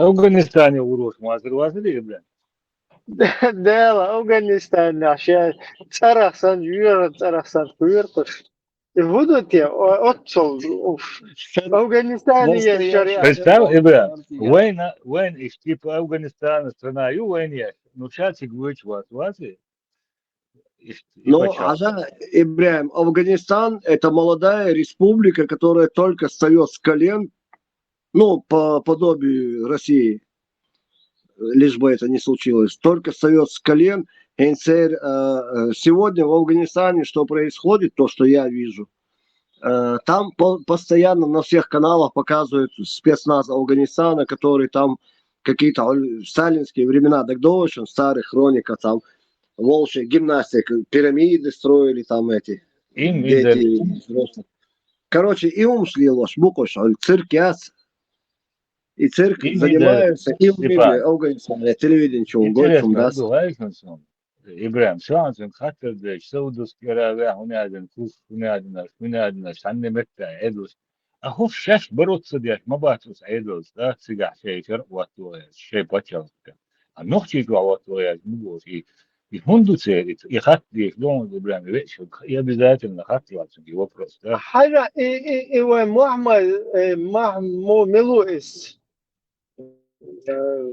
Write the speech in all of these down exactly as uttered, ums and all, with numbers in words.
Афганистане гӀур вац, мазар вац, Ибрахим? Дела, Афганистане шен цӀарах санна, юьра цӀарах санна кхуьйра кхуш. И хӀун ду те, о-, оццул, уф. Афганистане еш шариат. Представь, Ибрахим, вайна, вайна иш типа Афганистана страна ю вайна еш. Ну, ша цига вуьйцу вац, вац и? Иш, и Ну, пачал. Хьажа, Ибрахим, Афганистан — это молодая республика, которая только встаёт с колен, ну, по подобию России, лишь бы это не случилось. Только встаёт с колен. ХӀинца, э, э, сегодня в Афганистане что происходит, то, что я вижу, э, там по- постоянно на всех каналах показывают спецназ Афганистана, который там какие-то, э, в сталинские времена, догдоваешь, старых хрониках, там волчья гимнастика, пирамиды строили там эти Им дети, вида. Взрослые. Короче, и ум шлилош, буквально, цирк яц. И цирк Им вида, занимаются, и Степан. Афганистан, телевидение, чего, Интересно, гой, чего, да. Ибрахим, сан хаттар деш, Саудовская Аравия, хӀун яьдина, куш, хӀун яьдина, хӀун яьдина, санна метта, Ӏедалш. А хӀуш шаьш бароц ца деш, ма бац уьш Ӏедалш, да, цигахь шайн шарӀ оттавойташ, шайн паччахьалкхе. А нохчий чохь оттавойташ, ма бу уьш, и, и хӀунда ду церан, и, и хатта деш, догӀун Ибрахим, веъча, и обязательно хатта вац, и вопрос, да? Хьажа, и, и, и вай Мухьаммад, э, Махьму-, мила ву иза? Э,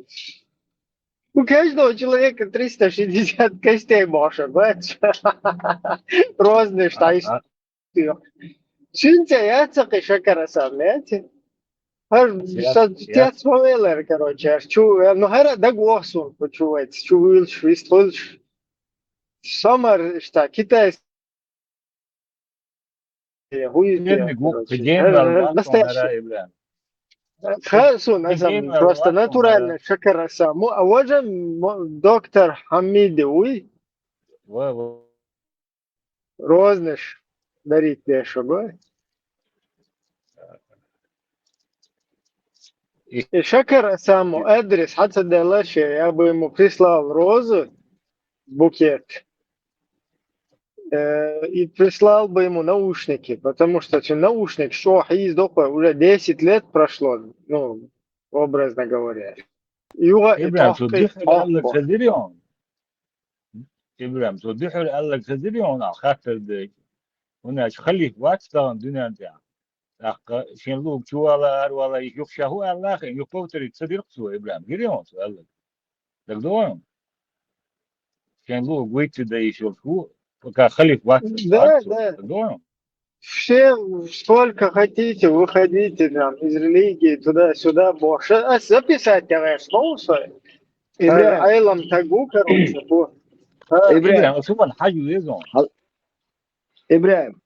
ну, каждого человека триста шестьдесят костей бохуш бац. Рознаш, а, тайс. А. Цуьнца яц кхин Шакар Асам, яц? ХӀара Яц, со яц. Тец ма велара, короче, хӀара чу, ну, хӀара дагавоха суна, кху чу вайца, чу вуьйлуш, вист хуьлуш. Самар, иштта, китайский, хӀу иза, Генерал, короче, генерал, хӀара, ван настоящий. Тонара Ибрахим. Ха, суна, Аса, генерал, просто ван натурально Тонара. Шакар Асам. Му-, а важа мо-, доктор Хьамиди вуй. Ва, ва. Рознаш дарить деш вагой. И Шакар Асаму адрес хьан ца делла ше, я бы ему прислал розы, букет. Э, и прислал бы ему наушники, потому что эти наушники, что хьийз дохуй, уже десять лет прошло, ну, образно говоря. Юха и Ибрахим, цо тохкий дихьур аьлларг тохкий. Хезир ю хьуна? Ибрахим, цо дихьур аьлларг хезир ю хьуна, ахь хаттар дайча? ХӀунда аьлча халиф вац тахана дуьнен тӀехь. ТӀаккха шен луг чу вала, ара вала, и юха ша хӀу аьлла хин, юха повторить ца дира-кх цо, Ибрахим. Гира ю хьуна цо аьлларг? ДагадогӀу хьуна? Шен луг вуьйцу дан йиш йолуш ву, пока халиф вац, Да, вац цо. Да. ДагадогӀу хьуна? Все, сколько хотите, выходите там из религии, туда-сюда, бохуш. Ас записать тӀе гӀерташ ма ву со. Ибрахим. Айлам таг ву, короче, бу. Ха. Ибрахим. Ибрахим, ас хӀуманна хьажа веза хьуна. Хьал-, Ибрахим,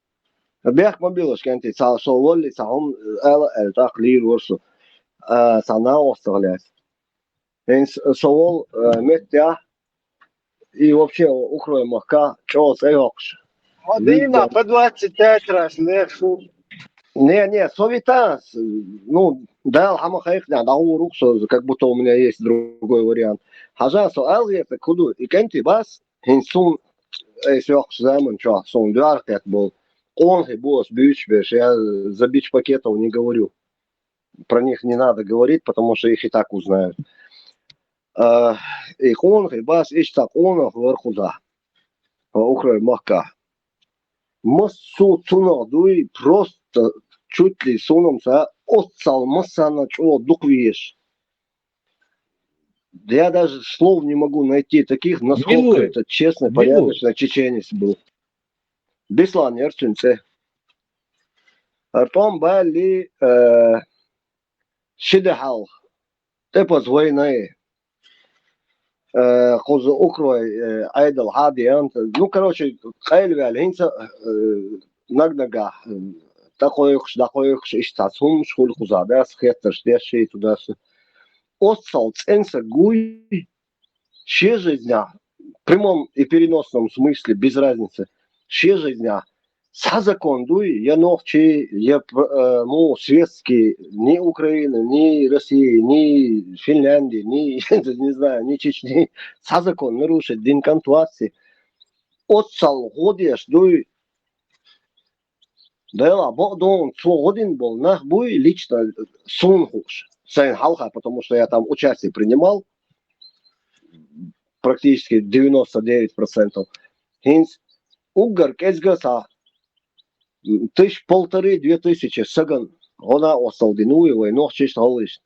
бехк ма билалаш, кӀентий, цхьа со воллий, цхьа хӀума ала аьлла, тӀаккха лийр вара со. А, цхьа накъостах лаьцна. ХӀинца со волу, э, меттехь, и вообще Украин махкахь чӀогӀа цӀе йоккхуш. Хьо дийнахь по двадцать пять раз леш ву. Не, не, со витас, ну, Дала хьан ма хайкхинехь, дӀагӀур ву-кх со, как будто у меня есть другой вариант. Хьажа, со ала хетарг хӀун ду, и кӀентий бац, хӀинца суна, айса йоккхучу заман чохь, суна доьхна кхетта болу къонахий бу аса буьйцуш берш, я за бич-пакетов не говорю. Про них не надо говорить, потому что их и так узнают. А, и къонахий бац, иштта къонах вара кхузахь, хӀо Украин махкахь. Массо а цунах дуй, просто чуть ли суна ца, оццал массарна чӀогӀа дукха везаш. Я даже слов не могу найти таких, насколько Милуй. Этот честный, Милуй. Порядочный чеченец был. Беслан яра цуьнан цӀе. ХӀара тӀом балли, э, ши де хьалха, тӀепаза вайнай, э, кхуза Украин, э, Ӏедал хьадеанта. Ну, короче, къайлаваьлла, хӀинца, э, наг-нагахь, э, дӀакхойкхуш, дӀакхойкхуш, иштта цхьацца хӀуманаш хуьлу кхузахь, да, аса хеттарш деш, шийту даса. Оццал цӀена саг вуй, шен жизнь, в прямом и переносном смысле, без разницы, шен жизнь, цхьа закон дуй, я нохчий, я, э, ну, светский, ни Украины, ни России, ни Финляндии, ни, не знаю, ни Чечни, цхьа закон нарушить дина кӀант вац и. Оццал гӀо деш дуй, Делахь бакъдолу, цо гӀо дина болу нах буй лично суна хууш. Сайна хьалха, потому что я там участие принимал практически девяносто девять процентов. ХӀинца уггар кӀезига цхьа тысяч полторы, две тысячи сагана гӀо-накъостал дина вуй вай нохчашта, гӀалгӀашта.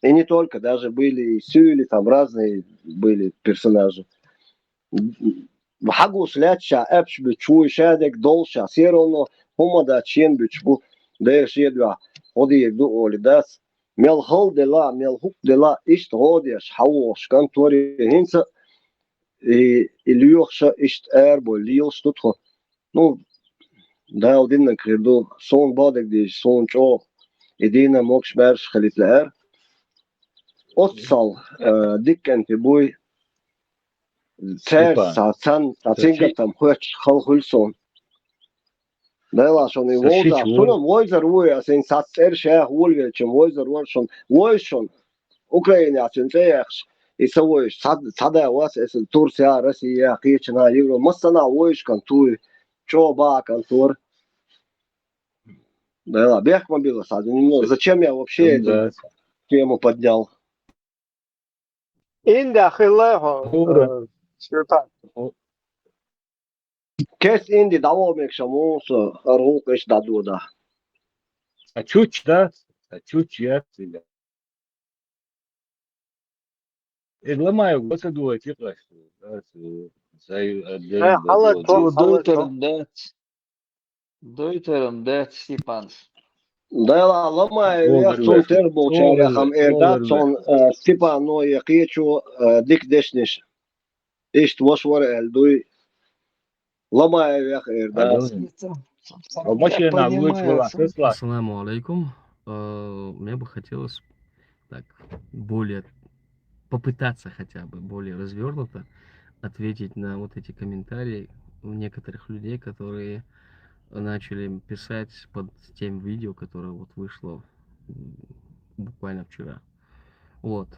И не только, даже были и сиуьйли, там разные были персонажи. Хьагуш лаьтташ, аьлча буьтуш вуй, шадерг долуш, всё равно хӀума дац, шена буьтуш бу, дера шеда ваьхьа, гӀо дийр ду олий дац. Мел хала делахь а, мел хӀуъа делахь а, иштта гӀо деш хьавогӀуш конторе хӀинца а, и, и лоьхуш а, иштта арабовла лелаш ду тхо. Ну, Дала диннарг хир ду, суна бакъдерг дийцича, суна чӀогӀа и дийна могуш-маьрша хилийта лаьара. Оццул, э, дика кӀентий буй, цаьрца цхьа, цхьа, цхьа циггаттам хоьттуш хала хуьлу суна. Делахь шуна и вовза, шуна-м вовзар вуй, аса хӀинца цӀераш яха волавелча-м вовзар вара шуна, вовза шуна, Украинехь цуьнан цӀе а яьккхича, и ца вовзаш, цхьа, цхьа да вац, аса Турция, Россия, кхечанхьа, Европа, массанхьа вовзаш кӀант вуй, чӀогӀа бакъ кӀант вара. Делахь, бехк ма билла, схьа, ну, зачем я вообще эту тему поднял? Инди хилла хьо, э, Степан. Кест инди дӀаваха мегаш ма ву со, хӀара гӀуллакх иштта дӀадода. А чучча, да? А чучча яц иза. Иза Ламаев гуо ца дуьйцу, ас, ас, сай, э, хала ден тхо, хала тхо. Дойтаран дац. Дойтаран дац Степанс. Дела, Ламаев яхь, цунна тера болчара яхам эр дац, цунна, э, Степано я кхечо, э, дика дешнаш. Иштта ваша вара аьлла дуй. Ламаев яхь эр дац. Машина вуьйцу вала, Ассаламу алейкум. Э, мне бы хотелось так более попытаться хотя бы более развёрнуто ответить на вот эти комментарии у некоторых людей, которые начали писать под тем видео, которое вот вышло, м, буквально вчера. Вот.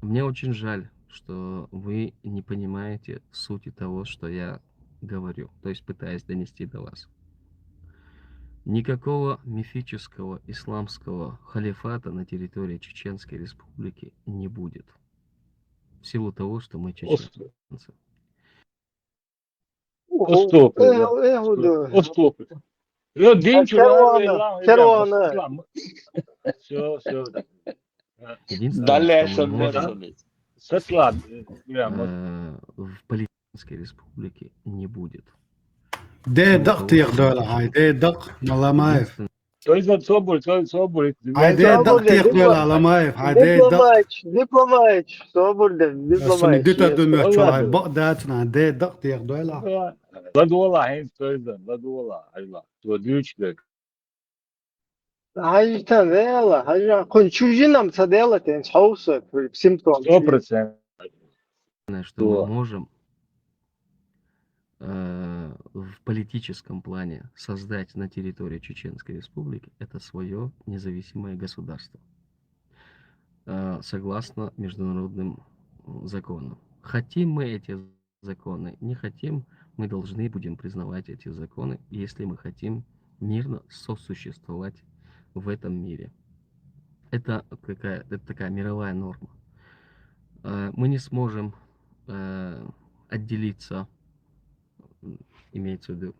Мне очень жаль, что вы не понимаете сути того, что я говорю, то есть пытаюсь донести до вас. Никакого мифического исламского халифата на территории Чеченской Республики не будет. В силу того, что мы чеченцы. Уступи, да. Уступи. Всё, всё. Единственное, что мы можем, э, в политической республике не будет. Де дакъа теха дойла хьай, де дакъа, Ламаев. Единственное, Цойзан, собур, цой-, собур. Хьай, де дакъа теха дойла, Ламаев, хьай, де дакъа. Дипломатич, дипломатич, собур де, дипломатич. Дитар ду мехчо, хьай, бакъ дацна, де дакъа теха дойла. Ладола хьайна, цойзан, ладола, хьайла. Цо дуьйцу дерг. Хьажа тан вела, хьажа, кхуьнан чужинам ца дела тен, хьовса, симптом. Сто процентов. Что мы можем, э, в политическом плане создать на территории Чеченской Республики это своё независимое государство, э, согласно международным, м, законам. Хотим мы эти законы, не хотим, мы должны будем признавать эти законы, если мы хотим мирно сосуществовать в этом мире. Это какая, это такая мировая норма. Э, мы не сможем, э, отделиться, м, имеется в виду,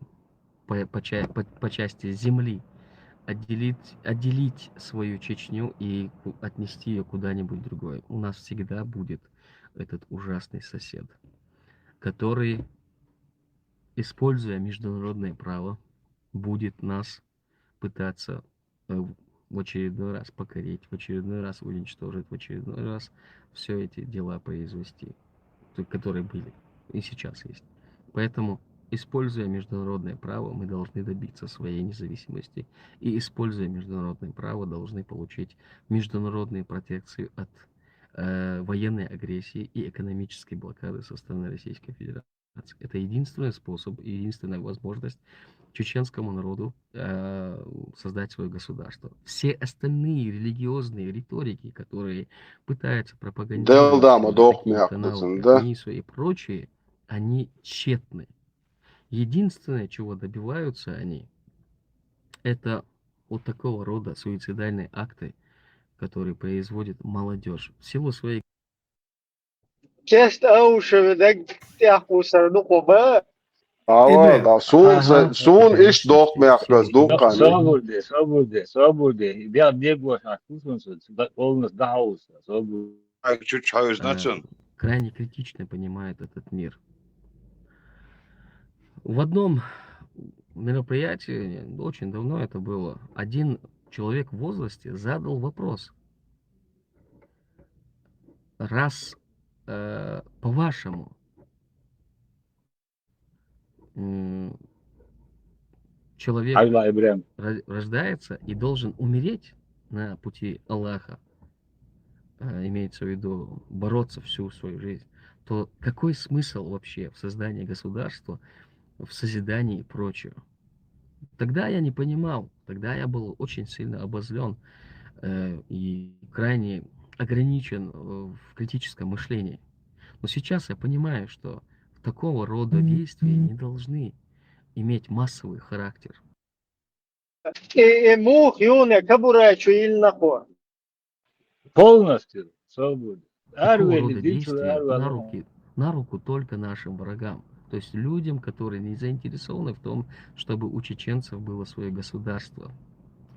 по, по ча-, по, по части земли, отделить, отделить свою Чечню и ку-, отнести её куда-нибудь другое. У нас всегда будет этот ужасный сосед, который, используя международное право, будет нас пытаться, э, в очередной раз покорить, в очередной раз уничтожить, в очередной раз всё эти дела произвести, т-, которые были и сейчас есть. Поэтому, используя международное право, мы должны добиться своей независимости. И, используя международное право, должны получить международные протекции от, э, военной агрессии и экономической блокады со стороны Российской Федерации. Это единственный способ, единственная возможность чеченскому народу, э, создать своё государство. Все остальные религиозные риторики, которые пытаются пропагандировать на таких каналах, как Мисо и прочие, они тщетны. Единственное, чего добиваются они, это вот такого рода суицидальные акты, который производит молодежь в силу своей Чест аушев дагтяхусар дукъуба. Ава, да, сун, сун иш докъ мехлас дукъан. Собурде, собурде, собурде. Бя дегош акусун су, полнос дахауса, собурде. Чуть чуть хавез нацун. Крайне критично понимает этот мир. В одном мероприятии, очень давно это было, один человек в возрасте задал вопрос. Раз э, по-вашему человек рождается и должен умереть на пути Аллаха, имеется в виду бороться всю свою жизнь, то какой смысл вообще в создании государства, в созидании и прочее? Тогда я не понимал, тогда я был очень сильно обозлен э, и крайне ограничен в критическом мышлении. Но сейчас я понимаю, что такого рода действия не должны иметь массовый характер. Э, э, мух юне кабурачу ил нахо. Полностью свободу. Такого рода действия на руки, на руку только нашим врагам. То есть людям, которые не заинтересованы в том, чтобы у чеченцев было свое государство.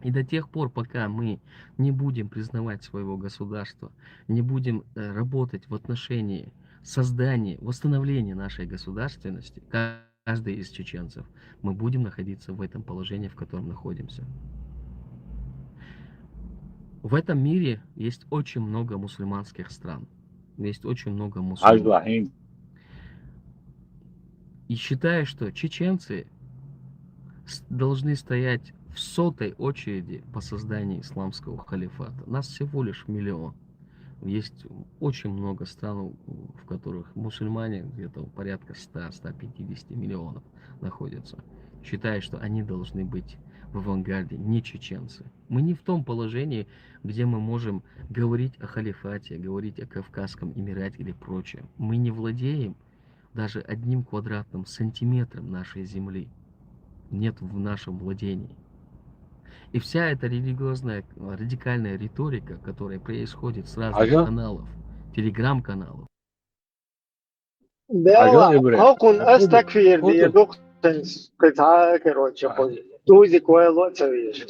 И до тех пор, пока мы не будем признавать своего государства, не будем э, работать в отношении создания, восстановления нашей государственности, каждый из чеченцев, мы будем находиться в этом положении, в котором находимся. В этом мире есть очень много мусульманских стран. Есть очень много мусульман. И считаю, что чеченцы должны стоять в сотой очереди по созданию исламского халифата. Нас всего лишь миллион. Есть очень много стран, в которых мусульмане, где-то порядка ста-ста пятидесяти миллионов находятся, считая, что они должны быть в авангарде, не чеченцы. Мы не в том положении, где мы можем говорить о халифате, говорить о Кавказском Эмирате или прочее. Мы не владеем даже одним квадратным сантиметром нашей земли. Нет в нашем владении. И вся эта религиозная, радикальная риторика, которая происходит с разных каналов, телеграм-каналов. Да, хокун астакфир дир духтенс кыта, короче, тузи кое лоцавиш.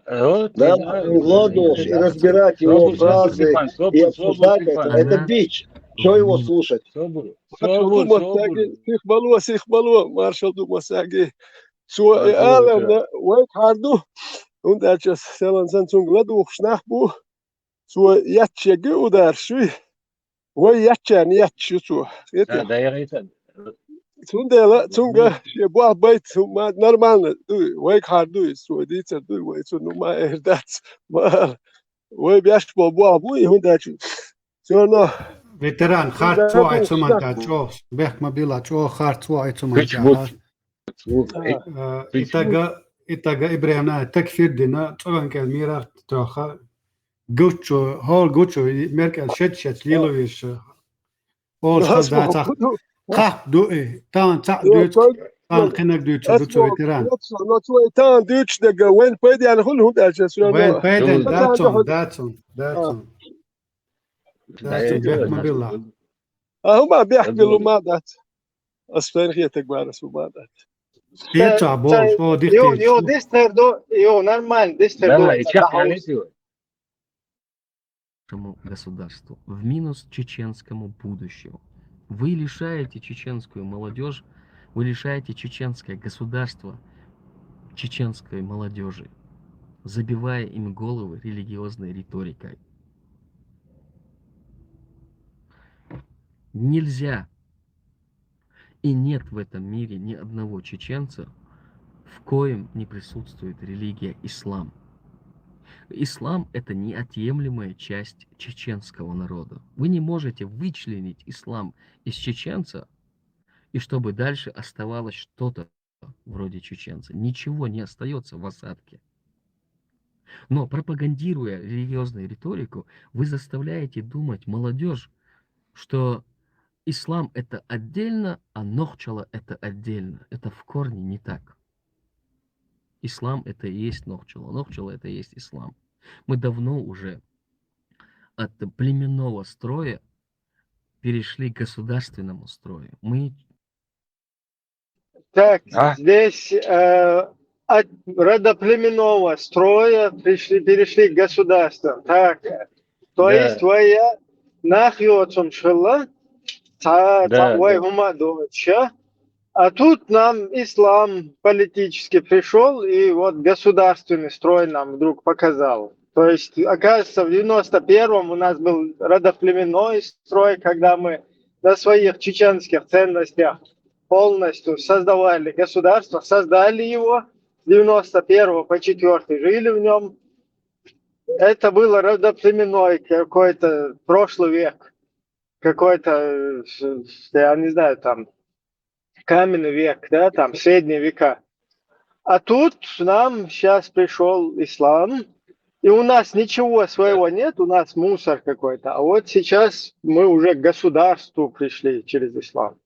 Да, гладуш, и разбирать его фразы, и обсуждать это, это дичь. Что его слушать? Сихбало, сихбало, маршал думасаги. Цо и алавна вайк харду. Унда час селан сан цунг ладухш нах бу. Цо ятчеги удар шуй. Вай ятчан ятчу цо. Цундела цунга ше бо байт нормально. Вайк харду цо дицер ду вай цо ну ма эрдац. Ма вай бяш бо бо бу и хунда чу. Всё равно. Ветеран, харц вай цуман та чо. Бехма била чо харц вай цуман та. Итага, итага Ибрагьимна такфир дина, цӀуван кӀел мирар тоха. Гучу, гьол гучу, меркӀел шед-шед лилувиш. Ол хазда цах. Хап дуи, тан цах дуц, тан къинаг дуц, гучу ветеран. Но цой тан дуч дега, вен пайдян хул хун дача, всё равно. Вен пайдян, дацун, дацун, дацун. Дацун, бехма била. А хӀума бехбилу ма дац. Ас фен хетаг барас хӀума дац. Пеца бо, шо дихтеш. Йо, йо, дистер до, йо, нормально, дистер до. Нашему государству, в минус чеченскому будущему. Вы лишаете чеченскую молодежь, вы лишаете чеченское государство чеченской молодежи, забивая им головы религиозной риторикой. Нельзя. И нет в этом мире ни одного чеченца, в коем не присутствует религия ислам. Ислам — это неотъемлемая часть чеченского народа. Вы не можете вычленить ислам из чеченца, и чтобы дальше оставалось что-то вроде чеченца. Ничего не остается в осадке. Но пропагандируя религиозную риторику, вы заставляете думать молодежь, что ислам — это отдельно, а нохчала — это отдельно. Это в корне не так. Ислам — это и есть нохчала, нохчала — это и есть ислам. Мы давно уже от племенного строя перешли к государственному строю. Мы Так, здесь э, от родоплеменного строя пришли, перешли к государству. Так, то есть твоя нахьёцун шылла, та, та, ой, гума доча. А тут нам ислам политически пришел, и вот государственный строй нам вдруг показал. То есть, оказывается, в девяносто первом у нас был родоплеменной строй, когда мы на своих чеченских ценностях полностью создавали государство, создали его с девяносто первого по четвёртый, жили в нем. Это было родоплеменной какой-то прошлый век, какой-то, э, я не знаю, там, каменный век, да, там, средние века. А тут нам сейчас пришел ислам, и у нас ничего своего нет, у нас мусор какой-то. А вот сейчас мы уже к государству пришли через ислам.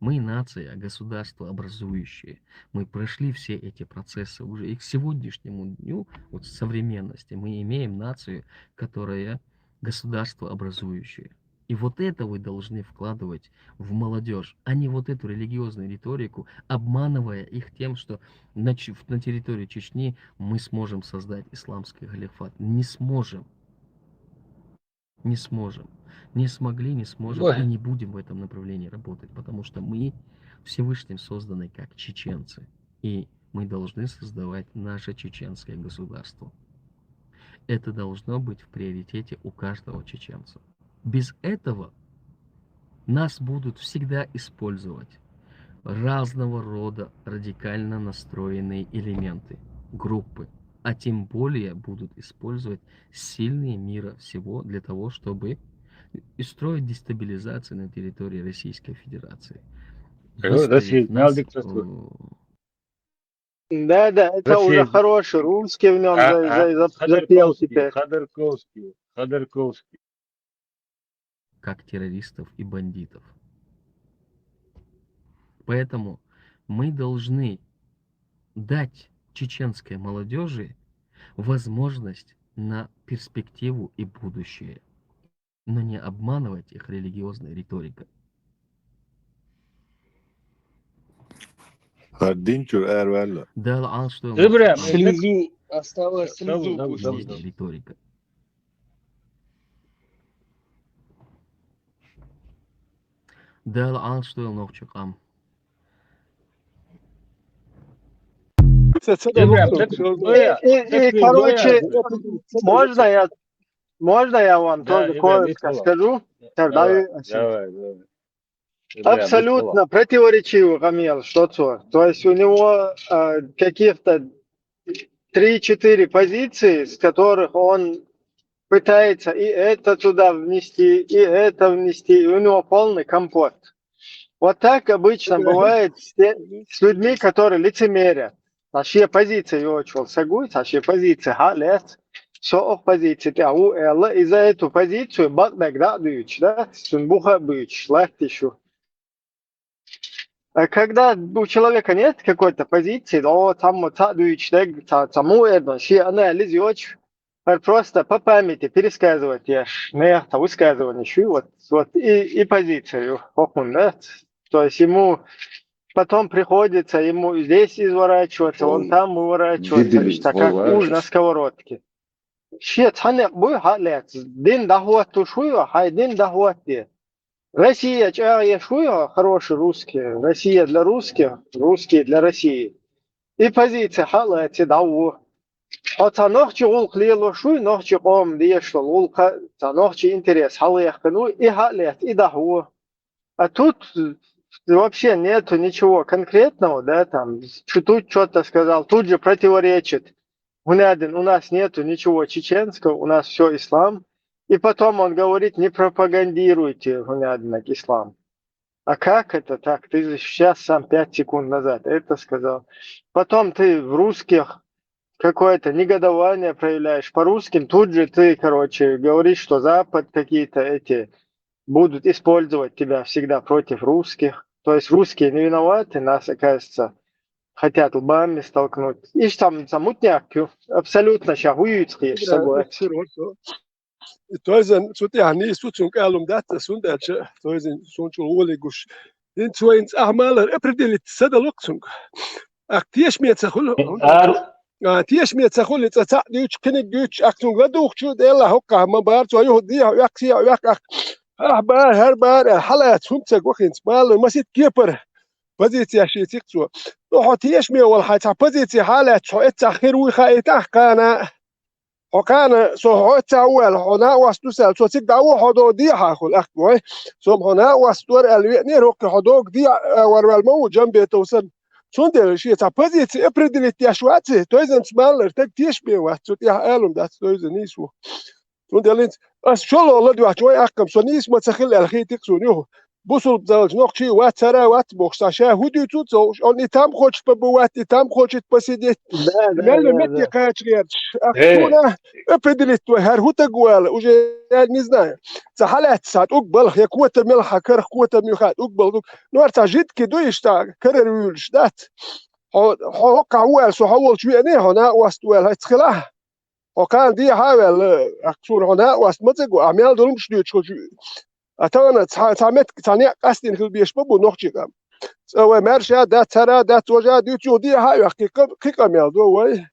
Мы нация, государство образующее. Мы прошли все эти процессы уже. И к сегодняшнему дню, вот в современности, мы имеем нацию, которая государство образующее. И вот это вы должны вкладывать в молодежь, а не вот эту религиозную риторику, обманывая их тем, что на, на территории Чечни мы сможем создать исламский халифат. Не сможем. Не сможем. Не смогли, не сможем и не будем в этом направлении работать, потому что мы Всевышним созданы как чеченцы. И мы должны создавать наше чеченское государство. Это должно быть в приоритете у каждого чеченца. Без этого нас будут всегда использовать разного рода радикально настроенные элементы, группы, а тем более будут использовать сильные мира всего для того, чтобы устроить дестабилизацию на территории Российской Федерации. Да, да, это уже хороший русский в нем а, а, запел теперь. Ходорковский, Ходорковский. Как террористов и бандитов. Поэтому мы должны дать чеченской молодежи возможность на перспективу и будущее, но не обманывать их религиозной риторикой. Хардинчур эрвелла. Да, а что? Слезу осталось, слезу. Риторика. Дала алш дуйла нохчи къам. И, и, и, короче, можно я, можно я вам тоже коротко скажу? Тогда давай, давай. Абсолютно противоречиво, Камил, что то. То есть у него э, каких-то три-четыре позиции, с которых он пытается и это туда внести, и это внести, и у него полный компот. Вот так обычно бывает с, с людьми, которые лицемерят. Сашья позиция йочул сагуй, сашья позиция халет, со ох позиция тя у элла, и за эту позицию бакбек да дуйч, да, сун буха буйч, латтишу. А когда у человека нет какой-то позиции, о, там вот та дуйч, да, та, тому это, ши анализ йоч, просто по памяти пересказывать, я ж, ну, я там высказывание шу, вот, вот и, и позицию, хохун, да, то есть ему потом приходится ему здесь изворачиваться, он там выворачивается, так как уж на сковородке. Шет ханек буй халец, дин дахват тушуй, хай дин дахват де. Россия чагье шуй, хороший русский, Россия для русских, русские для России. И позиция халец и даву. Хьо ца нохчи гӀуллакх лелош вуй, нохчи къоман дешал гӀуллакх, ца нохчи интерес хьалъяьккхина вуй, и хьалъэтта, и даха ву. А тут вообще нету ничего конкретного, да, там, чу-, тут что-то сказал, тут же противоречит. Гунядин, у нас нету ничего чеченского, у нас все ислам. И потом он говорит, не пропагандируйте, Гунядин, ислам. А как это так? Ты же сейчас сам пять секунд назад это сказал. Потом ты в русских какое-то негодование проявляешь по русским, тут же ты, короче, говоришь, что Запад какие-то эти будут использовать тебя всегда против русских. То есть русские не виноваты, нас, оказывается, хотят лбами столкнуть. Иштта цхьа мутняк ю, абсолютно ша хӀуюйцу кхеш, са гойтуш. Тойзан цу тӀехь нийса ву цунга алум дац, цунда аьлча, тойзан сун чул гӀоле гуш. ХӀинца вайна цӀахь малар определить са далу-кх цунга. Ах, тешаме ца хуьлу. Ар- А, тешаме ца хуьлу, цӀа цхьаъ дуьйцуш, кхиниг дуьйцуш, ах, цунга ладугӀучу, Делла хӀоккхахь ма бара, цо юха дехьа ваьккха, сехьа ваьккха, ах, ах бара, хӀара бара, аьлла, хьалаца хӀума ца го хӀинца, малар масит кепара. Позицияш йийцира цо. Ну, хьо тешаме вала хьайн цхьа позиция хьалаьцча, хьо эццахь хир вуй хаийтахь кхана. Хьо кхана, со хьо эццахь ву аьлла, хьо накъост ду аьлла, со цига дӀаву хьо догӀу дехьа хуьлу, ахка вай. Со хьо накъост вара аьлла веанера, хӀокху хьо догӀу дехьа, а, вара ваьлла ма ву, Джамбетов санна. Цундела шен цхьа позиция определить деш вац, тойзанца маллар, таг тешаме вац, цу тӀехь алум дац, тойзан нийса ву. Цундела хӀинца ас чоло ладоьгӀча вай ахкам, со нийса ма ца хилла аьлла хийтира суна юха. Бусулба залча нохчий вац, цара вац бохуш, сан ша хӀу дуьйцу ца хууш, он и там хочет побывать, и там хочет посидеть. Да, да, мелла да, метте да. Кхача гӀерташ. Ах, э, суна определить вай, хӀара хӀу таг вала, уже я не знаю. Ца хьалаьццахь тӀуг балха, я кота мелха, карах кота муьха тӀуг балха. Ну, ар ца жидки ду иштта, карара вуьйлуш дац. Хьо, хьо хӀоккхахь ву аьлла, со хьо волчу веане, хьо накъост ву аьлла, хьаьца хилахь. Хьо кхана дехьа а ваьлла, ахь суна хьо накъост ма ца го, ахь мел долумаш дуьйцуш хӀу чу. А тахана цхьа, цхьа мет-, цхьа некъ къастийна хила беш ма бу нохчий къам. Цкъа вай маьрша дац, цара дац, важа дуьйцу, юха дехьа а ваьхна, кхин къа-, кхин къамел до вай.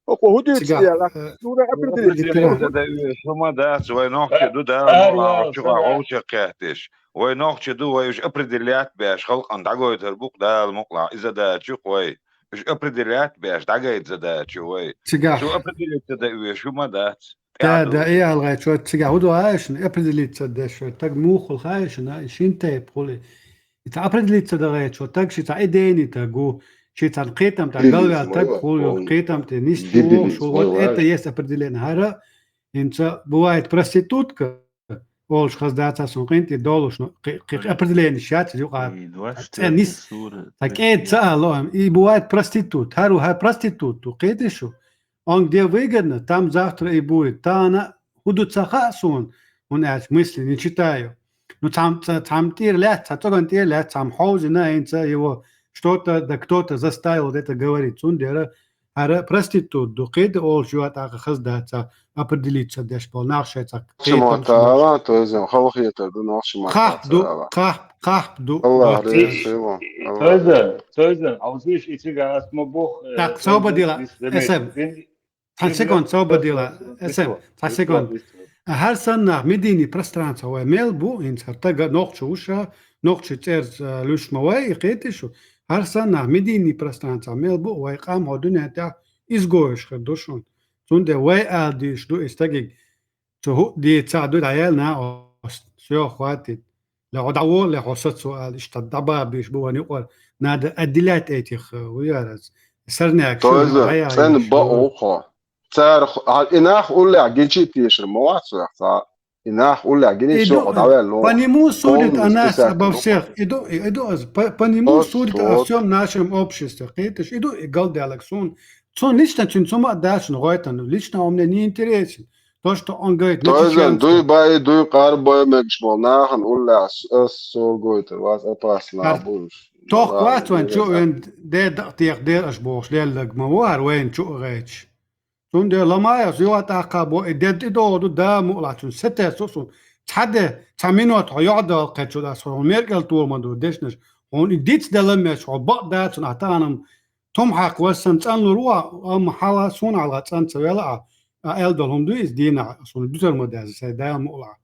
ХӀокхо хӀу дуьйцу цигахь, дела, э, суна определить. Определить ца дац, вай нохчий ду, Дала мукъалахь, чугӀа гӀовча кхеттеш. Вай нохчий ду, вай уьш определять беш, халкъана дӀагойтар бу-кх Дала мукъалахь, и задача ю-кх вай. Уьш определять беш, дӀагайта задача ю вай. Цигахь. Шу определить ца дан веш, хӀума дац. Да, да, и алгӀайчо, цигахь хӀу ду хаьа шуна, определить ца деш, таг муха хуьлу хаьа шуна, и шин тайпа хуьлу. И ца определить ца дан гӀайчо, таг ши цхьа идейный таг ву, ши цхьа кхетам тӀехь галваьлла таг хуьлу, кхетам тӀе нисду, шу вот это есть определение. ХӀара, хӀинца бывает проститутка, олуш хаза дац суна къинтӀера долуш, ну, кхи-, кхи-, определениш яц юкъа. Цхьа нис, цхьа кӀеда ца ало, и бывает проститут. ХӀара ву, хӀара проститут ду, кхетий шу? Он где выгодно, там завтра и будет. Тахана хӀу ду ца хаьа суна, хӀунда аьлча мысли не читаю. Ну, цхьам-, ца-, цхьамма тӀера лаьцна, цхьа цӀоган тӀера лаьцна, цхьамма хьовзина хӀинца его что-то, да кто-то заставил вот это говорить. Цундела хӀара проститут ду, кхетий олуш ю, тӀаккха хаза дац, определиться деш болу нах шайн цхьа кхетамаш. Шимма тала, то есть, халахетар ду нах шимма. Кхахьп ду, кхахьп, кхахьп ду. Аллах реза хила. Тойзан, тойзан, хьовзийша и цига ас ма боху, э, так, собар дела, эсэм. Цхьа секунд, собар дела, эсэм, цхьа секунд. ХӀара санна нах медийный пространство вай мел бу, хӀинца хӀара тага нохчо ву ша, нохчо цӀерца, э, луьш ма вай, и кхетий шу. ХӀара санна нах медийный пространство мел бу, вай къам хӀо дуьнен тӀехь изгоеш хир ду шуна. Цундела вай ала дийш ду и стагиг, цу хӀу дийца ду дӀаяьлла накъост, всё, хватит. Ле хьо дӀаволу, ле хьо сацо ала, иштта дӀабабийш бу вайн юкъара. Надо отделять этих, э, ву яра, сорняк, то есть, цӀена бакъ ву хьо. Цара ху-, а, и нах уллехь гинчи тешар ма вац вех цхьа. И нах уллехь гиний, всё, хьо дӀаваьлла. По нему судит о нас обо всех. Иду, иду, по, по нему судит о всём нашем обществе. Кхеташ, иду, и галдаьллаг суна. Цунна лично цуьнан цу ма а дац шуна гӀойтан, лично он мне не интересен. То, что он говорит, не чеченцам. Дуй бай, дуй къар бай мегаш болу нахана уллехь ас, ас со гойтур вац, опасно нах бу уьш. Тохка вац вайн чу а вен, де дакъа теха дера аша бохуш, леллаг ма ву хӀара вайна чу а гӀайча. Цундела ламай ас юха тӀаккха бо, и де тӀедогӀу ду, да мукъалахь цуьнан сатесса а суна. Цхьа де, цхьа минот хьо йоӀ дала кхечу ас хьуна меркӀал тома ду дешнаш. Хьуна и диц де ламеш, хьо бакъ дац хьуна, а тахана Тум хьакха вай санна цӀанлур ву, амма хьала, суна хьалха цӀан ца вела а, а аьлла долу хӀума ду иза дийнахь, суна дуьтур ма даьзза, сайн Дала мукъалахь.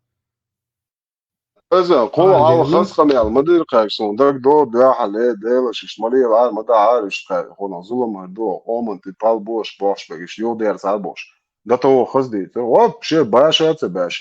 Иза, кхо хьалха хаза къамел ма дира кхаьрга суна, дага до, дуьхьал, э, Дела, шиш ма лела, ара ма дахьара, уьш кхаьрга, хьуна зуламар ду, къоман тӀе пал бош, бохуш бегиш, юха дерза бохуш. До того хаза дийцар, вообще баша а ца баьш.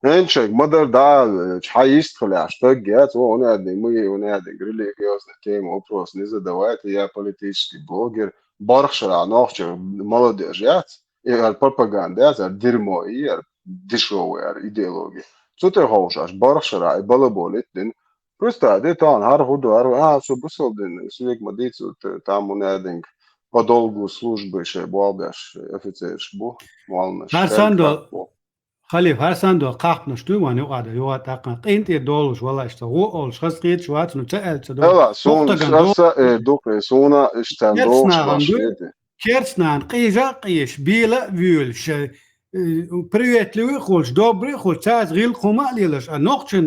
ХӀинца шайга ма-дарра дӀа а веача, хьан йистхилла аьлла стаг яц, о, хӀунда аьлла, мы, хӀунда аьлла, религиозная тема, вопрос не задавайте, я политический блогер, барх шарахь нохчий молодежь яц, и хӀара пропаганда яц, хӀара дерьмо и, хӀара дешевая хӀара идеология. Цу тӀе ховшаш, барх шарахь и балаболит дина. Представь, де тахана хӀара хӀу ду, хӀара, а, со бусалба дина, соьга ма дийца, там хӀунда аьлла, по долгу службы шайн болх беш офицераш бу, молланаш. ХӀара санна долу. Халиф, хӀара санна дола кхахьпанаш дуй вайна юкъа да, юкъа тӀаккха къинтӀера долуш вала иштта, гӀо олуш хаза кхеташ вац, ну ца аьлча ца до. Хала, суна Хохтаган ду. Аса, э, дукха, суна иштта долуш Керцнаган ду. Керцнаган къежа а къежаш, бела а воьлуш, э, приветливый а хуьлуш, добрый а хуьлуш, цаьрца гӀиллакх хӀума а лелаш, а нохчан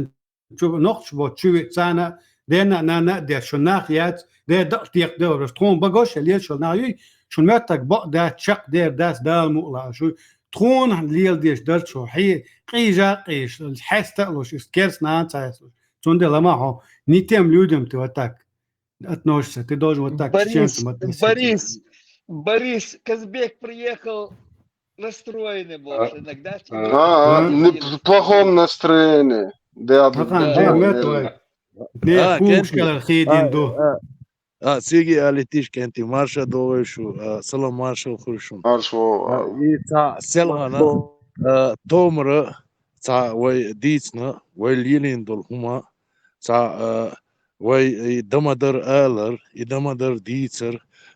чу, нохчаш боцу чу веъ царна а, денна а, нанна а деш, шун нах яц, де дакъаш декъа девараш, тхуна багош а лелаш йолу нах юй, шун моьттаг бакъ дац, чекх дер дац, Дала мукъ лахь шу, тхуна леладеш дара цо, хье, къийжа а къийжаш, хьеста а луш, иза керс нана ца хьесталуш. Цундела ма хьо, не тем людям ты вот так относишься, ты должен вот так к чеченцам относиться. Борис, Борис, Казбек приехал расстроенный больше иногда. А, а, не в плохом настроении. Да, да, да, да, да. Не, а, кхуьуш кӀелара хедийна ду. А, а, а, цига а летиш кӀентий, марша догӀуш шу, а, салам маршалла хуьлуш шуна. Маршалла. А, и цхьа селхана, а, томара, цхьа вай дийцина, вай лелийна долу хӀума, цхьа, а, вай и дан ма-дарра алар, и дан ма-дарра дийцар,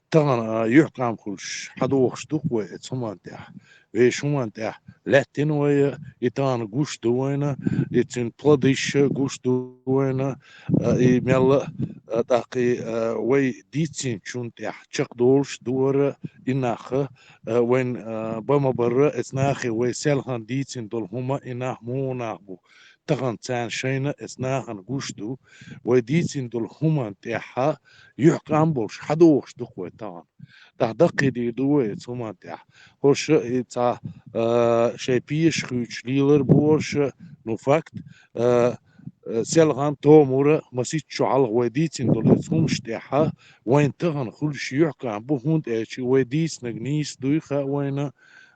тахана, а, юьхькӀам хуьлуш, хьадогӀуш ду-кх вай оцу хӀуманна тӀехь. Вешан хӀуманна тӀехь лаьттина вай, и тахана гуш ду вайна, и цуьнан плодаш гуш ду вайна, а, и мелла а, а, тӀаккха и, а, вай дийцинчунна тӀехь чекхдолуш ду вара и нах, а, вайн, а, бан ма-барра, оцу нахе вай селхана дийцина долу хӀума, и нах муха нах бу. Тахана царна шайна оцу нахана гуш ду, вай дийцина долу хӀуманна тӀехь юьхькӀам болуш, хьадогӀуш ду-кх вай тахана. ТӀаккха даккхийдийр ду вай оцу хӀуманна тӀехь. ХӀорш а и цхьа, а, шайн пешаш хуьйцуш лелар бу хӀорш а, ну, факт, а, а, селхана томара масийтта шо хьалха вай дийцина долу оцу хӀуманаш тӀехь, вайн тахана хуьлуш юьхькӀам бу, хӀунда аьлча вай дийцинарг нийса дуй хаьа вайна,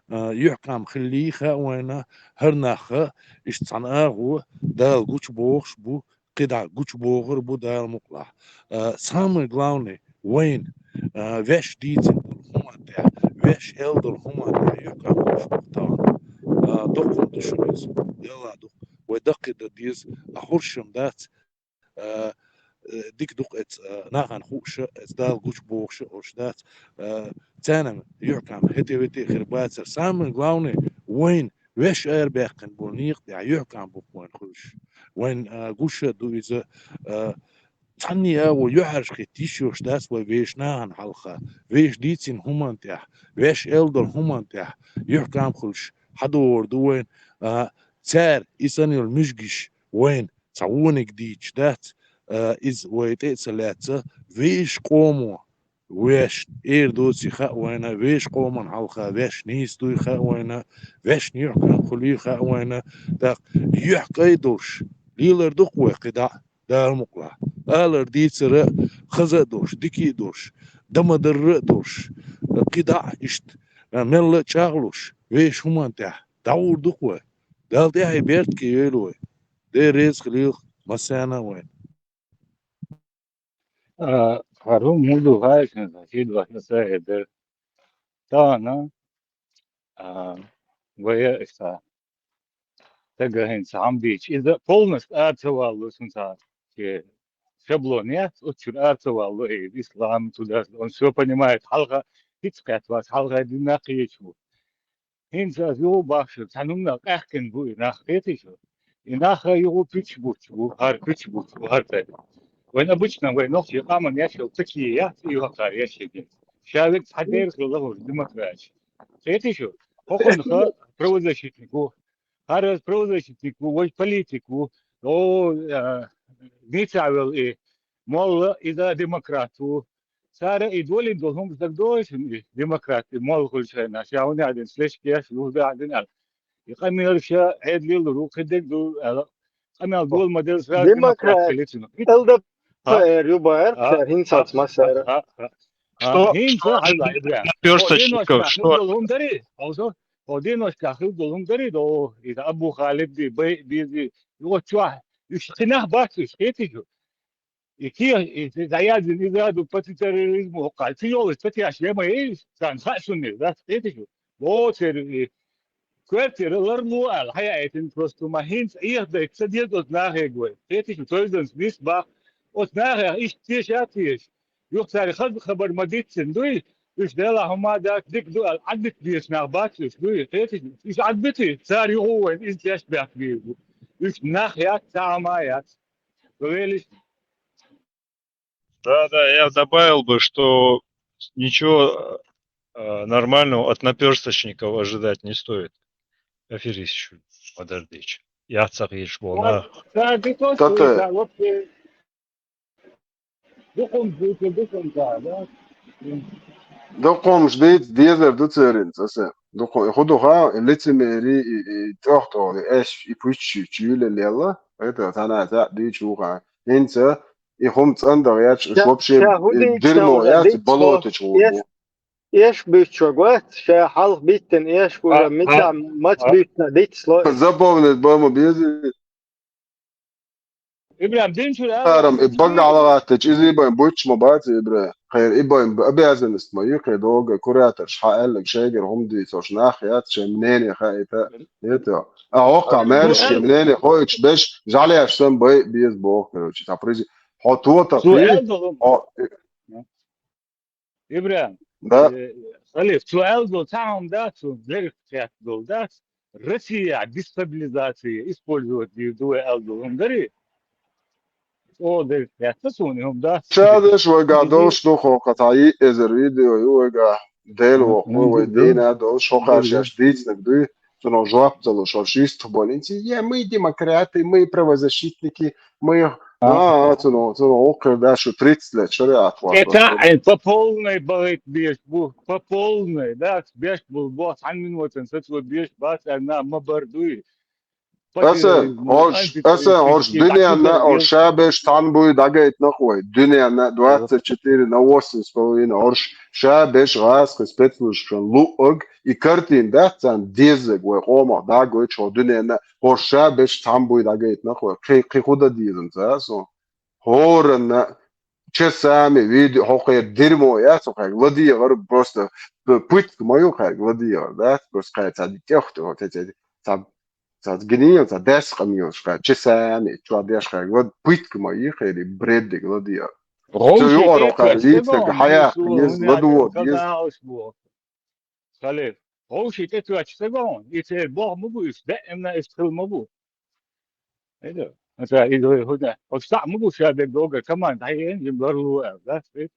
а, юьхькӀам хиллий хаьа вайна, хӀара нах а, иштта цхьана агӀо Дала гучубохуш бу, кхидӀа гучубохур бу Дала мукъ лахь. А, самое главное, вайна, а, ваьш дийцина долу хӀуманна тӀехь, ваьш аьлла долу хӀуманна тӀехь юьхькӀам болуш бу тахана. А, доккха хӀума ду шуна иза, Делла ду. Вай даккхийдар деза, а хӀорш-м дац, а, э, дика ду-кх оцу, а, нахана хууш а, оцу Дала гучубохуш а хӀорш дац, а, царна юьхькӀам хӀетте-ветте а хир бацара. Самое главное, вайна ваьш арабаьккхина болу некъа тӀехь юьхькӀам бу-кх вайна хуьлуш. Вайна, а, гуш а ду иза, а, цхьанне а вай юьхьӀаьржа хӀитта йиш йолуш дац вай вешан нахана хьалха, вешан дийцина хӀуманна тӀехь, ваьш аьлла долу хӀуманна тӀехь юьхькӀам хуьлуш хьадогӀур ду вайна, а, цара и санна йолу муьжгаш вайна цхьа вониг дийцуш дац, а, иза вай тӀе а ца лаьцна, вешан къомо ваьш эр доций хаьа вайна, вешан къоман хьалха ваьш нийса дуй хаьа вайна, ваьшна юьхькӀам хуьлий хаьа вайна, тӀаккха юьхькӀай долуш лелар ду-кх вай кхидӀа а, Дала мукъ лахь. Алар дийцар а хаза а долуш, дика а долуш, дан ма-дарра а долуш, кхидӀа а иштта, а, мелла а чӀагӀлуш, вешан хӀуманна тӀехь дӀагӀур ду-кх вай. Далла тӀаьхье беркате йойла вай. Дела реза хуьлийла массарна а вайна. А, хӀара хӀума хӀун ду хаьий шуна, ши дош аса хӀедара. Тахана, а, вай а иштта стага хӀинца хӀума дийцча, иза полностью ара ца валло, цунца шен шаблон яц, оцу чуьра ара ца валло, и ислам, туда, он всё понимает, хьалха хӀинца кхетта вац, хьалха динах кхеташ ву. ХӀинца аса юха а боху шуна, цхьана хӀуманах къаьхкина бу и нах, кхетий шу? И нах а юха пуьчаш буттуш бу, хӀара пуьчаш буттуш бу, хӀара тайпа. Вайн обычно, вайн нохчийн къаман еш йолу ца кийе яц, и юхакхара еш йолу. Ша верг цхьатерра хилла хӀорш демократия. Кхетий шу? ХӀокхунах правозащитник ву, хӀара правозащитник ву, вай политик ву, о, а, ницкъ а велла и молла, иза демократ ву. Цара и долийна долу хӀуманаш дагадогӀий шуна, и демократ, и молла хуьлуш хенахь, ша хӀунда а дина, слежка еш, юха а дина аьлла. И къамелаш Ӏедале лур ву, кхидерг ду аьлла. Къамел дола ма-делла, сразу демократ хили цунах. ЛДП эр ю бахара, цара хӀинцалц массара. А, а, а. Что? ХӀинца хьайла, Ибрахим. Наперсточников, что? Хьо деношкахь хила долу хӀума дарий? Хьо деношкахь хила долу хӀума дарий, до, иза Абу Халид ди, Бай, Бизи, и оцу чохь, уьш кхин нах бац уьш, кхетий шу? И кхин, и дӀаяздина иза ду патитерроризму хӀокху, цу йолуш патияш я ма ейш, царна хаьа шуна иза, дац, кхетий шу? Бо церан и коьртера лармо аьлла, хьаяийтина просто ма хӀинца Ӏехадайта ца деза оцу нахе гой. Кхетий шу, тойзанца нис бах, оцу нахех иштта теша а теша. Юха цаьрга хаза хабар ма диццина дуй, Уьш Делахь хӀума дац, дика ду аьлла, Ӏадбита безаш нах бац уьш, дуй, кхетий? Уьш Ӏадбитий, цара юха а вайна иза тешнабаьхка везаш бу. Уьш нах яц, цхьа хӀума яц. Велиш. Да, да, я добавил бы, что ничего э, нормального от наперсточников ожидать не стоит. Аферист еще, подождите. Я цахиш вона. Цара дика Тата. Вообще. Духун, духун, да, да. Дукхумш дийца дезар ду церинца аса. Дукху ху духа лицемери и тохтоли эш и пуч чуйле лела. Это тана та дичуха. Инца и хум цандагъ яч вообще дерьмо яц болотыч ву. Эш бийцчо гвац, ша хьалха биттан эш гура мица мац бийцна дицло. Запомнить бама бези. Ибрахим, дин чура Арам и бага алагъаттыч изи байн буч ма бац Ибрахим. Хайр и байн обязанность ма ю, хайр долга куратор ша эллик шейгер хум дийцош нах яц, шей мнение ха это. Это. А ока мерш мнение хоич беш жаляш сам бай без бог, короче, та призи. Хо то та Цу при. элдолу, О, Ибрахим, да. э, Халиф, цу элдолу цхьа хӀума дац, цу лерих кхетта долу дац. Россия дестабилизация использовать дийр ду вай элдолу хӀума дари. О, дерих кхетта суна и хӀума дац. Шадеш вайга долш ду хокъа та и эзер видео ю вайга. Дел воху вай дина долш хокъа шаш дийцнаг дуй. Цуно жоп залу шо шист болинци. Я, мы демократы, мы правозащитники, мы а, цуно, цуно окер да шу тридцать лет шариат ва. Это ай по полной балайт беш бу, по полной, да, беш бу, бо хан минутен сацу беш бац, а на ма бар дуй. Аса орш, аса орш дунянна орш ша беш тан буй дагайт нахуй. Дунянна двадцать четыре на восемь с половиной орш ша беш газ спецслужб шон луъаг и картин да цан деззаг вай къома дагой чо дунянна орш ша беш тан буй дагайт нахуй. Кхи, кхи худа дизан за со. Хоранна часами видео хокъер дерьмо я, со хай ладиягар просто пытка мою хай ладиягар, да? Просто хай цади тёхты, вот эти, цад, цад гнием, цад дес къамиёш хай, часами, чуа деш хай, вот пытка мою хай, бреддик ладиягар. Цо югъар хай, лицнаг, хая, ез ладуот, ез. Халиф, гӀовши тӀетоьчу стага хьуна, и церан боху ма бу уьш, даимна иштта хила ма бу. Айда, аса, и хӀуна, оцу цхьаъ ма бу ша дерг догар, команда хьаена, жим ларло аьлла, да, спит.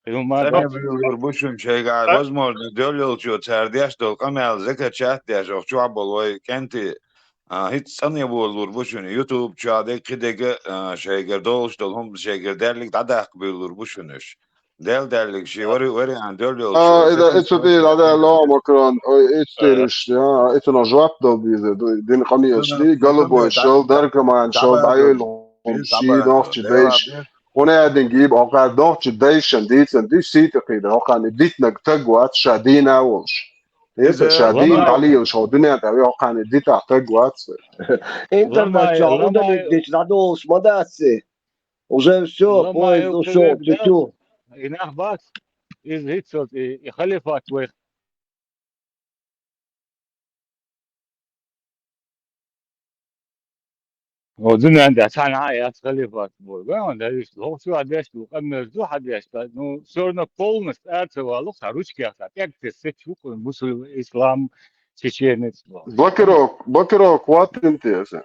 Хьума Цхьа бац. Муьллур бу шуна шайгахь, возможно, доьллалчо цара деш долу къамел закачать деш, ох чохь болу вай кӀентий, а, хӀинца цӀане волалур бу шуна, YouTube чохь дерг, кхидерг, а, шайгара долуш долу хӀума шайгара даьллиг дӀадаккха буьллур бу шуна уьш. Дел даьллиг ши вари-, вариант доьллалчо. А, и да, и цу тӀе, да, да, ло, Макрон, ой, и цу тӀе, а, и цу но жоп дал диза, ду, дин къамелаш ди, голубой шел, наркоман шел, дӀайойла хӀума ши, нохчи дайш. Хьуна аьдинг гиба, хьо кхара дохчи дайшан дийцан ди сийта кхийда, хьо кхарна дитнаг таг вац, ша дийна волуш. Эца ша дийна дӀалийла, шо дуьнен тӀе, хьо кхарна дита таг вац. Интернет чохь удалить дича дӀадолуш ма дац ци. Уже всё, поезд ушёл, тю-тю. И нах бац, иза хӀинца и, и халифат вай. О, дуьнен тӀехь цхьана а яц халифат бой. Вай он дерриш, лохчу а деш ду, къамелаш ду хьан деш, ну, всё равно полностью ара ца валло, цхьа ручкех, цхьа пӀелг тесса сецчу, мусул-, ислам, чеченец бо. Блокировка, блокировка хӀоттийна те аса?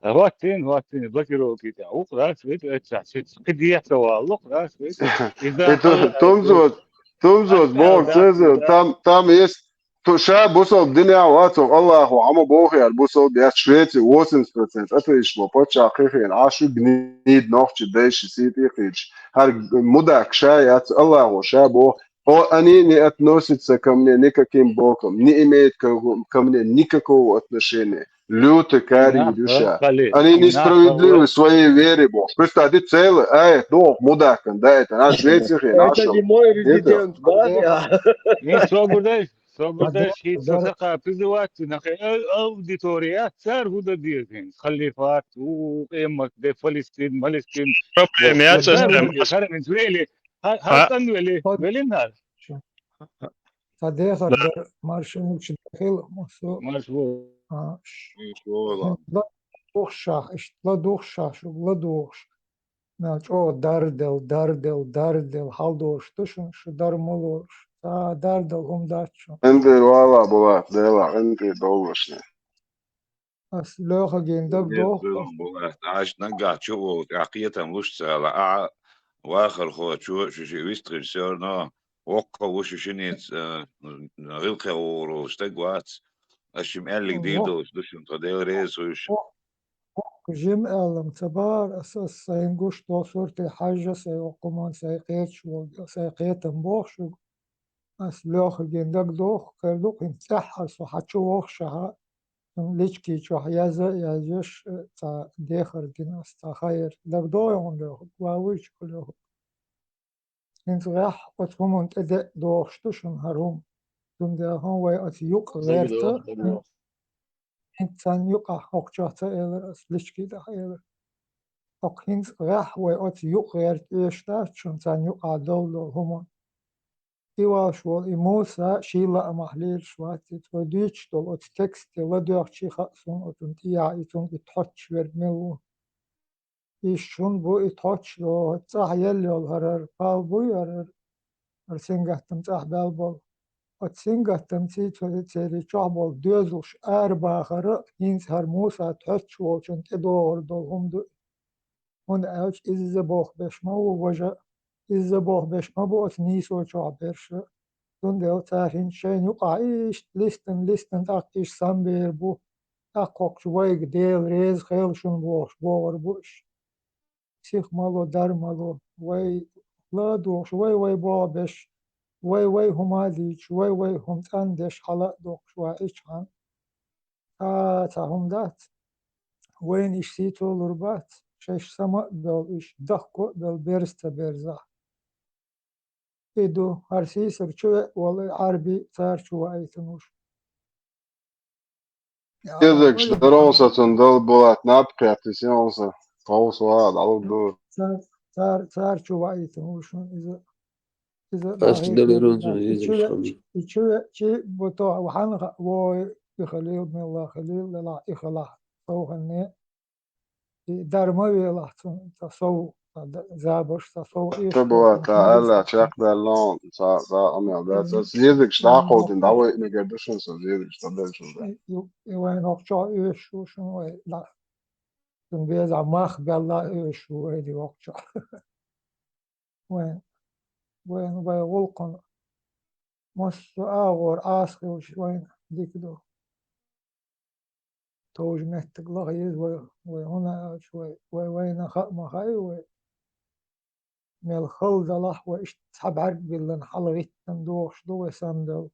ХӀоттийна, хӀоттийна, блокировка тӀехь. Укх раз вит, эццахь, кхидеца валло, раз вит. И да, И ту-, хала, тумзот, тумзот, да, бог, да, цеза, да. Там, там есть Ту ша бусалба динехь вацахь Аллахо хьан ма боху яра бусалба яц Швеци восемьдесят процент атеисташ бо паччахь кхин хиъна Ӏаш ю гнида нохчи дайши сийти кхийдаш. ХӀара мудак ша яц Аллахо ша боху. О, они не относятся ко мне никаким боком, не имеют ко, ко мне никакого отношения. Люты кари душа. Они несправедливы в своей вере, боху. Представь, ты целый, а это, ну, мудакан, да, это, а Швеци хиъна Ӏаш. Это не мой резидент, да? Собур дай, собур дай, шийтта саха призывать нахе аудитория, цар хӀун дан деза хӀинца? Халифат, у, къемат де, Палестин, Малестин. Проблема яц, цар хӀун дан деза? Хара мин вели, хар тан вели, вели нар. Ца дехар дар маршин лучи дахил, массо. Марш ву. А, ш-, ла духшах, ишт ла духшах, шу ла духш. Мел чӀогӀа дардел, дардел, дардел хьалдолуш ду шуна, шу дар ма лоруш. Ца дардел хӀума дац шуна. ХӀинца вала була, Дела, хӀинца доллушни. Ас лоьхагин даг дохку. Аш наггахь чу волчу ахь кхетам луш ца ала, ахьа вахархочо шу ши вистхир сорно, воккха ву шу шинец, гӀилкхе вогӀур волу стаг вац. Аш шим аьллиг дийр долуш ду шуна, тхо Дела реза хуьйш. Воккха жима аьллам ца бахара ас, ас сайн гуш долу сурте хьаьжжа сайн воккхаман, сайн кхеташ волу, сайн кхетам боху шуьга. Ас лоьхагин даг доху, кхер ду хӀинца цӀеххьара со хьан чу вохшахьа, лички чохь яза а язъеш, цхьа дехар дина ас, цхьа хайр. Даг догӀу хьуна лоьхург, ва вуйчу лоьхург. ХӀинца гӀехь оцу хӀуманна тӀе де дохуш ду шуна хӀара хӀума. Цундела хӀун вай оцу юкъа гӀерта, хӀинца царна юкъахь хӀокху чохь ца элира ас, лички тӀехь элира. ХӀокху хӀинца гӀехь вай оцу юкъа гӀерта оьшуш дац шуна царна юкъахь долу долу хӀума. И валш волу и Муса ший лаамахь лелаш вац, иза вай дуьйцуш долу оцу тексте ладоьгӀчий хаьа суна оцунна тӀехьа, и цунна и тхоьттуш верг мила ву. Иштта шуна бу и тхоьттуш догӀу, цӀахь елла йолу хӀара, пал буй хӀара, хӀара сингаттам цӀахь баьлла болу. Оцу сингаттамций церий чохь болу доьзалш арабахара, хӀинца хӀара Муса тхоьттуш волчунна тӀедогӀур долу хӀума ду. ХӀунда аьлча изза боху беш ма ву важа, изза боху беш ма бу оцу нийсо чохь берш. Цундела цара хӀинца шайна юкъахь иштта листан, листан тӀаккха иштта самбер бу, тӀаккха хӀокхучу вайга Дела реза хела шуна бохуш богӀур бу иш. Сих ма ло, дар ма ло, вай ла а дохуш, вай, вай боху беш, вай, вай хӀума а дийцуш, вай, вай хӀума цӀандеш хьала а дохуш ваийтчхьана. Цхьа, цхьа хӀума дац. Вайна иш сийцо лур бац, шайш сама а бевлла иш, дахко а бевлла, берза ца берзахь. И ду, хӀара сийсара чу веа волу Ӏарби цара чу ваийтина ву шу. Езекш даронса цун дал булат наб кхетти сенса, тховса вала дӀалур ду. Цара, цара чу ваийтина ву шуна иза. Иза Ас далерон цун езекш хали. И чу веа, чи бу то вахьана хаьа, вой, и халил, милла халил, лала и халахь, совханне. И дар ма велахь цунна, ца сов, ца забаш, ца сов. Ца бу, ца аьлла, чекхдаьлла, ца, ца амел дац. Аса езекш дӀакховдина, дӀавайина гар ду шуна, аса езекш дӀадайшина. И вайн хӀокху чохь оьшуш ву шуна вай, да. Цун безахь мах белла оьшуш ву вай ди хӀокху чохь. Вайн, вайн, вай гӀуллакхана массо а агӀор Ӏаса хилча вайна дика ду. Товжа меттиг лаха еза вай, вай хӀуна аьлча вай, вай вайна хаа ма хаьа вай. Мел хала далахь вай иштта цхьа бӀаьрг биллина хьалагӀиттина дохуш ду вай самбел.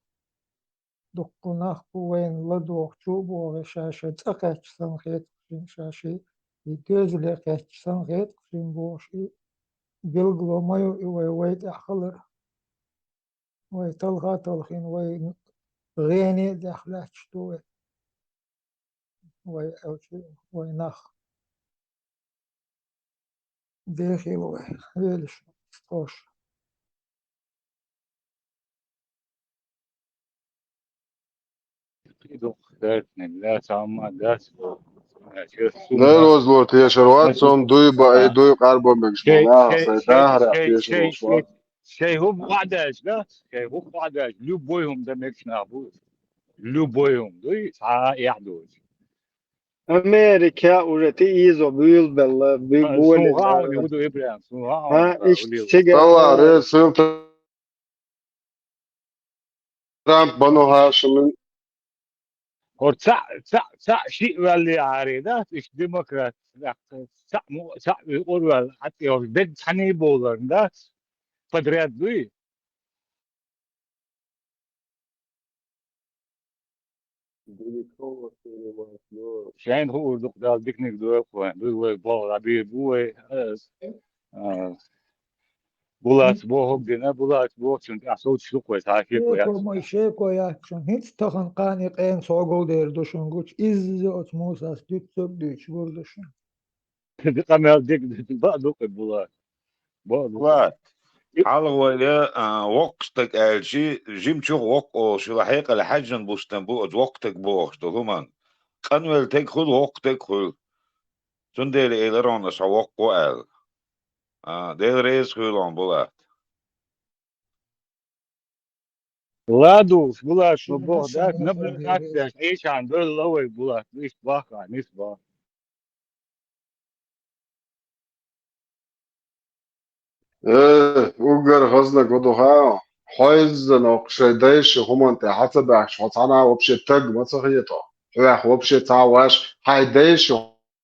Дуккха нах бу вайна ладогӀа чу а богӀий, ша шайн цӀа кхаьчча санна хеташ шина, ша ши и доьзале кхаьчча санна хеташ шина бохуш и билгало ма ю и вай, вай тӀехь хилар. Вай талха а талхийна, вай гӀене а дехлаьтташ ду вай. Вай аьлча, вай нах. Дехийла вай, велаш, стхош. Дай розло тешар вац, сон дуй ба, ай дуй къарбо мегаш болу, сай дахара тешар вац. Шай хӀу бахьадеш, да? Шай хӀу бахьадеш, любой хӀума да мегаш нах бу. Любой хӀума дуй, цхьа а яхь дуй. Америка уже ти изо буьйлабелла, буьйлабелла. Ибрахим, сон гӀа. Цига. Алла, ресил Трамп бану Хашимин. ХӀор цхьаъ, цхьаъ, цхьаъ шиъ ваьлли ари, да? Иш демократ, цхьаъ, цхьаъ ваьлла, хьатӀе хӀорш бед цхьаний боларна, да? Подряд дуй? Шайн хуур ду, Дала диканиг дойла вайн. Дуй вай боху, Ӏабийр бу вай. Булац боху дина, Булац бохучун тӀехь совцуш ду вай, цхьа а шеко яц. Шеко яц шуна. ХӀинца тахана кхана и къена согал дер ду шуна гучу. Изза оцу Мусас дуьццург дуьйцуш гур ду шуна. Къамел дика ду, баа ду кхин Булац. Баа ду. Булац. Хьалха вай, а, воккха стаг аьлчи, жимчух воккха олуш хила хьекъале хьаьжжан бустан бу оцу воккха стаг бохуш долу хӀуман. Къанвелла тег хуьлу, воккха тег хуьлу. Цундела элира хьуна аса воккха ву аьлла. А, Дела реза хуьлда, Булат. Ладугӏуш, Булат, шу боху, да, наб-, наб-, наб-, Ӏийчан бевлла вай, Булат, иштта бахка, нис бо. Э, уггар хазна гу ду хьа, хьо изза ноккха шайн дайша хӀуманна тӀе хьа ца баьхкаш, хьо цхьанна вообще таг ма ца хета. Хьох вообще цхьа а ваш, хьайн дайша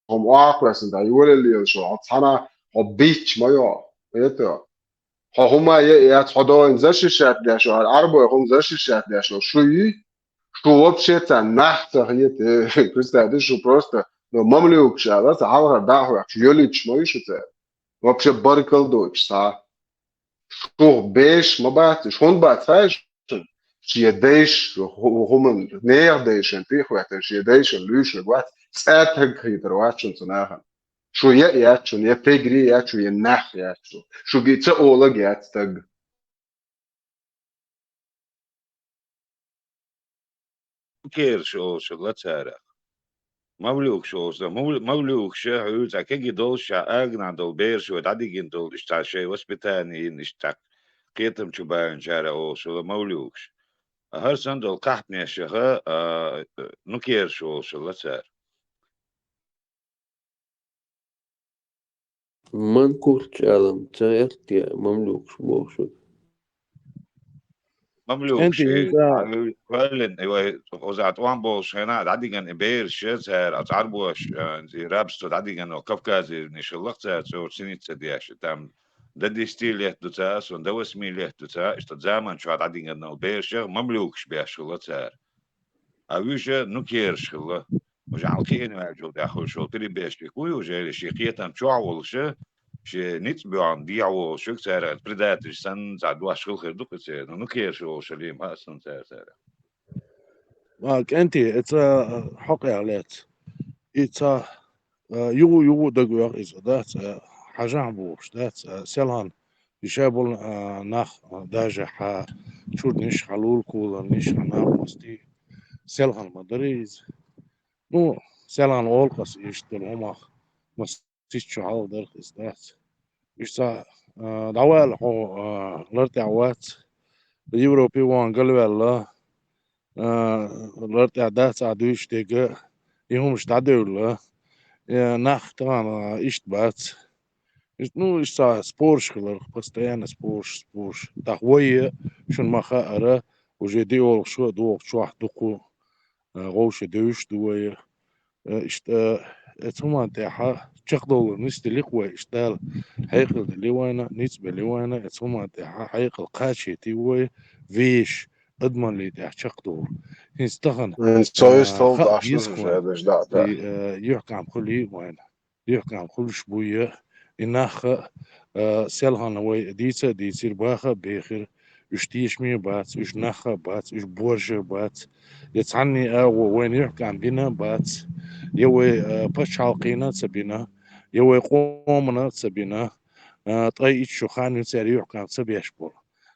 хӀума охьакхоьссина дӀа, йолалла лелаш ву, хьо цхьанна хьо бийцча ма йо, хета. Хьо хӀума е а яц, хьо догӀина защищать деш ву, хӀара Ӏарбой хӀума защищать деш ву, шу юй? Шу вообще царна нах ца хета, представь, шу просто, ну, мамлюкаш аьлла, цхьа хьалхара дӀа а хьоьхкуш, йолуьйтуш ма ю шу цара. Вообще баркалла доцуш цхьа. Шух беш ма бац, шу хӀунда бац хаьий шуна? Шен дайша, хӀу-, хӀуманна, нехан дайшана тӀе а хӀоьттина, шен дайшана луьйш верг вац, цӀа таг хетар вац шуна цу нахана. Шу е а яц шуна, я тегри яц шу, я нах яц шу. Шуьга и ца олаг яц таг. Керш олуш хилла царах. Мавлюкаш олуш хилла. Мавл-, мавлюкаш, хьуьлла цхьа кегий долуш, ша агна долу бераш вай дӀадигина долу, иштта шайн воспитание йина, иштта кхетам чу баьллинчара олуш хилла мавлюкаш. А хӀара санна долу кхахьпанешаха, а, ну, керш олуш хилла цара. Манкуртчу аьлла ца гӀерта те мамлюкаш бохуш ву? Мамлюкаш, КӀентий, э, хӀинца а, ваьллина, э, вай, оза тӀом болуш хенахь дӀадиган и бераш, цара, оцу Ӏарбош, э, и рабство дӀадиган, Кавказерниш хилла-кх цара, цо синица деш, там, до десяти лет ду ца, сон до восьми лет ду ца, иштта заман чохь дӀадиган бераш, мамлюкаш беш хилла цара. А уьш, ну, керш хилла. Уьш хьалха кхиъна ваьллачул тӀаьхьа хуьлуш волу перебежчик вуй, уже шен кхетам чохь волуш, шен ницкъ боьхна дехьа волуш, цара предатель санна, цхьа дош хила хир ду-кх и церан. Ну, ну, керш волуш хилла ма а санна цара, цара. А, КӀентий, эца, а, хьокъехь лаьцна. И ца, а, югу-югу дагавоьгӀу иза, дац, а, хьажахь бохуш, дац, а, селхана и ша болу, а, нах, а, даже хьан чурниш, хьан лулакуларниш, хьан накъостий, селхана ма дарий иза. Ну, селхана олу-кх аса иштта долу хӀумах, масийтта шо хьалха дара-кх иза, дац. Иштта, а, дӀавала хьо, а, лар тӀехь вац, Европе ван галваьлла, а, лар тӀехь дац ахь дуьйцуш дерг, и хӀумаш дӀадевлла, э, нах тахана иштта бац. Иш-, ну, иштта спорш хиларх, постоянно спорш, спорш. ТӀаккха вай, шуна ма хаара, уже диъолгӀа шо а дохучохь дукха, э, вовшах девзаш ду вай. Э, иштта, э, эцу хӀуманна тӀехьа чекхдовлар нисделли-кх вай, иштта Дала хьекъал делли вайна, ницкъ белли вайна, эцу хӀуманна тӀехьа хьекъал кхачийти вай, веш, адамаллий тӀехь чекхдовлар. ХӀинца тахана, э, хаа деза-кх вайна, и, э, юьхькӀам хуьлий вайна. ЮьхькӀам хуьлуш буй, и нах а, а, селхана вай дийца а дийцира, баха а бехира, уьш тешаме а бац, уьш нах а бац, уьш борша а бац, я цхьанне а агӀо вайна юьхькӀам бина а бац, я вай, а, пачхьалкхена а ца бина, я вай къомана а ца бина, а, ткъе итт шо хан ю цара юьхькӀам ца беш болу.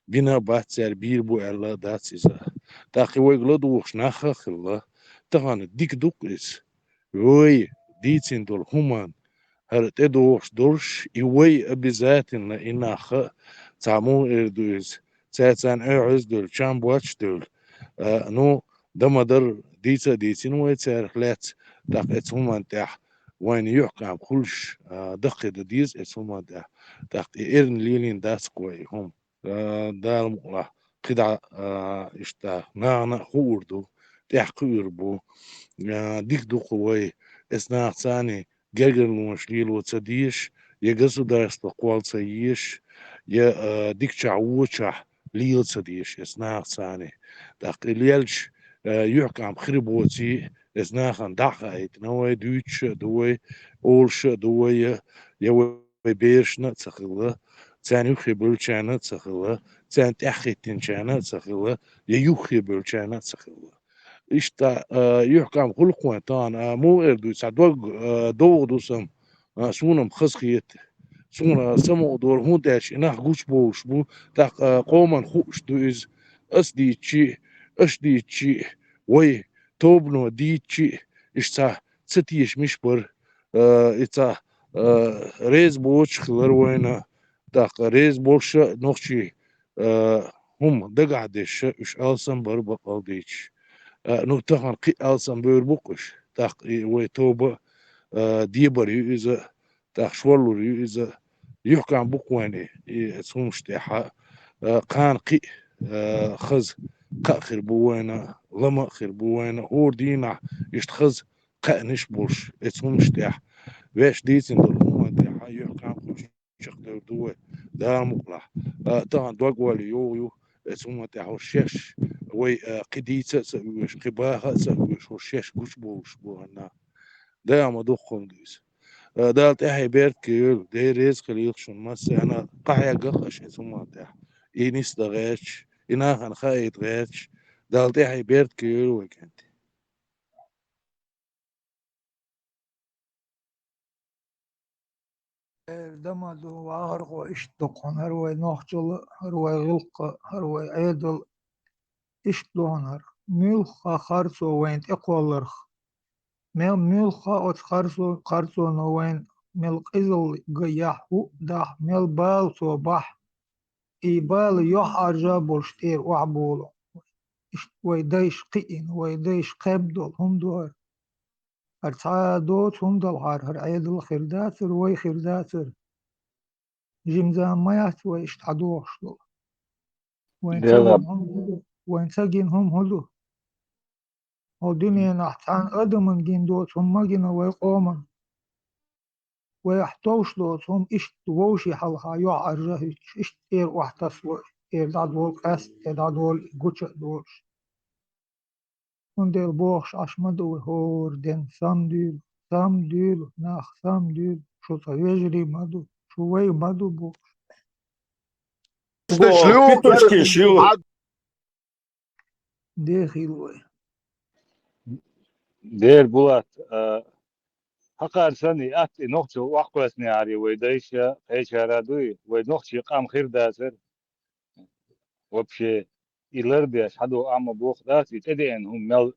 Бина а бац цара, бийр бу аьлла а дац иза. ТӀаккха и вайга ладугӀуш нах а хилла, тахана дика ду-кх иза. Вай дийцина долу хӀуманна хӀара тӀедогӀуш долуш, и вай обязательно и нах а, цхьа муха эр ду иза, цаьрца охьа а девлла, чам боццуш а девлла, а, ну, дан ма дара, дийца а дийцина вай царах лаьцна, тӀаккха эцу хӀуманна тӀехь вайна юьхькӀам хуьлуш, а, даккхий дан деза эцу хӀуманна тӀехь, тӀаккха и эрна лелийна дац-кх вай и хӀума. А, Дала мукъалахь, кхидӀа, а, иштта нахана а хуур ду, тӀехь кхуьур бу. А, дика ду-кх вай, эцу нахаца гергарлонаш лело ца дезаш, я государство кхолла ца езаш, я, а, дикачохь вочохь лела ца дезаш эцу нахаца. ТӀаккха и лелча, а, юьхькӀам хир боций, эцу нахана дӀа а хаийтина вай, дуьйцуш а ду вай, олуш а ду вай, я, я вай вай берашна а ца хилла, царна юххе бевллачарна а ца хилла, царна тӀаьхьахӀиттинчарна а ца хилла, я юххе бевллачарна а ца хилла. Иштта, а, юьхькӀам хуьлу-кх вайн тахана, а, муха эр ду, цхьа дог, а, довгӀа ду сан, а, суна-м хазахета. Суна самукъадолу, хӀунда аьлча и нах гучубовлуш бу, тӀаккха, а, къоманна хууш ду иза. Ас дийцчи, аш дийцчи, вай тобано дийцчи, иштта ца тешамаш бара. А, и цхьа, а, реза боцуш хилар вайна, ТӀаккха реза болуш а нохчий, а, хӀума дагахь деш а, уьш алсам бар бакъал дийцаш. А, ну, тахана кхин а алсам бевр бу-кх уьш. ТӀаккха и вай тоба, а, дебар ю иза, тӀаккха шорлур ю иза. Юьхькам бу-кх вайна и, и цу хӀумаш тӀехь, а, кхана кхин а, а, хаза кхаъ хир бу вайна, лама а хир бу вайна, хӀора дийнахь иштта хаза кхаънаш болуш, эцу хӀумаш тӀехь, вешан дийцина долу хӀуманна тӀехь юьхькам кхуьуш чекхдевр ду вай, Дала мукъалахь. А, тахана дог-ойла йогӀу ю, эцу хӀуманна тӀехь хӀорш шаьш, вай, а, кхин дийца а ца оьшу, кхин баха а ца оьшу, хӀорш шаьш гучубовлуш бу хӀанна. Дала ма дукха хӀума ду иза. А, Дала тӀаьхье беркате йойла, Дела реза хилийла шуна массарна, къахьегна-кх аша эцу хӀуманна тӀехь. И нисдан гӀерташ, и нахана хаийта гӀерташ, Дала тӀаьхье беркате йойла вай, кӀентий. Эр дан ма ду, вахархо, иштта ду-кх хӀара вай нохчалла, хӀара вай гӀиллакх, хӀара вай Ӏедал, иштта ду хӀара. Муьлхха харцо вайна тӀекхолларх. Мел муьлхха оцу харцо-, харцоно вайна мел къизалла ган яхь хӀуъа дахь, мел бала цо бахь, и бала йохьа Ӏаржа а болуш тӀера охьаболу. Иштта вай дайша кхиъна, вай дайша кхаьбна долу хӀума ду хӀара. ХӀара цхьа а доцу хӀума далахьара, хӀара Ӏедал хир дацара, вай хир дацара. Жимза ма яц вай иштта хьадохуш долу. Вайн ца Дела. Гина хӀума хӀун ду? Вайн ца гина хӀума хӀун ду? Хьо дуьненахь цхьана адаман гина доцу хӀума ма гина вай къоман. Вай ахь товш доцу хӀума иштта вовшийн хьалха йохьа Ӏаржа а хӀуьттуш, иштта тӀера охьатасало, тӀера дӀадолу къаьсттина, тӀера дӀадолу гуча а долуш. Цундела бохуш Ӏаш ма ду вай хӀора ден, самдуьйла, самдуьйла, нах самдуьйла, шу цкъа вежарий ма ду, шу вай ма ду бохуш. Бо, питушки шил. Дехийла вай. Дер Булат, а, хӀокхара санна, атта и нохчо охьакхоьссинехьара вай дайша, кхечара дуй, вай нохчийн къам хир дацара. Вообще, и ларбеш хьадо амма боху дац, и тӀедеана хӀума мел,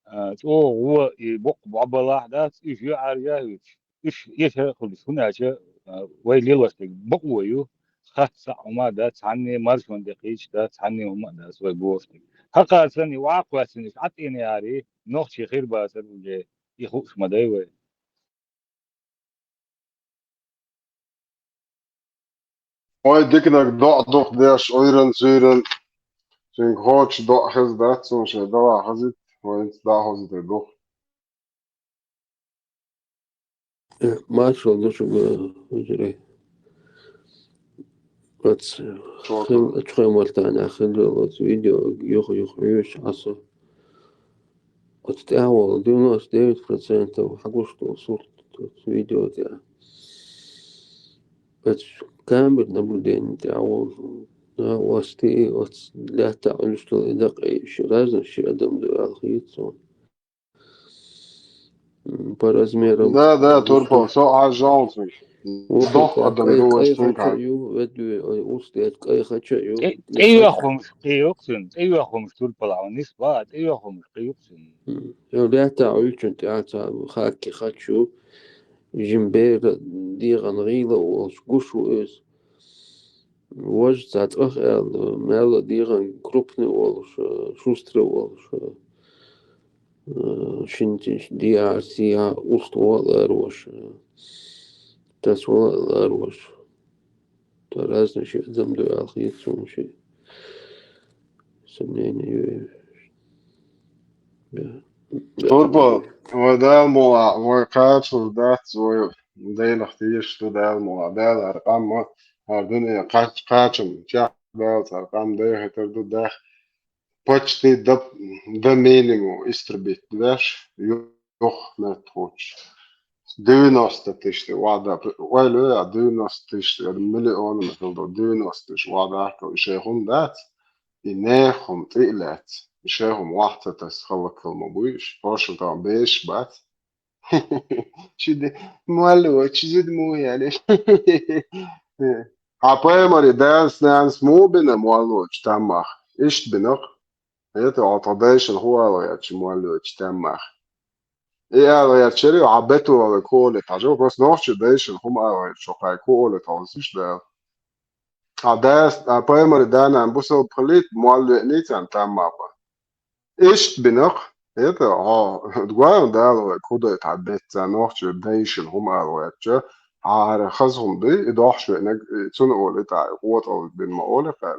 а, чӀогӀа гӀо и боккха бӀобалахь дац, уьш юьхьӀаьржа а хӀуьттуш, уьш эша а хуьлуш, хӀунда аьлча, а, вай лелош дерг бакъо ю, хатта схьа хӀума а дац, цхьанне маршонан тӀе кхийча дац, цхьанне хӀума а дац вай бохуш дерг. ХӀокхара санна, охьакхоьссинарш Ӏа тӀенехьара, нохчий хир бацара уже, и хууш ма дай вай. Ой, диканиг доӀа дукха деш, Ӏуьйранна, зуьйранна, цуьнга кхочуш доӀа хеза дац, цунна шайн дала хазийта, вайца дӀа а хозуьйтур ду. Э, маршалла ду шуьга, вежарий. Оцу Чорта. Хин-, оцу хин мартана хилла оцу видео юха-юха хьоьжуш Ӏа со. Оцу тӀаьхьа волу девяносто девять процентов хьагуш долу сурт оцу видео тӀехь. Оцу камера наблюдения тӀехь волу, а, васти, оцу лаьттахь Ӏуьллуш долу и дакъий, ши разный ши адам ду аьлла хета суна. М, по размерам. Да, да, Турпал, со а жовзу. Вуха Дох тӀехь адам кӀай, ду вай кӀай стунга. Хача ю, ведь ве, ой, урс дет кӀай хача ю. ТӀе-, тӀеюьххьумаш кхийокх цуьнан, тӀеюьххьумаш Турпал, хьуна нисбан, тӀеюьххьумаш кхийокх цуьнан. М, я лаьттахь Ӏуьллучун тӀехь ца хакки хача ю, жим бера дегӀан гӀийла а волуш, гуш ву иза. Важа цхьа цӀах аьлла, мел а дегӀан крупный волуш, шустрый волуш, э, шин тиш диар сия уст вала ларош, э, тас вала ларош. Та разный ши адам ду аьлла хета суна ши. Сомнение ю. Да. Да. Турпал, вай Дала мукъалахь, вай кхачалур дац, вай Делах тешаш ду Дала мукъалахь. Дала хӀара къам ма, хӀара дуьне кхач-, кхачам чекхдаллалц хӀара къам дехийтар ду дах. Почти до, до минимума истребить веш, юха меттахочуш. Девяносто тысяч вада, ойла а девяносто тысяч, миллион ма хила ду, девяносто тысяч вада, и шайн хӀума дац, и нехан хӀума тӀе а лаьцна, и шайн хӀума вахь ца тасса хӀаллакьхила ма буй уьш, хӀоршна тахана безаш бац. Чу де, молло, чу зуда мо яли. Хьан пайхамаре даьллас нанас муха бина моллочу таммах? Иштта бина-кх. ХӀета хьо тхан дайшна хӀун ала гӀерташ моллочу таммах? И ала гӀертачарех, хьа бетта вале ку оле тхьажо, просто нохчий дайшин хӀума ала гӀертачо кхай ку оле тхьовсиш дала. Хьа дас, а, пайхамари да-нана бусалба хилийта, молла веъний царна таммаба. Иштта бинакъ, это, хьо, дугайна Дала вай кудой тхьа бетта нохчий дайшин хӀума ала гӀертача, хьа хӀара хаза хӀума ду, и дохьуш веънаг, и цунна оле тхьа, и къотӀал бин ма оле кхай.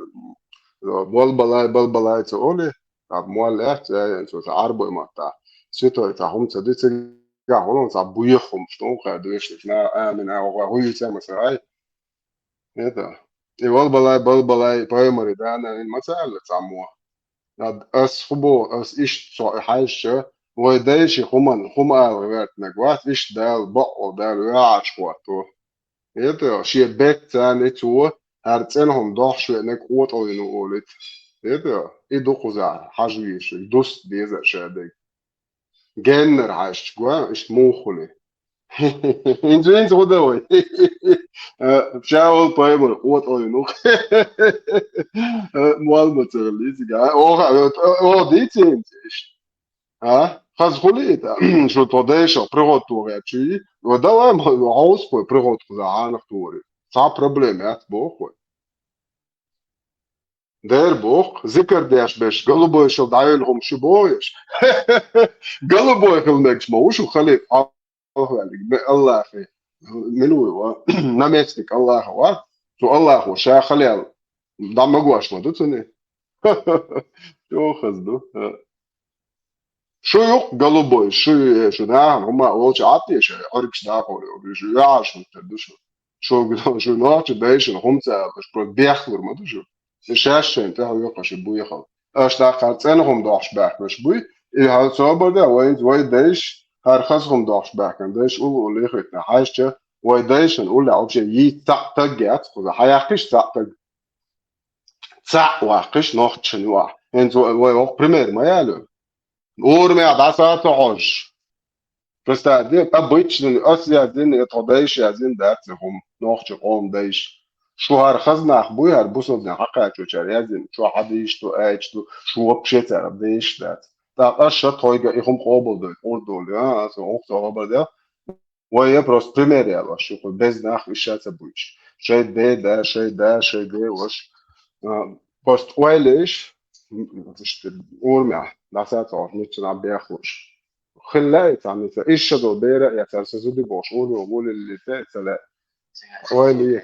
Балбалай, балбалай ца оле, тхьа молла аьлча, э, цо тхьа Ӏарбой матта. Святой тхьа хӀума ца ди, цига хӀума тхьа буйх хӀума, что кхай дешнаш, на, амин, а, ва, хуй ца ма ца ай. Это. И валбалай, балбалай, пайхамари да-нана ма ца аьлла цхьаммо. Ад, ас хӀу бо, ас иштта со хьаьжча, вай дайши хӀуман, хӀума ала гӀертанаг вац, иштта Дала, бакъо Дала, ваьӀача хӀотто. Это, шен бетта царна и цо, хӀара цӀена хӀума дохьуш веънаг къотӀал вина олит. Это, и ду кхузахь, хьажа везаш, дуста деза шадайг. Геннара хьаьжча, гой, иштта муха хули. Инзу, инзу худа вай. Э, ша вол пайхамар, къотӀал вина. Э, молла ма ца хилли цига. Оха, о, о, дийцинца иштта. А? Хаза хули это? Шу тхо дайшал приготовка гӀертачий? Ва давай, ма, хьовса кхой приготовка за хьанах тори. Цхьа проблема яц боху вай. Дера боху, зикар деш берш, голубойшал дӀавелла хӀума шу бохуш. Голубой хила мегаш ма ву шу халифа хьалхаваьллиг, бе Аллахе. Мила ву ва? Наместник Аллаха ва? Цу Аллахо ша халел дӀа ма гош ма ду цуни? Чо хаза ду? Шу юкъ голубой, шу, шу нахана хӀума олча Ӏаттеша, Ӏургаш дахор йогу, шу яхьаш хӀуттар ду шу. Шу, шу нохча дайшина хӀума ца аьлла, шу просто бехлур ма ду шу. И шаьш шайн тӀехь векха шу буй хала. Аша тӀаккха цӀена хӀума дохьуш баьхкаш буй, и хьал собар да, вайн, вай дайш, хӀара хаза хӀума дохьуш баьхкан дайш, улу улу ихитна хьаьжча, вай дайшин уллехь вообще йийца цхьаъ таг яц, кхуза хьаяккхиш цхьаъ таг. Цхьаъ ваккхиш, нохчашна юкъахь. ХӀинца вай, вай воккха пример ма яло. Урамехь дӀаса ца хьожуш. Представь, де, обычно, ас яздина, я тхо дайша яздина дац и хӀума, нохча къоман дайша. Шу хӀара хаза нах буй, хӀара бусалба дин хьакхачочара яздина, шу хьадийш ду, айча ду, шу вообще цара дайша дац. ТӀаккха аш ша тхойга и хӀума къобалдой, къурдолу, а, аса гӀуллакх ца хабар дел. Вай я просто пример яла, шу кху беза нах иша ца буьйш. Шай де да, шай да, шай де ваш. А, просто ойла иш, м, м, ишта урамехь, дӀаса ца хьожуш, мичча нах бехлуш. Хилла и цхьа мица, иша долу бера а, я цара са зуди бохуш, урамехь вуллалли те, ца лаьа. Ойла е.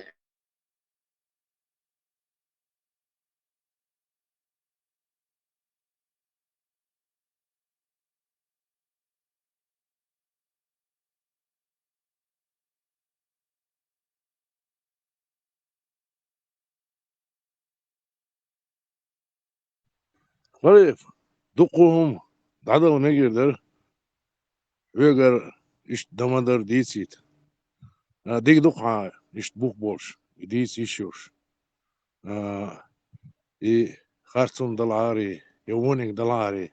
Халиф, дукха хӀума дӀадала мегар дара. Вегар иштта дан ма дара дийцийта. А, дика ду-кх хьан иштта бух болуш, и дийца йиш йолуш. А, и харцонна далахьара, я вониг далахьара.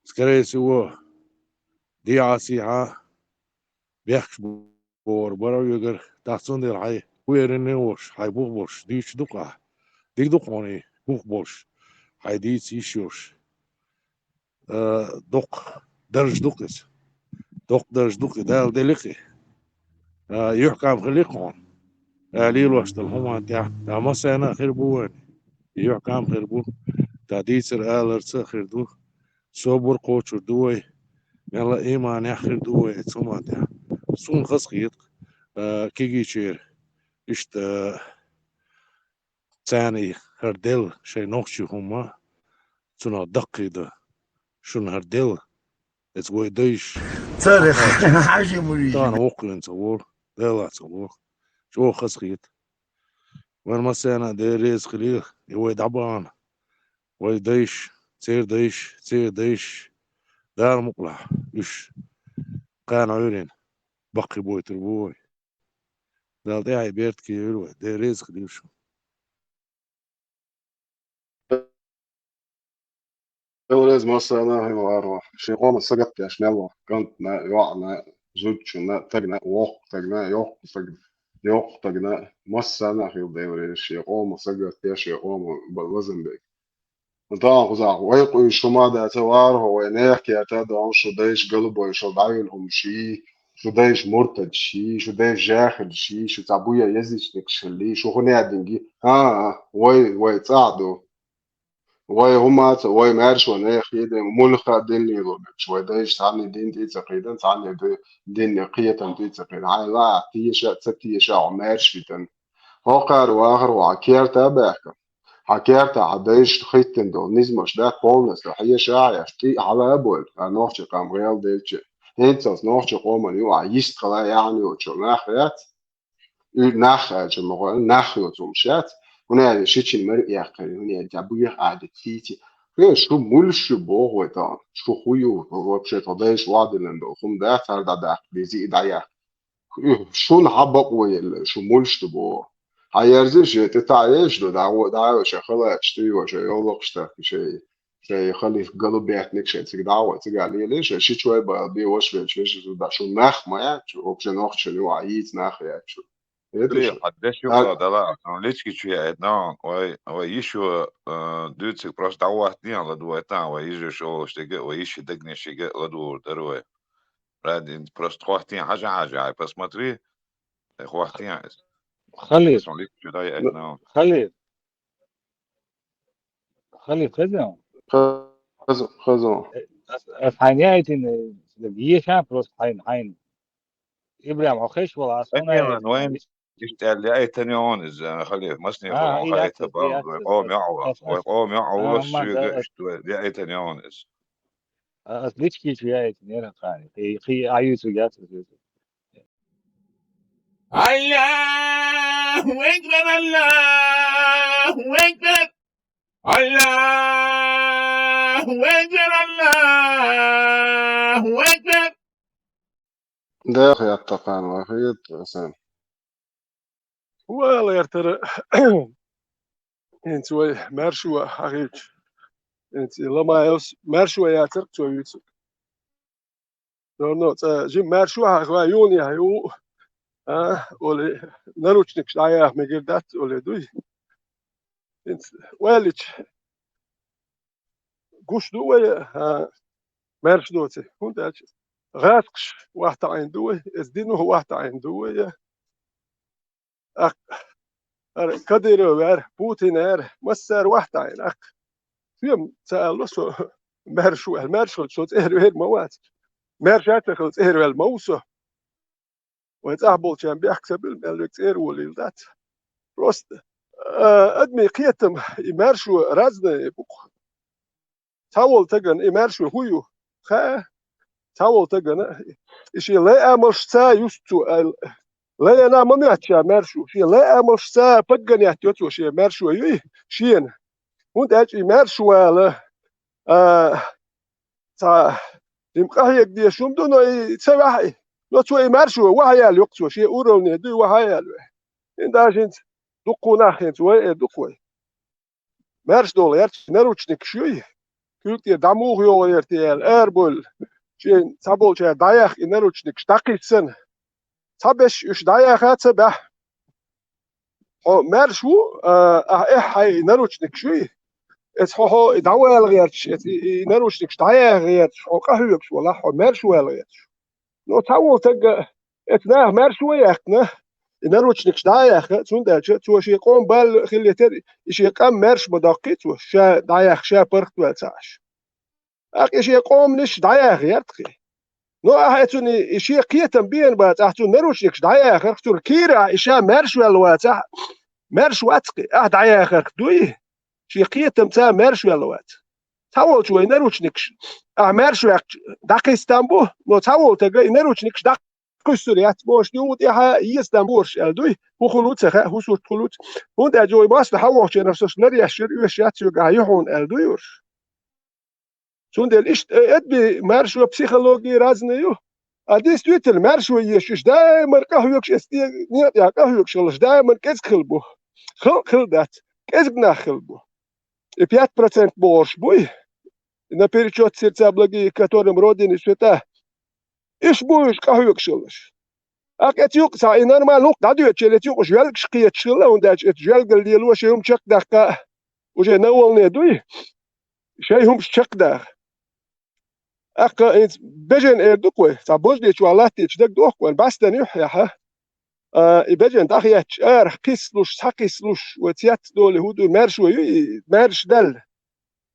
Скорее всего, дехьа-сехьа бехкаш бу-, бохур бара вегар, тахь цундела хьайн уверенный волуш, хьайн бух болуш, дуьйцуш ду-кх ахь. Дика ду-кх хьуна и бух болуш, хьайн дийца йиш йолуш. Э, доккха дарж ду-кх иза. Доккха дарж ду-кх и, Дала делли-кх и. Э, юьхькам хили-кх хьуна. Э, лелош долу хӀуманна тӀехь, тӀаккха массарна а хир бу вайна. И юьхькам хир бу. ТӀаккха дийцар аларца а хир ду. Собар кхочур ду вай. Мелла а ийманехь хир ду вай оцу хӀуманна тӀехь. Суна хазахета-кх, э, кегийчера иштта, э, царна и хӀара делла шайн нохчийн хӀума, цунах даккхий дан. Шуна хӀара делла, эца вай дайша. Цара хьажа мури. Тахана воккхавина ца волу, Дала ца волу. ЧӀогӀа хазахета. Вайн массарна а Дела реза хилийла, и вай дӀабахана. Вай дайша, церан дайша, церан дайша. Дала мукъалахь, уьш кхана Ӏуьйрина баккхий бойтур бу вай. Дала тӀаьхье беркате йойла вай, Дела реза хилийла шуна. Дела реза массарна а хилийла, шен къоман сагатдеш мел ву, кӀантана, йоӀана, зудчунна, тагна, воккха тагна, йоккха тагна, йоккха тагна, массарна а хилла Дела реза, шен къоман сагатдеш, шен къоман бала лазам бе. Дан хузахь, вай къуй шу ма даца вархо, вай нех кета дан шу дайш галубой, шу дайвил хӀум ши, шу дайш муртад ши, шу дайш жахил ши, шу цабуя язычник шили, шу хуня динги. А, вай, вай цаду. Вай хӀумаца, вай маршо нех еде, мулха динни логич, вай дайш цани дин ти цакидан, цани дин кхетан ти цакидан. Хай ла, тиеша, ца тиеша, марш витан. Хокар вахар ва керта бехка. Хьа керта, хьа дайш хиттин дол, низмаш да полностью, хьеша, яш, ти хьала боль, а нохчи къам гъел делчи. ХӀинцалц нохчи къоман ю, а йист хала яхьан ю, чо нах яц. Уь нах, а, чо мого, нах ю цум шац. Уна шичин мар яхкари, уна дя буях а де тити. Хе, шу муль шу бог вайтан, шу хую, вообще, то дайш ладилан дол, хум да, цар да да, бизи и да я. Шун хьа бакъо елла, шу мулш ду бо. Хьа ерзиш, е тӀе таӀ еш ду, дагӀо, дагӀо, ша хала, шти ва, ша йолокъ шта, ша, ша хали галу бетник, ша циг дагӀо, циг али ле, ша ши чой бал, би вош ве, ша ши да, шу нах ма я, чу, вообще нох чу, ва, йиц нах я, чу. Это Блин, шу. А дальше Так. Что, да ладно, ну, лички чу я, это, ну, ой, ой, ещё, э, дюцик просто дагӀо, не, ладу, это, ой, ещё шо, что, ой, ещё дагни, что, ладу, дарой. Ради, просто хватин, хажа, хажа, посмотри. Э, хватин. Халид. Посмотри, что да я, Ну, ну. Халид. Халид, хазан? Хазан, хазан. Э, ас, ас хайни айтин, э, ешан просто хайн, хайн. Ибрам, охеш вала, ас Ай, хона не, ай, ну, ай, иш-, иштяли айтани он из, э, Халид, масни А, хо, и хай ас, та и бал, ас, ой, ас, о, ас, мява, ас, ой, ас. О, мява, А, ма, сюга, да, ас. Ишту, я айтани он из. А, ас лички чу я айтин, я хани. Хи, хи, аю сюга, ас, ас, ас. Аллаху акбар, Аллаху акбар. Аллаху акбар, Аллаху акбар. Да, хьяттакъан ва хьият, Хасан. Вала яртара. Инц вай маршо хьагӀийча. Инц Ламаевс маршо яцар цо вицу. Дорно цӀа жим маршо хьахва юн я ю. А, оли наручникаш дӀаяха мегар дац, оли дуй. Инц валич. Гуш ду вай, а, марш доци. ХӀунда аьлча гӀаскаш вахта Ӏайн ду вай, эс дину вахта Ӏайн ду вай. Ах, ара Кадыров вар, Путин вар, массар вахта Ӏайн, ах. Шуьм ца алло со марш вал, марш хилча со цӀера вер ма вац. Марш а ца хила цӀера вел ма ву со. Вай цӀахь болчарна бехк ца билла, мел век цӀера волийла дац. Просто, а, адми кхетам, и маршо разное бу-кх. Цхьаволу тагана и маршо хӀу ю? Ха? Цхьаволу тагана и шен лай амалшца юсту цо аьлла. Лайна ма моьтту ша маршо. Шен лай амалшца пагганет йо цо шен маршо юй шена. ХӀунда аьлча и маршо вала, а, цхьа, жима къахьега дезаш хӀума ду, но и ца ваьхьа и. Но цо и маршо ваха яьлла йоккху цо, шен уровне дуй ваха яьлла ве. ХӀинда хӀинца дуккху нах хӀинца вай э дукха вай. Маьрша долу гӀерташ наручникаш юй, куьйга тӀера дӀа муха йогӀу гӀерта аьлла, арабевлла, шен цхьаболчара дӀаяьхна и наручникаш дӀакхиссана. Цхьаберш уьш дӀаяьха ца баьхьа. Хьо маьрша ву, а, ахьа эхь хьайн и наручникаш юй? Эца хьо, хьо и дӀавала гӀерташ, эца и, и наручникаш дӀаяьха гӀерташ, хьо къахьоьгуш валахь, хьо маьрша вала гӀерташ. Ну, цхьаволу тагга эца наха маьрша ван яьккхина, и наручникаш дӀа а яьхна, цундела цо шен къоман бала хилла тера, и шен къам маьрша ма доккхий цо, ша дӀаяьхна, ша паргӀатваьлла ца Ӏаш. ТӀаккха и шен къоманаш дӀаяьха гӀерта кхин. Но ахьа цунна и шен кхетам беана бац, ахьа цунна наручникаш дӀаяьхарх, цуьнан кийрахь и ша маьрша ваьлла вацахь, маьрша вац кхин, ахьа дӀаяьхарх дуй? Шен кхетамца маьрша ваьлла вац. Цхьаволчу вай наручникаш, ахьа маьрша ваьккхича, дӀакхистам бу, но цхьаволу тага и наручникаш дӀакхуьссур яц, бохуш, юха тӀаьхьа ездан борш аьлла дуй, хӀун хуьлу ца хаьа, хӀун сурт хуьлу ца. ХӀунда аьлча вай массо а хьан вохучу нах саш нар яьшшира, оьшуш яц соьгахь юьхьун аьлла дуй уьш. Цундела иштта, э, эдби маршо психология разная ю. А действительно, маршо езаш уьш даимар къахьоьгуш, эцу некъа тӀехь къахьоьгуш хилалаш, даимар кӀезиг хилла бу. Халкъ хилла дац, кӀезиг нах хилла бу. И пять процентов бохурш буй, наперечёт сердца благие, которым Родина свята. Иш бу уьш къахьоьгуш хилалаш. ТӀаккха эца юкъа цхьа и нормально хӀух дӀадоьдучу, эца юкъа жоьлгаш кхеташ хилла, хӀунда аьлча эца жоьлгал лело шен хӀума чекхдаккха уже на волне дуй. Шайн хӀумаш чекхдаха. ТӀаккха хӀинца бежен эр ду-кх вай, цхьа божде чу латтийча дагадоху-кх вайна, бӀаьстенна юьхь яхьа. А, и бежен дӀахетташ арахь кхиссалуш, схьакхиссалуш, вай цец долий хӀун ду, маьрша вай ю и, маьрша даьлла.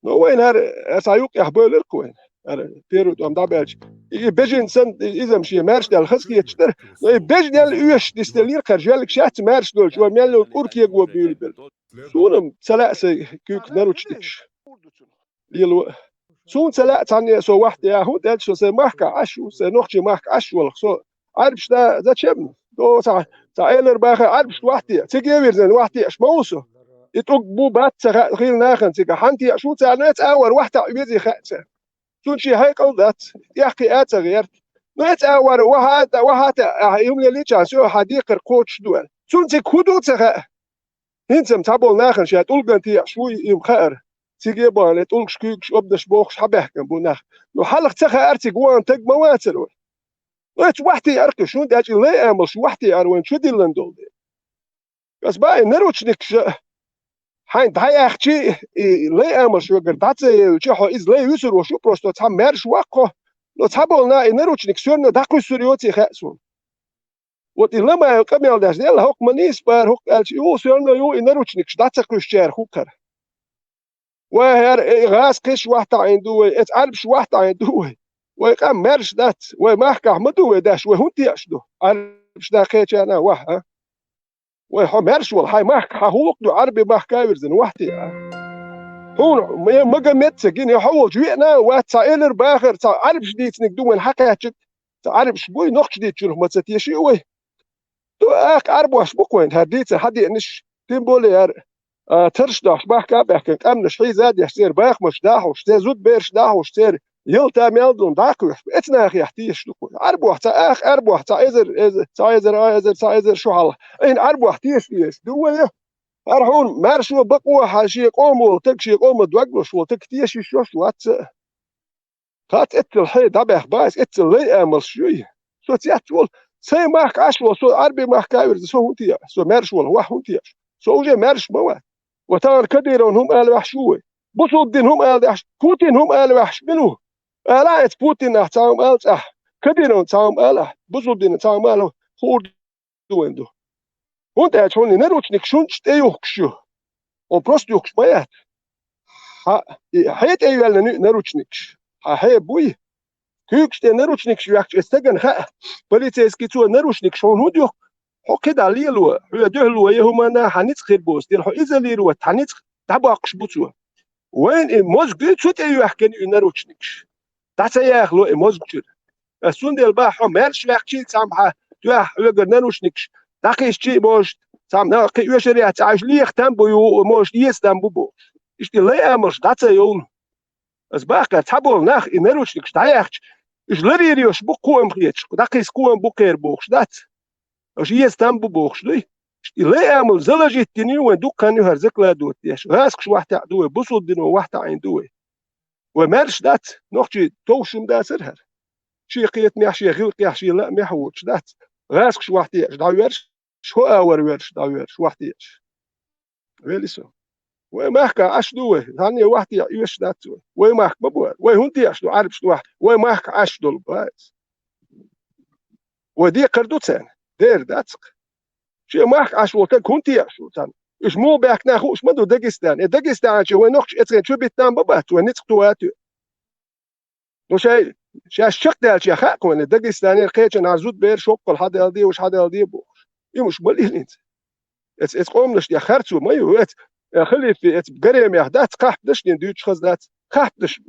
Ну, вайна хӀара, хӀара цхьа юккъехь бевлира-кх вайна, хӀара первый тӀом дӀабаьлча. И, и бежен санна, и, иза-м шен маьрша даьлла хазахеташ дара, но и бежен даьлла оьшуш нисделлера-кх хӀара, жоьллигаш яц маьрша долчу, вай мел йолу кӀур кего буьйлабелла. Суна-м ца лаьа сайн куьйга наручникаш лело. Суна ца лаьа цхьанне а со вахьте а, хӀунда аьлча со сайн махкахь Ӏаш ву, сайн нохчийн махка Ӏаш волу со. Ӏарбаш да зачем? До цхьа, цхьа элар баха Ӏарбашка вахьте, цига а вирзина вахьте аш ма ву со. И тӀулг бу бац ца хаьа хилла нахана цига. Хьан теӀаш ву царна, эца агӀор вахьтахь везий хаьа царна. Цунна шен хьекъал дац, тӀехкхиа а ца гӀерта. Ну, эца агӀор вахьа а, вахьа а, ахьа и хӀума лелийча, со хьан декхар кхочуш ду аьлла. Цунна цига хӀун ду ца хаьа? ХӀинца-м цхьаболу нахана шаьш тӀулган теӀаш вуй и-м хаьара. Циге а бахана, тӀулгаш, куьйгаш, обдаш бохуш хьабаьхкина бу нах. Ну, хьалха ца хаьара цига вахана таг ма вацара вай. Вайца вахьте ара кхуьш, хӀунда аьлча и лай амалш вахьте ара вайна чу диллина долу дела. Ас баа и наручникаш а хьайн дӀаяьхчи, и лай амалш хьоьгара дӀа ца елча, хьо иза лай вуьсур ву шу, просто цхьа маьрша ваккхо, но цхьаболу нах и наручник соьрна дӀакхуьссур йоций хаьа суна. Вот и ламайл къамел деш, делла хӀокху ма нийса бара хӀокху аьлча, и ву соьрна ю и наручникаш дӀа ца кхуьссучаьрах хӀу кхара. Вай хӀара и гӀаз кхиш вахьтаӀийна ду вай, эца Ӏарбаш вахьтаӀийна ду вай. Вай къам маьрша дац, вай махкахь ма ду вай деш, вай хӀунда теӀаш ду? Ӏарбаш да кхечарна вахьа, а? Вай хьо маьрша волу, хьайн махка хьан хӀуллакх ду, Ӏарби махка а вирзина вахьте а? Хьуна ма-, Магомед ца гина, хьо волчу веана а вац, цхьа элар бахар, цхьа Ӏарбаш дийциниг ду вайна хьакхаьччиг, цхьа Ӏарбаш буй, нохча дийцчунах ма ца теший вай. Ду, ахка Ӏарбош бу-кх вайна хӀара дийцар хьан деанаш, тем более хӀара, а, тарш дохьуш бахка а баьхкина къаьмнаш хьийза а деш, церан бахамаш дахьуш, церан зудбераш дахьуш, церан ялта мел ду дӀа а кхуьйсуш, эца нахехь тешаш ду-кх вай. Ӏарбохь цхьа ах, Ӏарбохь цхьа эзар, эзар, цхьа эзар, а, эзар, цхьа эзар шу хьалха. Айна Ӏарбохь тешаш ду вай. ХӀара хьуна маьршо бакъо хьан шен къомо волу таг, шен къомо доглуш волу таг тешаш йиш йолуш вац а. Хац, эццал хье дӀабаьхна бац, эццал лай амалш юй. Со цец волу, сайн махка Ӏаш волу, со Ӏарби махка а вирза, со хӀунда теӀа? Со маьрша волу, вахь хӀунда теӀаш? Со уже маьрша ма вац. Ва тахана Кадыровна хӀума ала ваьхьаш ву вай? Бусулбдина хӀума ала ваьхьаш, Путин хӀума ала ваьхьаш мила ву? Ала эца Путинах цхьа хӀума ала цӀахь, Кадыровна цхьа хӀума ала, Бусулбдина цхьа хӀума ала, хуур ду вайн ду. ХӀунда аьлча хьуна и наручникаш хӀунда тӀе юхкуш ю? Хьо просто юхкуш ма яц. Хьан, и хье тӀе йоьллина ю и наручникаш. Хьан хье буй? Куьйгаш тӀе наручникаш йоьхкуш, эцу стагана хаьа, полицейский цо наручникаш хьуна хӀунда юхку? Хьо кхидӀа лело, хьоьга дуьхьало я хӀуманна хьан ницкъ хир боцу дела, хьо изолировать, хьан ницкъ дӀабоккхуш бу цо. Вайна и мозгий цу тӀе йоьхкина ю и наручникаш. ДӀа ца яхало и мозгачуьра. Ас цундела бахьа хьо маьрша ваьхчий цхьамма хьан тоьхна хьоьгара наручникаш, дӀакхиссчий а божуш, цхьамма кхин оьшур яц, Ӏаш леха там бу ю, может, эца там бу бохуш. Иштта и лай амалш дӀа ца йовлу. Ас бахкара цхьаболу нах и наручникаш дӀаяьхча, уьш ларийр йолуш бу кхоам хеташ, дӀакхисса кхоам бу кхеран бохуш дац. Аша эца там бу бохуш дуй? И лай амал заложить дина ю вайн дуккха хан ю хӀара закладывать деш. ГӀазкхаш вахьтаьӀа ду вай, бусулба дино вахьтаӀийна ду вай. Вай маьрша дац, нохчий товш хӀума дацара хӀара. Шен кхетамехь, шен гӀиллакхехь, шен лаамехь воцуш дац. ГӀазкхаш вахьтаьӀаш дӀавоьрзуш, хӀо а вара воьрзуш, дӀавоьрзуш, вахьтаьӀаш. Вели со. Вай махка Ӏаш ду вай, цхьанне вахьтаьӀа оьшуш дац вай. Вай махка ма бу хӀара. Вай хӀунда теӀаш ду Ӏарбашна вахьта? Вай махка Ӏаш долу бац. Вай декхар ду царна? Дера дац-кх. Шен махка Ӏаш волу таг хӀунда теӀаш ву царна? Уьш муха баьхкина хууш ма ду Дагестан. Э, Дагестанчу вай нохчий эцхен чу биттан ма бац, вай ницкъ ту а тоь. Ну, шай, шаьш чекхдаьлча хаьа-кх вайна, Дагестанера кхечанхьа зудбераш, шоккхал хьадаьлла де, уьш хьадаьлла де бохуш. И муш ма лелийна цара. Эц, эц къоманаш тӀехь харцо ма ю, эц, э, халифе, эц гаремех дац, кхахьпадаш дина дуьйцуш хаза дац, кхахьпадаш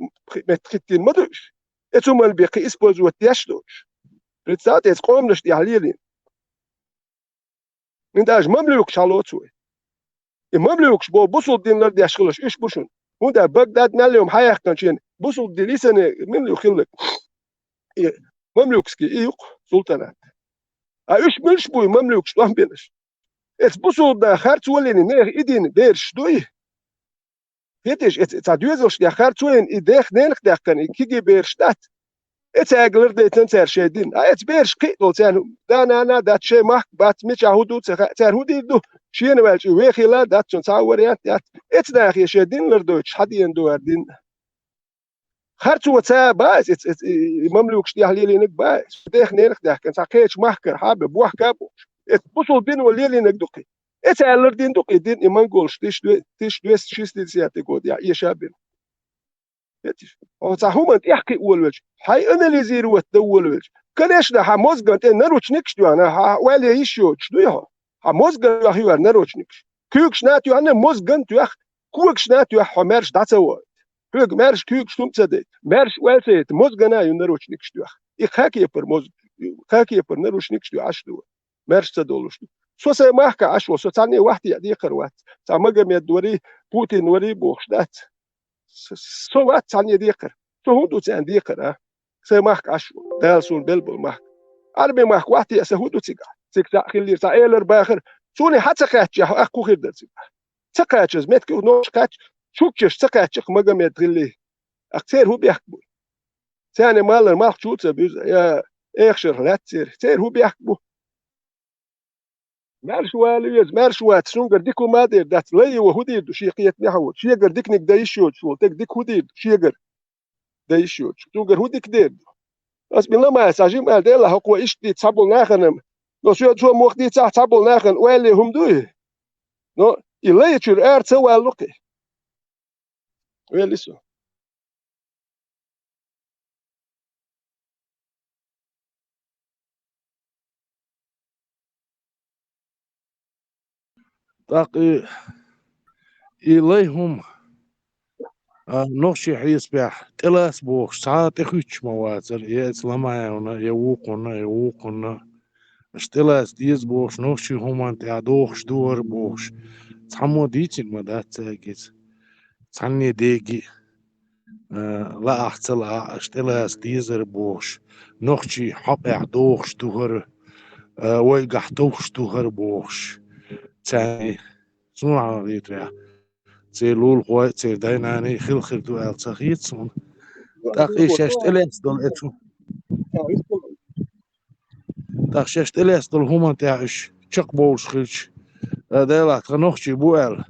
метта хӀиттийна ма ду уьш. Эц хӀуманна бен кхин использовать деш ду уьш. Представьте, эц къоманаш тӀехь лелийна. Ин даже мамлюкаш хьалоцу вай. И мамлюкаш боху бусулба дин лардеш хилаш уьш бу шуна. ХӀунда Багдад мел йома хьаяьккхинчийн бусулба дин йисане мила ю хилларг? И мамлюкский и ю-кх султанат. А уьш муьлш буй мамлюкаш тӀом бинаш? Эца бусулба нах харц валийна нехан и дин бераш дуй? Хеташ, эца цхьа доьзалш тӀехь харц вайна и дех ненах даьккхина, и кегий бераш дац. Эца аьгга лардайтина цара шайн дин. А эца бераш кхин а долу царна да-нана дац, шайн махка бац, мичахь хӀун ду ца хаьа, цара хӀун дийр ду? Шена ваьлча и вехийла дац, цунна цхьа а вариант яц. Эца нахе шайн дин лардойтуш хьан дийна ду хӀара дин? Харцо ца ба, эц, эц, эц, и, и мамлюкаш тӀехь лелийнарг ба, дех нерах даьхкина, цхьа кхечу махкара хьаба, бохка а бохуш. Эц бусул бино лелийнарг ду кхин. Эц аьллар дин ду кхин, дин и монголаш тысяча двести шестидесятый год, я, эша бина. Эциш. Хьо цхьа хӀуман тӀехь кхин волавелча, хьай анализировать дан волавелча. Конечно, хьан мозган тӀе наручникаш тоьхна, хьан ойла йиш йоцуш дуй хьо? Хьан мозган тӀе тоьхна наручникаш. Куьйгашна а тоьхна, мозган а тоьхна, когашна а тоьхна, хьо маьрша дӀа ца вахийта. Хьоьга маьрша куьйгаш хӀума ца дайта. Маьрша ойла ца йита, мозгана а ю наручникаш тоьхна. И кхаа кепара моз-, кхаа кепара наручникаш тоьхна Ӏаш ду. Маьрша ца долуш ду. Со сайн махка Ӏаш ву, со цхьанне вахтехь декхар вац. Цхьа Магомед варий, Путин варий бохуш дац. С-, со вац цхьанне декхар. Со хӀун ду царна декхар, а? Сайн махка Ӏаш ву. Дала суна белла болу махка. Ӏарби махка вахтехь сан хӀун ду цигахь? Цига цхьаъ хиллера, цхьа элар бахар. Суна хьан ца кхаьччехь, аккха хӀун хир дара цигахь? Ца кхачаза, меттиг нохча кхаьчча, чукчаш ца кхаьчча, Магомед хилли. Аккха церан хӀун бехк бу? Царна малар малх чу а ца буьзу, я эхашарх лаьццера. Церан хӀун бехк бу? Маьрша вала веза, маьрша вац, сунгара дика хӀума а дер дац, лай йо хӀун дийр ду, шен кхетамехь а воцу, шегара диканиг дан йиш йоцуш волу, тега дика хӀун дийр ду, шегара дан йиш йоцуш. Сунгара хӀун дика дер ду? Ас бина ма аса жима аьлла, Делахь, хӀокхо иштта дийца цхьаболу нахана, но соьга цо мох дийцахь цхьаболу нахана, ойла хӀума дуй? Но и лай чуьра ара ца валло кхин. Вели со. ТӀаккха и, и лай хӀума, а, нохчий хьесапехь, тӀелаца бохуш, цхьа а тӀехуьттуш ма вацара, я эца Ламаевна, я вукхунна, я вукхунна. Аша тӀелаца деза бохуш, нохчий хӀуманна тӀехь дохуш ду хӀара бохуш. Цхьаммо дийцина ма дац цаьрга иза. Цхьанне деги, а, лаахь ца лаахь, аша тӀелаца дезара бохуш. Нохчий хьокъехь дохуш ду хӀара, а, вайгахь товш ду хӀара бохуш. Цаьрга суна хьан хетарехь, церан лулахой, церан дай-наной хила хир ду аьлла ца хета суна. ТӀаккха и шаьш тӀелаьцна долу эцу. ТӀаккха шаьш тӀелаьцна долу хӀуманна тӀехь уьш чекхбовлуш хилча, а, Делахь, тхан нохчий бу аьлла,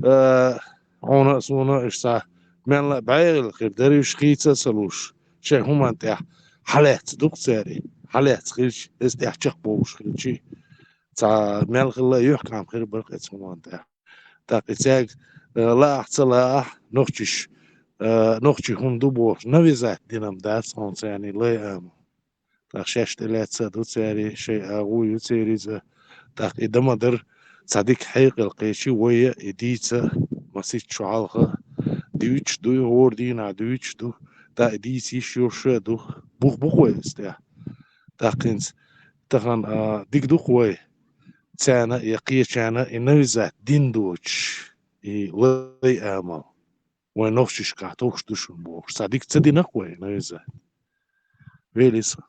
а, хьуна а, суна а уьш цхьа мелла а бӀе гӀиллакх хир дара уьш хийца а ца луш, шайн хӀуманна тӀехь хьалаьцна ду-кх церан, хьалаьцна хилча, иза тӀехь чекхбовлуш хилчий, цхьа мел хилла а юьхькӀам хир бара-кх эцу хӀуманна тӀехь. ТӀаккха и цаьрга, э, лаахь ца лаахь, нохчаш, э, нохчий хӀума ду бохуш, навязать дина-м дац хьуна царна и лай амал. ТӀаккха шаьш тӀелаьцна а ду церан, шайн агӀо ю церан иза. ТӀаккха и дан ма дара, цхьа дика хьекъал кхечи вай а и дийца, масийтта шо хьалха дуьйцуш ду, хӀора дийнахь дуьйцуш ду, тӀаккха и дийца йиш йолуш а ду, бух бу-кх вай иза тӀехь. ТӀаккха хӀинца тахана, а, дика ду-кх вай, царна я кхечарна и навязать дина доцуш, и лай амал. Вайн нохчашкахь товш ду шуна бохуш. Цхьа дика ца дина-кх вай навязать. Вели со.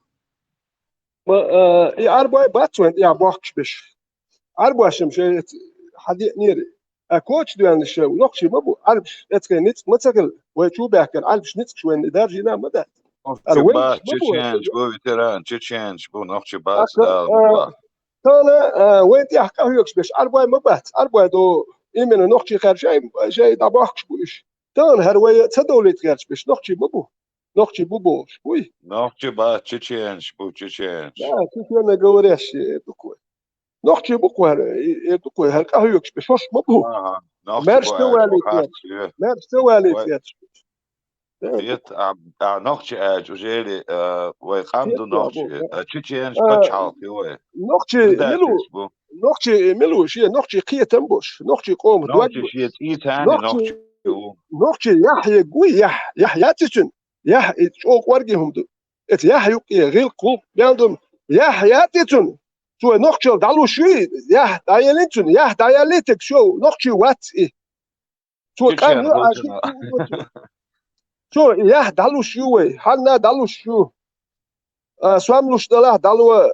Ма, а, и Ӏарбой бац вайн тӀехь бохкуш берш. Ӏарбошна-м шайн хьадеънера. А коча доьллинарш нохчий ма бу, Ӏарбаш эцкхийн ницкъ ма ца хилла. Вай чу баьхкина Ӏарбаш ницкъаш вайна даржийна ма дац. Нохчий бац, чеченаш бу, ветеранаш, чеченаш бу, нохчий бац, Дала мукъ лахь. Тахана, а, вайн тӀехь къахьоьгуш берш Ӏарбой ма бац. Ӏарбой ду, именно нохчий хаьржа шайн, шайн дӀабохкуш бу уьш. Тахана хӀара вай ца довлийта гӀерташ берш нохчий ма бу. Нохчий бу бохуш буй? Нохчий бац, чеченаш бу, чеченаш. Да, чеченоговорящие эр ду-кх вай. Нохчий бу-кх хӀара, эр ду-кх вай, хӀара къахьоьгуш берш, шаьш ма бу. Маьрша ца валийта гӀерташ. Маьрша ца валийта гӀерташ. Хета, а, а, нохчий аьлча, уже, э, вай къам ду нохчий, а, чеченаш пачхьалкх ю вай. Нохчий мила ву? Нохчий мила ву? Шен нохчий кхетам болуш, нохчий къоман дог болуш. Нохчий шен цӀий царна нохчий ву. Нохчий яхь егуй, яхь, яхь яц цуьнан. Яхь, и чӀогӀа кӀорге хӀума ду. Эца яхь юккъе гӀиллакх, гӀуллакх, мел ду. Яхь яц цуьнан. Цо нохчалла дӀалуш юй, яхь дӀаеллина цуьнан, яхь дӀаеллийтарг шо нохчий вац и. Цо къам ю, а ши цо яхь дӀалуш ю вай, хьанна дӀалуш ю. А, сом луш далахь дӀало,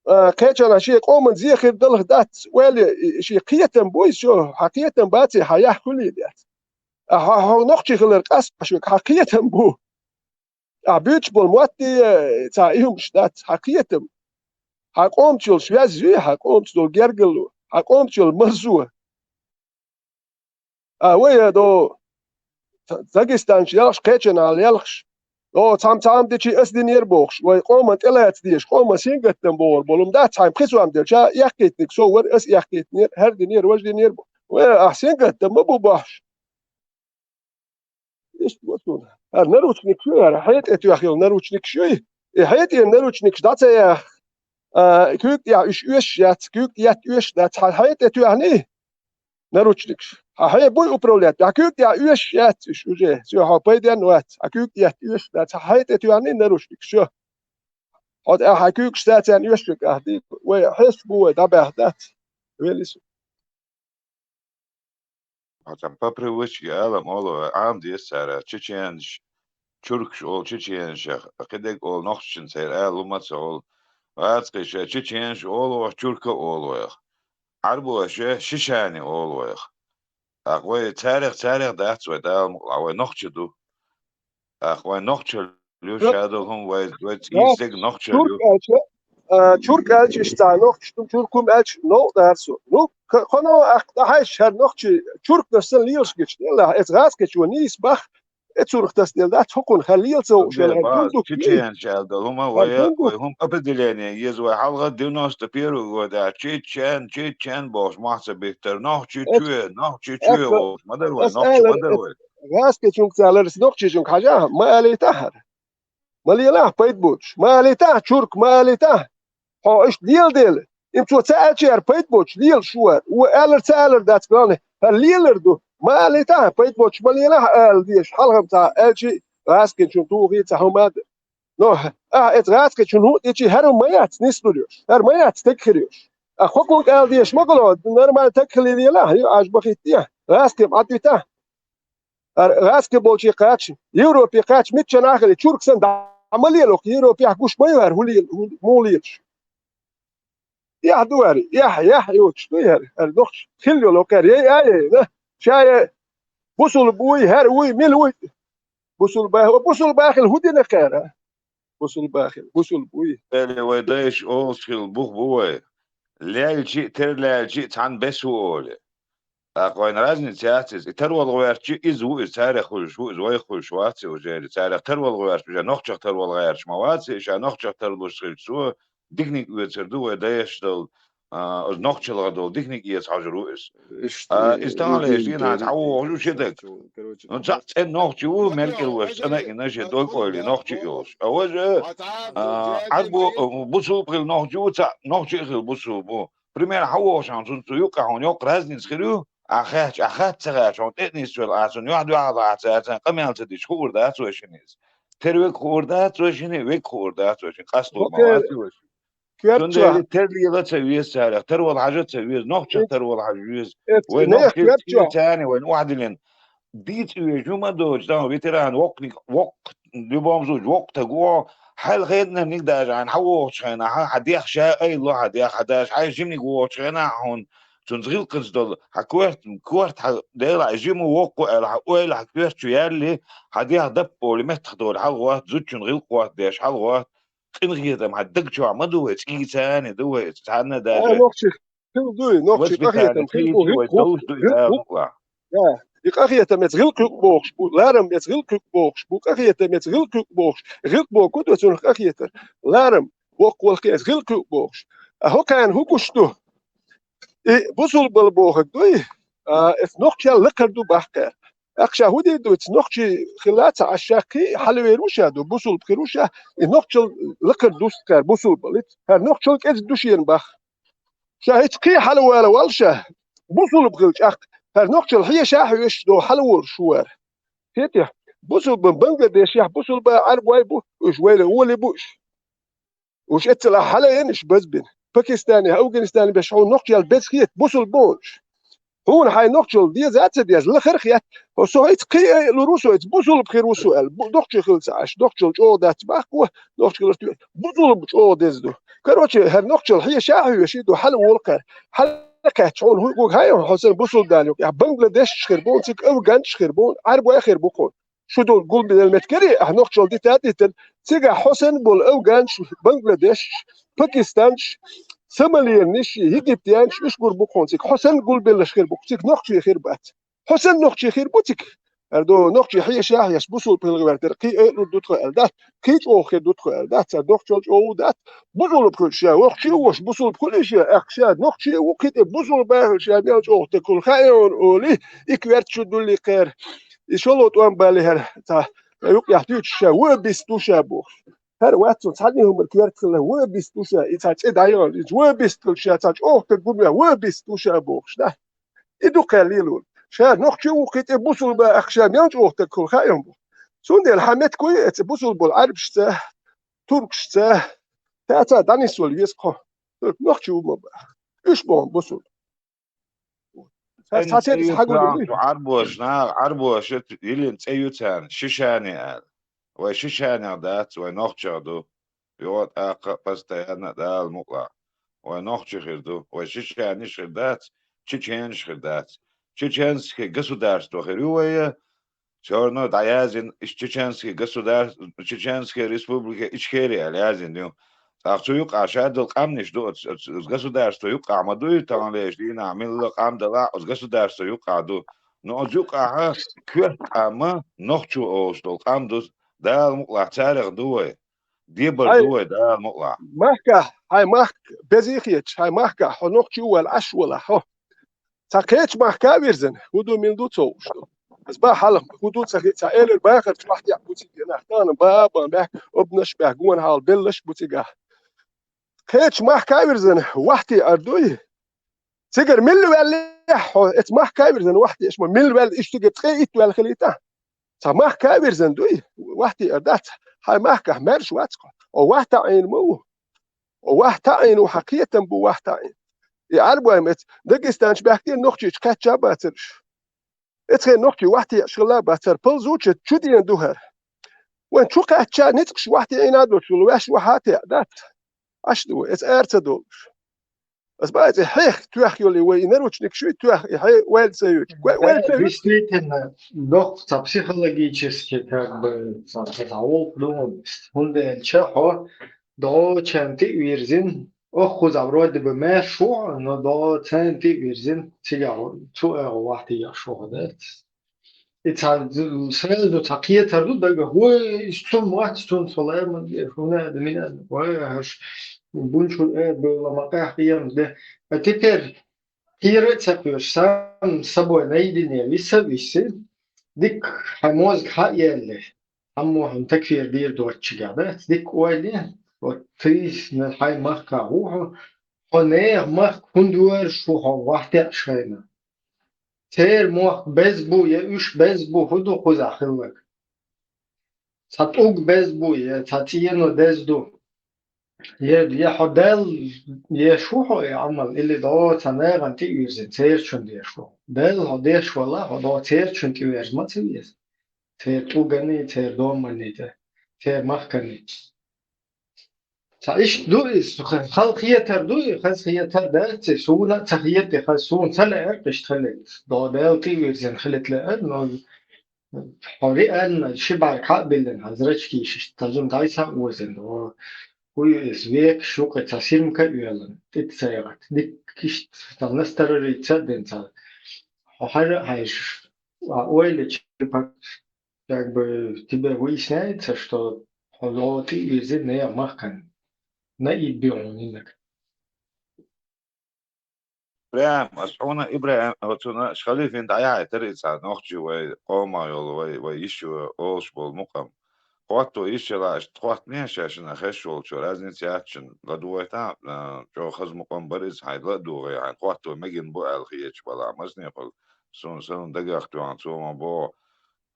а, кхечанхьа шен къоман зе хир далахь дац, ойла, и, шен кхетам буй, шо, хьан кхетам баций, хьан яхь хуьлий дац. А хьо, хьо нохчий хилар къаста шуьга, хьан кхетам бу. Ахь буьйцуш болу мотт а, цхьа и хӀумаш дац, хьан кхетам. Хьан къомаца йолу связь юй, хьан къомаца долу гергарло, хьан къомаца йолу марзо. А вай а до, Дагестанчу ялхаш кхечанхьа лелхаш, о, цхьамма цхьамма дичи ас динера бохуш, вай къоман тӀелаца дезаш, къоман сингаттам бохур болу дац, цхьайна пхи сом делча, эккхийтиниг со вара, ас эккхийтинера, хӀара динера, важа динера бо. Вай, ахь сингаттам ма бу бохуш. Иштта бо цунах. ХӀара наручникаш ю, хӀара хье тӀе тоьхна йолу наручникаш юй. И хье тӀе наручникаш дӀа ца яхна, а, куьйга тӀехь уьш оьшуш яц, куьйга тӀе етта оьшуш дац, хьан хье тӀе тоьхний? Наручникаш. Хьан хье буй управлять, хьан куьйга тӀехь оьшуш яц уьш уже. Всё, хьо пайденна вац, хьан куьйга тӀе етта оьшуш дац, хьан хье тӀе тоьхний наручникаш, всё. Хьо тӀе хьан куьйгаш цаьрна оьшуш ахь дийр, вай хьешаш бу вай, дӀабаьхна дац. Велис. Хьо цхьа по привычке алам олу, Ӏама деза цара, чеченаш, чуркаш олу чеченашех, кхидерг олу нохчашна церан ала лума ца олу. ГӀазкхиша чеченаш олу вайх, чурка олу вайх. Ӏарбоша шишани олу вайх. ТӀаккха вай царех, царех дац вай, Дала мукъалахь, вай нохча ду. ТӀаккха вай нохчалла ю, ша долу хӀума вай, вай цӀийсаг нохчалла ю. Чурк аьлча, а, чурк аьлча иштта цхьа нохча ду, чурк хӀума аьлча новкъа дара со. Ну, к-, кхо новкъа ахь дӀахьаьжча, хӀара нохчий чуркнаш санна лелаш гича, делахь, эца гӀазкхичо нийса бах, эцурх тасделла дац, хӀокхунна хӀара лела ца хууш, хӀара дундук чеченаш аьлла долу хӀума вай, вай хӀума определение еза вай хьалха девяносто первый года, чечен, чечен бохуш мохь ца биттара, нохчи чоь, нохчи чоь волуш ма дара вай, нохчи ма дара вай. ГӀазкхичуьнга ца ларца нохчичуьнга хьажахь, ма алийтахьара. Ма лелахь пайда боцуш. Ма алийтахь чурк, ма алийтахь. Хьо иштта леладелла. Им цо ца аьлча яра пайда боцуш, лела шу вара. Вон аьллар ца аьллар дац, главное, хӀара лелар ду. Ма алийтахь, пайда боцуш ма лелахь ала дезаш, хьалхам ца аьлчи, гӀазкхичун тухий ца хӀума а ду. Но ахь эца гӀазкхичун хӀуъа тӀечи хӀара ма яц нислур йош, хӀара ма яц таг хир йош. А хӀокхунга ала дезаш ма гало, нормально таг хилий лелахь, ю Ӏаш бахийтта, гӀазкхим Ӏадвитахь. ХӀара гӀазкхи болчий кхача, Европе кхача, мичча нахали, чурк санна дӀа ма лело, Европехь гуш ма ю хӀара, хӀу лела, хӀу, муха лелаш. Эхь ду хӀара, эхь, эхь йоцуш ду хӀара, хӀара нохча хилла йолу кхара, яй а яйна, ша я бусулба вуй, хӀара вуй, мила вуй? Бусулба, бусулба хила хӀу дина кхара? Бусулба хила, бусулба вуй. Эли вай дайша олуш хила бух бу вай. Лелчи а, тера лелчи а цхьаьна бес ву оле. ТӀаккха вайна разница яц иза. И тарвала гӀоьртичи иза ву иза, царех хуьлуш ву иза, вайх хуьлуш вац и уже. Царех тарвала гӀоьртичи, уже нохчех тарвала гӀерташ ма вац и, ша нохчех тарлуш хилча цо диканиг оьцур ду вай дайша долу, а, оцу нохчалла долу диканиг эца хьожур ву иза. А, иза тахана леш дийнахь цхьа вогӀуш ву ши даг. Ну, цхьаъ цӀена нохчи ву, мел кӀел ваша цӀена а йина, шен дог-ойла нохчи а йолуш. А важа, а, Ӏарбо, бусулба хила нохчи ву, цхьаъ нохчи а хила бусулба ву. Пример, хьан вогӀуш хьуна цунна цу юккъехь хьуна йоккха разница хир ю? Ахь хаьттича, ахь хатта ца хаьттича, хьуна тӀе а нисвелла, ахь цунна юьхь-дуьхьал ахь цаьрца къамел ца дича, хуур дац вай шина иза. Тера вега хуур дац вай шина, вега хуур дац вай шина, къастор ма вац вай шина. Цундела тера лела ца веза царех, тарвала хьажа ца веза, нохчех тарвала хьажа веза. Вай нохчий цӀийца царна вайна охьадиллина. Дийца веза хӀума а доцуш, дан ветеран воккханиг, воккха, любом случае, воккха стаг ву, хьал хеданарниг даже хьан хьан вогӀучу хенахь, хьан, хьан дегӀ ша айла ло, хьан дегӀ, хьан даже хьайн жиманиг вогӀучу хенахь, хьуна цунца гӀиллакхаца долу, хьан коьрта, коьрта хьан Делахь жима воккха ву аьлла, хьан ойла, хьан коьрта чу яьлли, хьан дегӀ даппа олий, меттах долий хьалагӀотта, зудчун гӀиллакх гӀотта деш хьалагӀотта, къинхетам хьан даг чохь ма ду вай, цӀийца а ду вай, цхьанна а даже. Хила дуй, нохчий къахетам хила бу, гӀиллакх хӀуьтту. Да, и къахетам эца гӀиллакх хӀуьтту бохуш бу, ларам эца гӀиллакх хӀуьтту бохуш бу, къахетам эца гӀиллакх хӀуьтту бохуш. ГӀиллакх боху ду цунах къахетар. Ларам, воккхавалхе эца гӀиллакх хӀуьтту бохуш. А хӀокхарна хӀу гуш ду? И бусулбал бохург дуй, а, эца нохчал лакхара ду баккхара. ТӀаккха ша хӀу дийр ду, эца нохчий хила ца Ӏаш, ша кхин а хьалавер ву ша ду, бусулба хир ву ша, и нохчал лакхара ду кхара бусулбал. ХӀара нохчал кӀезиг ду шена бах. Ша хӀинца кхин а хьалавала валла ша, бусулба хила чӀаккха, хӀара нохчал хьеша а хьоьшуш ду, хьалаволуш ву вара. Хетий? Бусулба Бангладешехь, бусулба Ӏарбой бу, уьш вайла гӀоли бу уьш. Уьш эццал ахь хьалаенна уьш базбина. Пакистане, Афганистане беш хьуна нохчал беза хета, бусулба бу уьш. Хьуна хьайн нохчал деза а ца деза, лахара хетта. Хьо со хӀинца кхин а лур ву со, хӀинца бусулба хир ву со аьлла. Бу-, нохчий хила ца Ӏаш, нохчал чӀогӀа дац баккха, нохчал бусулба чӀогӀа деза ду. Короче, хӀара нохчал хьеша а хьоьший ду, хьалаволу кхара. Хьалакхаьчча хьуна хӀуъ гуг хьайна, хьо санна бусулба дала юкъа. Ахь бангладешчаш хир бу, цига афганчаш хир бу, Ӏарбой хир бу хьуна. Шу долу гулбелла меттиг карий, ахь нохчал дита а дитина, цигахь хьо санна болу афганчаш, бангладешчаш, пакистанчаш, сомалиянаш, египтянаш, уьш гур бу хьуна цига. Хьо санна гулбеллаш хир бу, цига нохчий хир бац. Хьо санна нохчий хир бу цига. Аьлла, нохчий хьеша, еш бусулба хила гӀертар, кхин а лур ду тхо аьлла дац, кхин чӀогӀа хир ду тхо аьлла дац, цар нохчал чӀогӀа дац, бусулба хуьлу ша, воккхача а вош, бусулба хуьлу ша, аьлча ша, нохчий ву, кхин тӀе бусулба хуьлу ша, мел чӀогӀа тӀе кхуьлу хаьий олий, и кверт чу дуллий кхера. И шолгӀа тӀом баллий хӀара, цхьа, цхьа юкъехь дуьйцуш ша, ван бист ду ша бохуш. ХӀара вац цунна цхьанна хӀуманна кверт хилла, ван бист ду ша, и цхьа цӀе дӀайигӀна, иза ван бист хилла ша, цхьа чӀогӀа тӀе гума, ван бист ду ша бохуш, да? И ду кхел лело. Ша нохчий ву, кхин тӀе бусулба аьлча ша, мел чӀогӀа тӀе кхуьлу хаьий бу. Цундела хьан меттиг ю эца бусулба болу Ӏарбашца, туркашца, цаьрца дӀанисвала веза кхо. Нохчий ву ма баха. Уьш боху бусулба. Ша цхьа цӀе ю хьагуллий? Цу Ӏарбоша, наха Ӏарбоша йиллина цӀе ю царна, шишани аьлла. Вай шишанех дац, вай нохчех ду. Йо, тӀаккха а постоянно Дала мукъалахь. Вай нохчий хир ду, вай шишаниш хир дац, чеченаш хир дац. Чеченский государство хир ю вай, всё равно дӀаязйина, иш Чеченский государство, Чеченская республика Ичкерия аьлла язйина ю. ТӀаккха цу юкъахь шадолу къаьмнаш ду, оцу, оцу, оцу государство юкъахь ма дуй, таханлерчу дийнахь милла къам далахь, оцу государство юкъахь ду. Но оцу юкъахь коьрта къам нохчо олуш долу къам ду, Дала мукъалахь царах ду вай. Дебар ду вай, Дала мукъалахь. Махкахь, хьайн махка безий хеташ, хьайн махкахь хьо нохчий ву аьлла Ӏаш валахь хьо. Цхьа кхечу махка а вирзина, хӀун ду, мила ду ца хууш ду. Аса бан хьалха, хӀун ду ца хи-, цхьа элира бахарчу вахтехь бу цигахь, нах тахана бан а бан баьхка, обнаш а баьхка, гонаха хьала беллаш а бу цигахь. Кхечу махка а вирзина, вахтеӀар дуй? Цигара милла ваьллехь хьо, эца махка а вирзина, вахтеӀаш ма милла ваьлла, иштта цигара цкъа итт ваьлла хилийта? Цхьа махка а вирзина дуй, вахтеӀар дац, хьайн махкахь маьрша вац хьо. О вахтаӀийна ма ву. О вахтаӀийна ву, хьан кхетам бу вахтаӀийна. И Ӏарбой-м эца Дагестанчу баьхкера нохчийчу кхаьчча а бацара уьш. Эцхье нохчий вахтеӀаш хилла а бацара, ползуча чу дена ду хӀара. Вайн чу кхаьчча ницкъаш вахтаӀийна а доцуш, ваьш вахьа а теӀа дац. Аш ду, эца ара ца долуш. Ас баьцӀи хьех тоьхна йолу вай и наручникаш ю тоьхна, и хье ваьлла ца йоьчу. Вай, ваьлла ца йоьчу. Действительно, доккха цхьа психологически, как бы, цхьа, цхьа гӀуллакх ду хьуна. ХӀунда аьлча хьо догӀучарна тӀе а вирзина, охьа кхузахь вроде бы маьрша ву хьо, но догӀу царна тӀе а вирзина, цигахь цу агӀо вахтеӀаш ву хьо дац. И цхьа сразу цхьа кхетар ду дагахь, вай, цунна вац, цунна со лаьман де, хӀунда а, мина а, вай, аш бунчур а бевла ма къаьхкъа ем де. А теперь кхера а ца кхоьруш, сам с собой наедине виса а висина, дика хьайн мозга хьа а яьлла, хьаммо хьуна такфир дийр доцчигахь, да? Дика ойла е, вот ты на хьайн махкахь ву хьо, хьо нехан махка хӀунда воьрзуш ву хьо вахтеӀаш хенахь? Церан мохк беза бу, я уьш беза бу, хӀун ду кхузахь хилларг? Цхьа тӀулг беза бу, я цхьа цӀено деза ду? Я, я хьо Далла еш ву хьо и Ӏамал, или догӀу цхьа нахана тӀе а вирзина, церачунна деш ву хьо? Далла хьо деш валахь, хьо догӀу церачунна тӀе верза ма ца веза? Церан тӀулганий, церан доманий тӀе, церан махканий. Ца иштта ду иза, хаза хетар ду и, хаза хетар дац и, суна а ца хета и, хаза суна ца лаьара иштта хилийта. ДогӀу Далла тӀе а вирзина хилийта лаьара, но хьо реально ши бӀаьрг хьа а биллина, хьан зрачкийш иштта цхьа жима дӀасхьа а озийна, догӀу хӀун ю иза, векаш юкъа цхьа сирмка а йоьллина, тӀе ца яхийта. Дика иштта цхьа насторожиться а дина цхьа. Хьо хьажа а хьаьжаш, а ойла чипа как бы тебе выясняется, что хьо догӀу тӀе а вирзина нехан махкана. На и бегӀунинаг. Прям, ас хьуна ИбрахӀим, оцуна халифин дӀаяхьийтира и цхьа нохчий вай къомах йолу, вай, вай йиш ю олуш болу мукъам. Хьотто йиш ялахь, иштта хӀоттане шаьшна хезаш волчо, разница яц шуна, ладугӀуьйтахьа, а, чӀогӀа хаза мукъам бара иза, хьайн ла а дугӀий, хьайн хӀотто мегина бу аьлла хеташ балахь, масане хуьлу, суна санна дагах тоьхна, цо ма боху,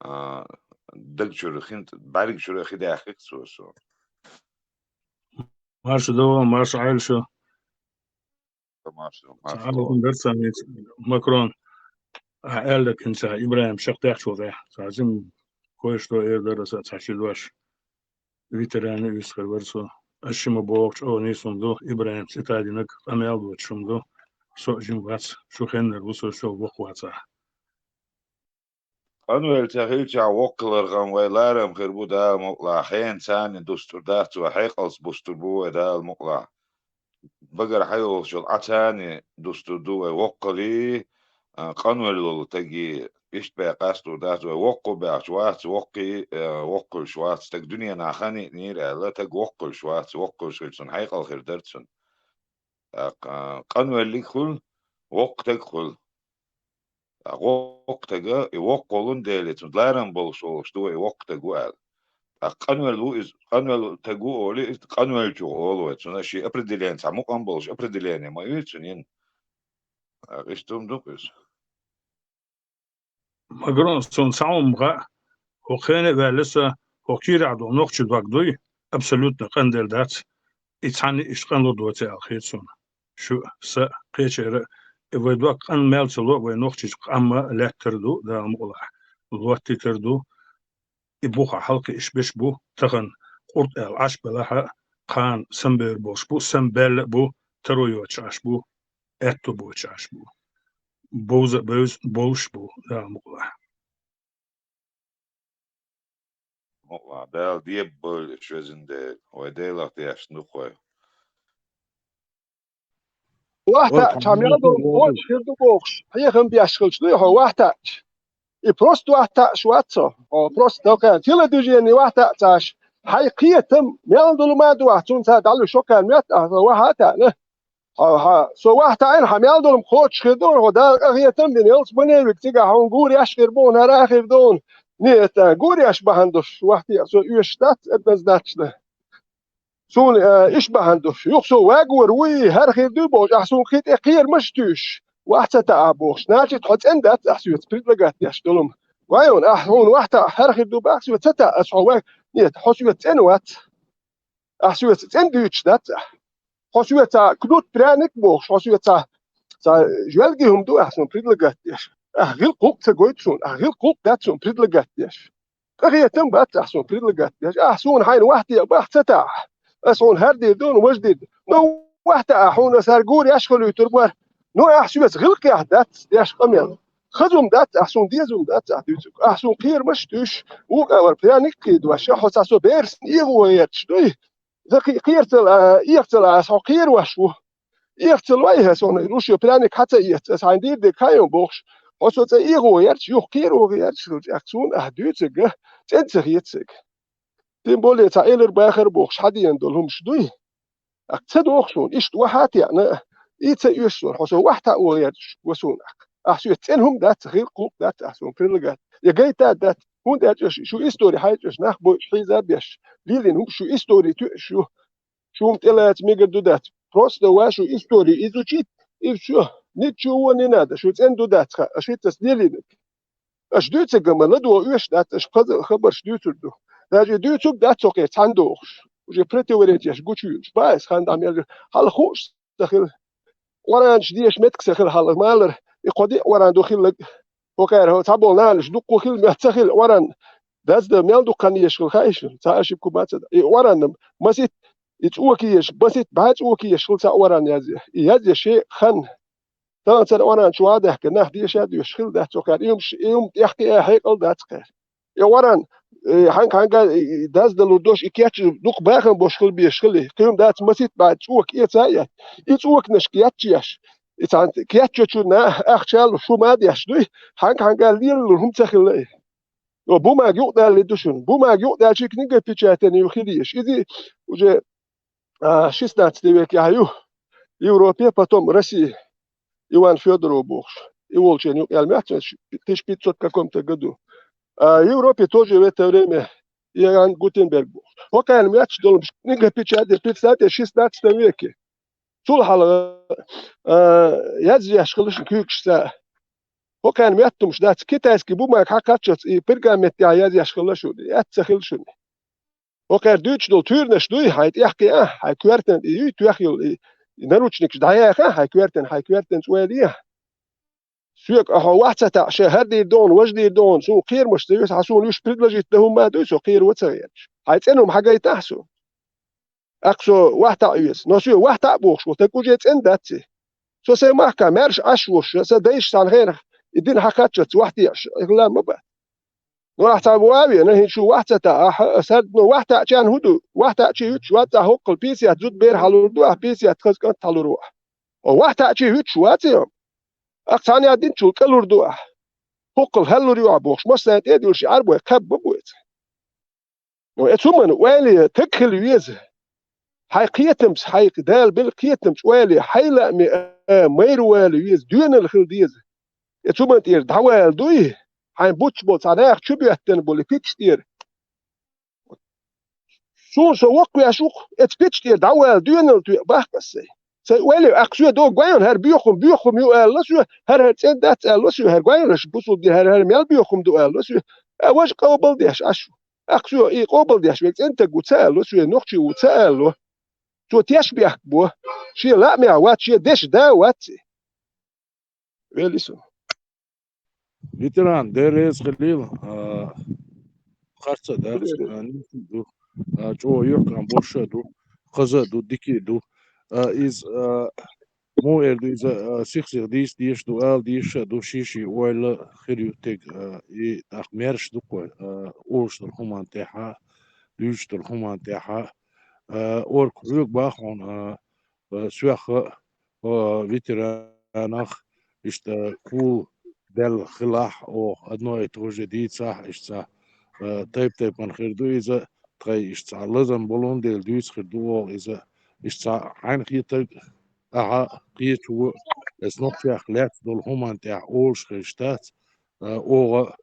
а, даг чуьра хин, бӀаьрг чуьра хи даьккхира цо суна. Марша догӀу, марша Ӏайла шу. Марша, марша догӀу. Ӏалайкум дарца, Макрон. Ахьа аьлла даккхинчахь ИбрахӀим шах тӀехь чу ваьхьа. Цхьа жима кое-что эр дара аса цхьа ши дош. Ветеран а вистхир вара цо. Ас шима бохучу оха нийса хӀума ду, ИбрахӀим цӀе тадинарг къамел доцуш хӀума ду. Со а жима вац, шу хеннара ву со, шо воккха вацахь. Къанвелла ца хилчахь воккхалархам вай ларам хир бу Дала мукъалахь, хенан царна дустур дац вай, хьекъалц бустур бу вай Дала мукъалахь. Багара хьайолуш йолу Ӏа царна дустур ду вай воккхалий, а, къанвелла волу тагий, Иштта бен къастор дац вай, воккха баьхча вац, воккхий, э, воккхалш вац, стаг дуьненахь хан йиънера аьлла, стаг воккхалш вац, воккхалш хилча цунна хьекъал хир дара цунна. ТӀаккха къанвеллиг хуьлу, воккха стаг хуьлу. ТӀаккха воккха стага, и воккха волун Деле, цунна ларам болуш волуш ду вай, и воккха стаг ву аьлла. ТӀаккха къанвелла ву иза, къанвелла стаг ву олий, иза къанвеллачух олу вай, цунна шен определение, цхьа мукъам болуш определение ма ю цунна йина. ТӀаккха иштта хӀума ду-кх иза. Магрон, суна цхьа хӀума хаьа, хӀокху хене а ваьлла сан, хӀокху кийрахь долу нохчи дог дуй, абсолютно къанделла дац, и цхьанна иштта къанлур доций аьлла хета суна. Шу, сан, кхечеран а, и вай дог къан мел ца ло, вай нохчичу къам а лаьттар ду, Дала мукъалахь, лоттийтар ду. И буха хьалкхиъш берш бу, тахана къурд аьлла Ӏаш белахь а, кхана самабевр болуш бу, самабаьлла а бу, таро йоцуш Ӏаш бу, аьтто боцуш Ӏаш бу. Бовза а бевза болуш бу, Дала мукъалахь. Мукъалахь, Дала дебабойла уьш, везан Дела, вай Делах дешна ду-кх вай. Вахь таьӀча, хьан мел долу кхочуш хир ду бохуш, хьехам беш хилча дуй хьо вахь таьӀча? И просто вахь таьӀаш вац хьо, хьо просто токхаьн телодвижение вахь таьӀча, хьайн кхетам мел долу ма ду ахь, цунна ца дӀалуьйш хӀокхаьрна метта ахь, со вахьа а таьӀна. Хьо, хьо, со вахь таьӀна, хьан мел долу кхочуш хир ду, хьо Дала къахетам бина, ялс баневиг цигахь хьуна гур еш хир бу, хӀара а хир ду хьуна. Нет, гур еш бахьана долуш вахь теӀа со оьшуш дац, однозначно. Суна, э, иш бахьана долуш, юха со вагор вуй, хӀара хир дуй бохуш, ахь суна кхин тӀе кхерамаш а туьйсуш, вахь ца таьӀа бохуш, значит, хьо цӀена дац ахь соьца предлагать деш долу-м. Вай хьуна, ахь хьуна вахь таьӀа, хӀара хир ду боху ахь соьца ца таьӀа, аса хьо ваг-, нет, хьо соьца цӀена вац. Ахь соьца цӀена дуьйцуш дац ахь. Хьо соьца кнут пряник бохуш, хьо соьца цхьа жоьлге хӀума ду ахь суна предлагать деш. Ахь гӀиллакх гӀуллакх ца гойту суна, ахь гӀиллакх гӀуллакх дац суна предлагать деш. Къахетам бац ахь суна предлагать деш. Ахь суна хьайна вахь теӀа боху ца таьӀа. Аса хьуна хӀара дийр ду, хьуна важа дийр ду. Ну, вахь таьӀа, хьуна аса хӀара гур еш хуьлуьйтур бара. Ну, ахь соьца гӀиллакхехь дац деш къамел. Хаза хӀума дац ахь суна, деза хӀума дац ахь дуьйцург. Ахь суна кхерамаш а туьйсуш, вукху а вара пряник а кхийдош, хьо цхьа со берашна эгӀо гӀерташ дуй. Сан кхе-, кхера ца лаьа, эха ца лаьа, аса хьо кхерош ву. Эха ца лой аса хьуна, луш йо пряник хьан ца эца, аса хьайна дийр дерг хьан йо бохуш, хьо со цӀа эгӀо гӀерташ, юха кхеро гӀерташ хилча, ахь суна ахь дуьйцург цӀена ца хета цига. Тем более цхьа элар бахар бохуш хьан деана долу хӀумаш дуй. Ахь ца дохуш хьуна, иштта вахьа а теӀна, и ца оьшу суна, хьо со вахь таьӀа гӀерташ ва суна ахь. Ахь соьца цӀена хӀума дац, гӀиллакх гӀуллакх дац ахь суна предлагать. Я гайта а дац, хӀунда аьлча шу истори хьайчӀаш, нах бойуш, хьийза а беш, лелийна хӀума шу истори тоьаш ю. Шу хӀума тӀелаца мегар ду дац. Просто ва шу истори изучить, и всё. Ничего не надо, шу цӀена ду дац хаа, аша хӀинца ас лелийнарг. Аша дуьйцург ма ладогӀа оьшуш дац, аша хаза хабарш дуьйцур ду. Даже дуьйцург дац хӀокхеран цхьаьна дохуш. Уже противоречияш гучуйуьйтуш. Баьс хан дӀа мел хьала хууш ца хила. Ӏоранаш деша меттиг ца хила хьала. Малар, и кхо-диъ Ӏоран ду хиллаг. ХӀокхара хьо цхьаболу нанаш дуккха хила моьтту ца хила Ӏоран. Дазда мел дукха хан еш хила хаийша, цхьа ошибка бац. И Ӏоран масит, и цӀока еш, масит бӀе цӀока еш хила цхьа Ӏоран язъе. И язъе шен хан. Тахана цара Ӏоран чу вадаьхка, нах деша а доьшуш хила дац хӀокхара. И хӀумаш, и хӀума тӀехкхиа хьекъал дац кхара. И Ӏоран, э, хьанга-хьанга, э, даздалур дош, и кечъяр дукха бахам бош хила безаш хили. Кхин хӀума дац масит бӀе цӀока эца а эцна. И цӀоканашка кечъеш. И цхьана кечъечунна ахча а луш, хӀума а деш дуй. Хьанга-хьанга лелалур хӀума ца хилла и. О, бумага юкъадалале ду шуна. Бумага юкъадаьлча книгопечатание ю хила езаш. Иза уже, а, шестнадцатый векехь ю Европе, потом России. Иван Фёдоров бохуш. И волчеран юкъа яьлла моьтту, тысяча пятьсот каком-то году. А Европе тоже в это время Иоганн Гутенберг бохуш. ХӀокхарна моьттуш долу книгопечатание, представьте, в шестнадцатом веке. Цул хьалха, а, язъеш хилла шуна куьйгашца. ХӀокхарна моьттумаш дац, китайский бумага хьан кхаччалц и пергамент тӀехь язъеш хилла шуна, эцца хилла шуна. ХӀокхара дуьйцуш долу туьйранаш дуй, хьайн тӀехкхиа, хьайн коьртана и юй тоьхна йолу и, и наручникаш дӀаяха, хьайн коьртана, хьайн коьртана цӀойле. Соьга ахьа вахь ца таьӀа, ша хӀара дийр ду хьуна, важа дийр ду хьуна, суна кхерамаш ца веса, хьан суна уьш предложить дан хӀумма а дуй, со кхеро ца гӀерташ. Хьайн цӀена хӀума хьан гайтахьа суна. Аккха со вахь таьӀа веза. Но соьга вахь таьӀа бохуш волу стаг уже цӀена дац и. Со сайн махкахь маьрша Ӏаш волуш, сан дайша цхьана хенахь и дина хьан кхаччалц вахь теӀаш хилла ма бац. Но ахь цхьа вон а веана, хӀинца шу вахь ца таьӀа, ахьа, аса хӀара, но вахь таьӀачарна хӀун ду? Вахь таьӀачий хӀуьттуш вац ахь хӀоккхул, пятьдесят зуда бер хьалур ду ахь, пятьдесят хаза кӀант хьалур ву ахь. О, вахь таьӀачий хӀуьттуш вац и хӀума. Ахь цхьана яа динчул кӀалур ду ахь. хӀокхул хьаллур ю а бохуш, массарна тӀе а дуьллуш, и Ӏарбой кхаьбба бу эца. Ну, эца хӀуманна ойла таг хила веза. Хьайн кхетамца, хьайга Дала бина кхетамца ойла, хьайн лааме а майра вала веза, доьналла хила деза. Эца хӀуманна тӀера дӀавала дуй, хьайн буц болу цхьа наха чу боьттина болу пикаш тӀера. Суна со воккхавеш ву-кх, эца пикаш тӀера дӀавала доьналла тоьа баккха аса сайн. Сайн ойла, аккха соь дог гойла, хӀара боьхам, боьхам ю аьлла соь, хӀара, хӀара цӀена дац аьлла соь, хӀара гойла аша бусулба дин, хӀара, хӀара мел боьхам ду аьлла соь. А важа къобалдеш аш ву. Аккха соь и къобалдеш верг цӀена таг ву ца аьлла соь, нохчи ву ца аьлла. Цо теш бехк бо, шен лаамехь вац, шен дешан да вац и. Вели со. Ветеран, Дела реза хилийла, а, харца а дац, а, нийса а ду, а, чӀогӀа юьхькӀам болуш а ду, хаза а ду, дика а ду. А, иза, а, муха эр ду, иза, а, сих-сиха дийца дезаш а ду, ала дезаш а ду, шен-шен ойла хир ю тега, а, и тӀаккха маьрша ду-кх вай, а, олуш долу хӀуманна тӀехь а, дуьйцуш долу хӀуманна тӀехь а, а, орга хьоьга боху хьуна, а, а, соьх а, а, ветеранах, иштта кхул даьлла хилахь оха, одно и то же дийцахь, иштта, а, тайп-тайпана хир ду иза, тхайн иштта цхьа лазам болун дела дуьйцуш хир ду оха иза, иштта цхьа хьайна хетарг, ахьа кхечо, эца нохчех лаьцна долу хӀуманна тӀехь олуш хезаш дац, а, оха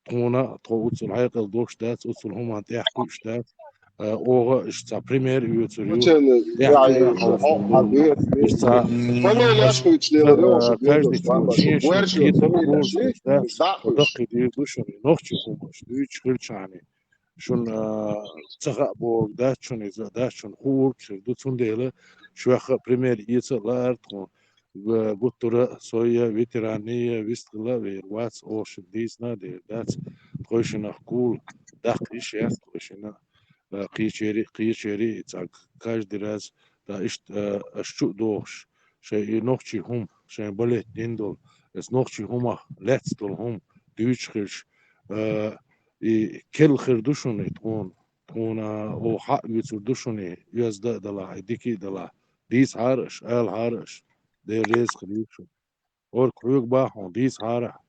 тхуна, тхо оццул хьекъал долуш дац, оццул хӀуманна тӀехь кхуьуш дац. А, оха иштта цхьа пример оьцур ю. Мачен, Эхь я, цӀена я, хьовсур ду. Иштта цхьа, Фамилия а, шуьца лелар, а, каждый чу шен-шен кхетам кхочуш дац. Даккхий дийр ду шуна, нохчийн хӀуманаш дуьйцуш хилчахьана. Шуна, а, ца хаа бохург дац шуна иза, дац шуна хуург хир ду, цундела шуьха а пример эца а лаар тхуна. Ва-, гуттара а, со я, ветеран я, вистхила а вер вац, оха шуьга дийцина а дер дац, тхойшинах кхул даккха йиш яц тхойшинна, а, кхечерий, кхечерий, цхьа каждый раз, да, иштта, а, аша чу а дохуш, шайн и нохчийн хӀума, шайн балет дина долу, эца нохчийн хӀумах лаьцна долу хӀума дуьйцуш хилча, а, и керла хир ду шуна и тхуна. Тхуна оха хьаъ вуьйцур ду шуна и оьзда а далахь, и дика а далахь. Дийцахьара аша, алахьара аша. Дела реза хилийла шуна. Орга хьоьга боху хьуна, дийцахьара.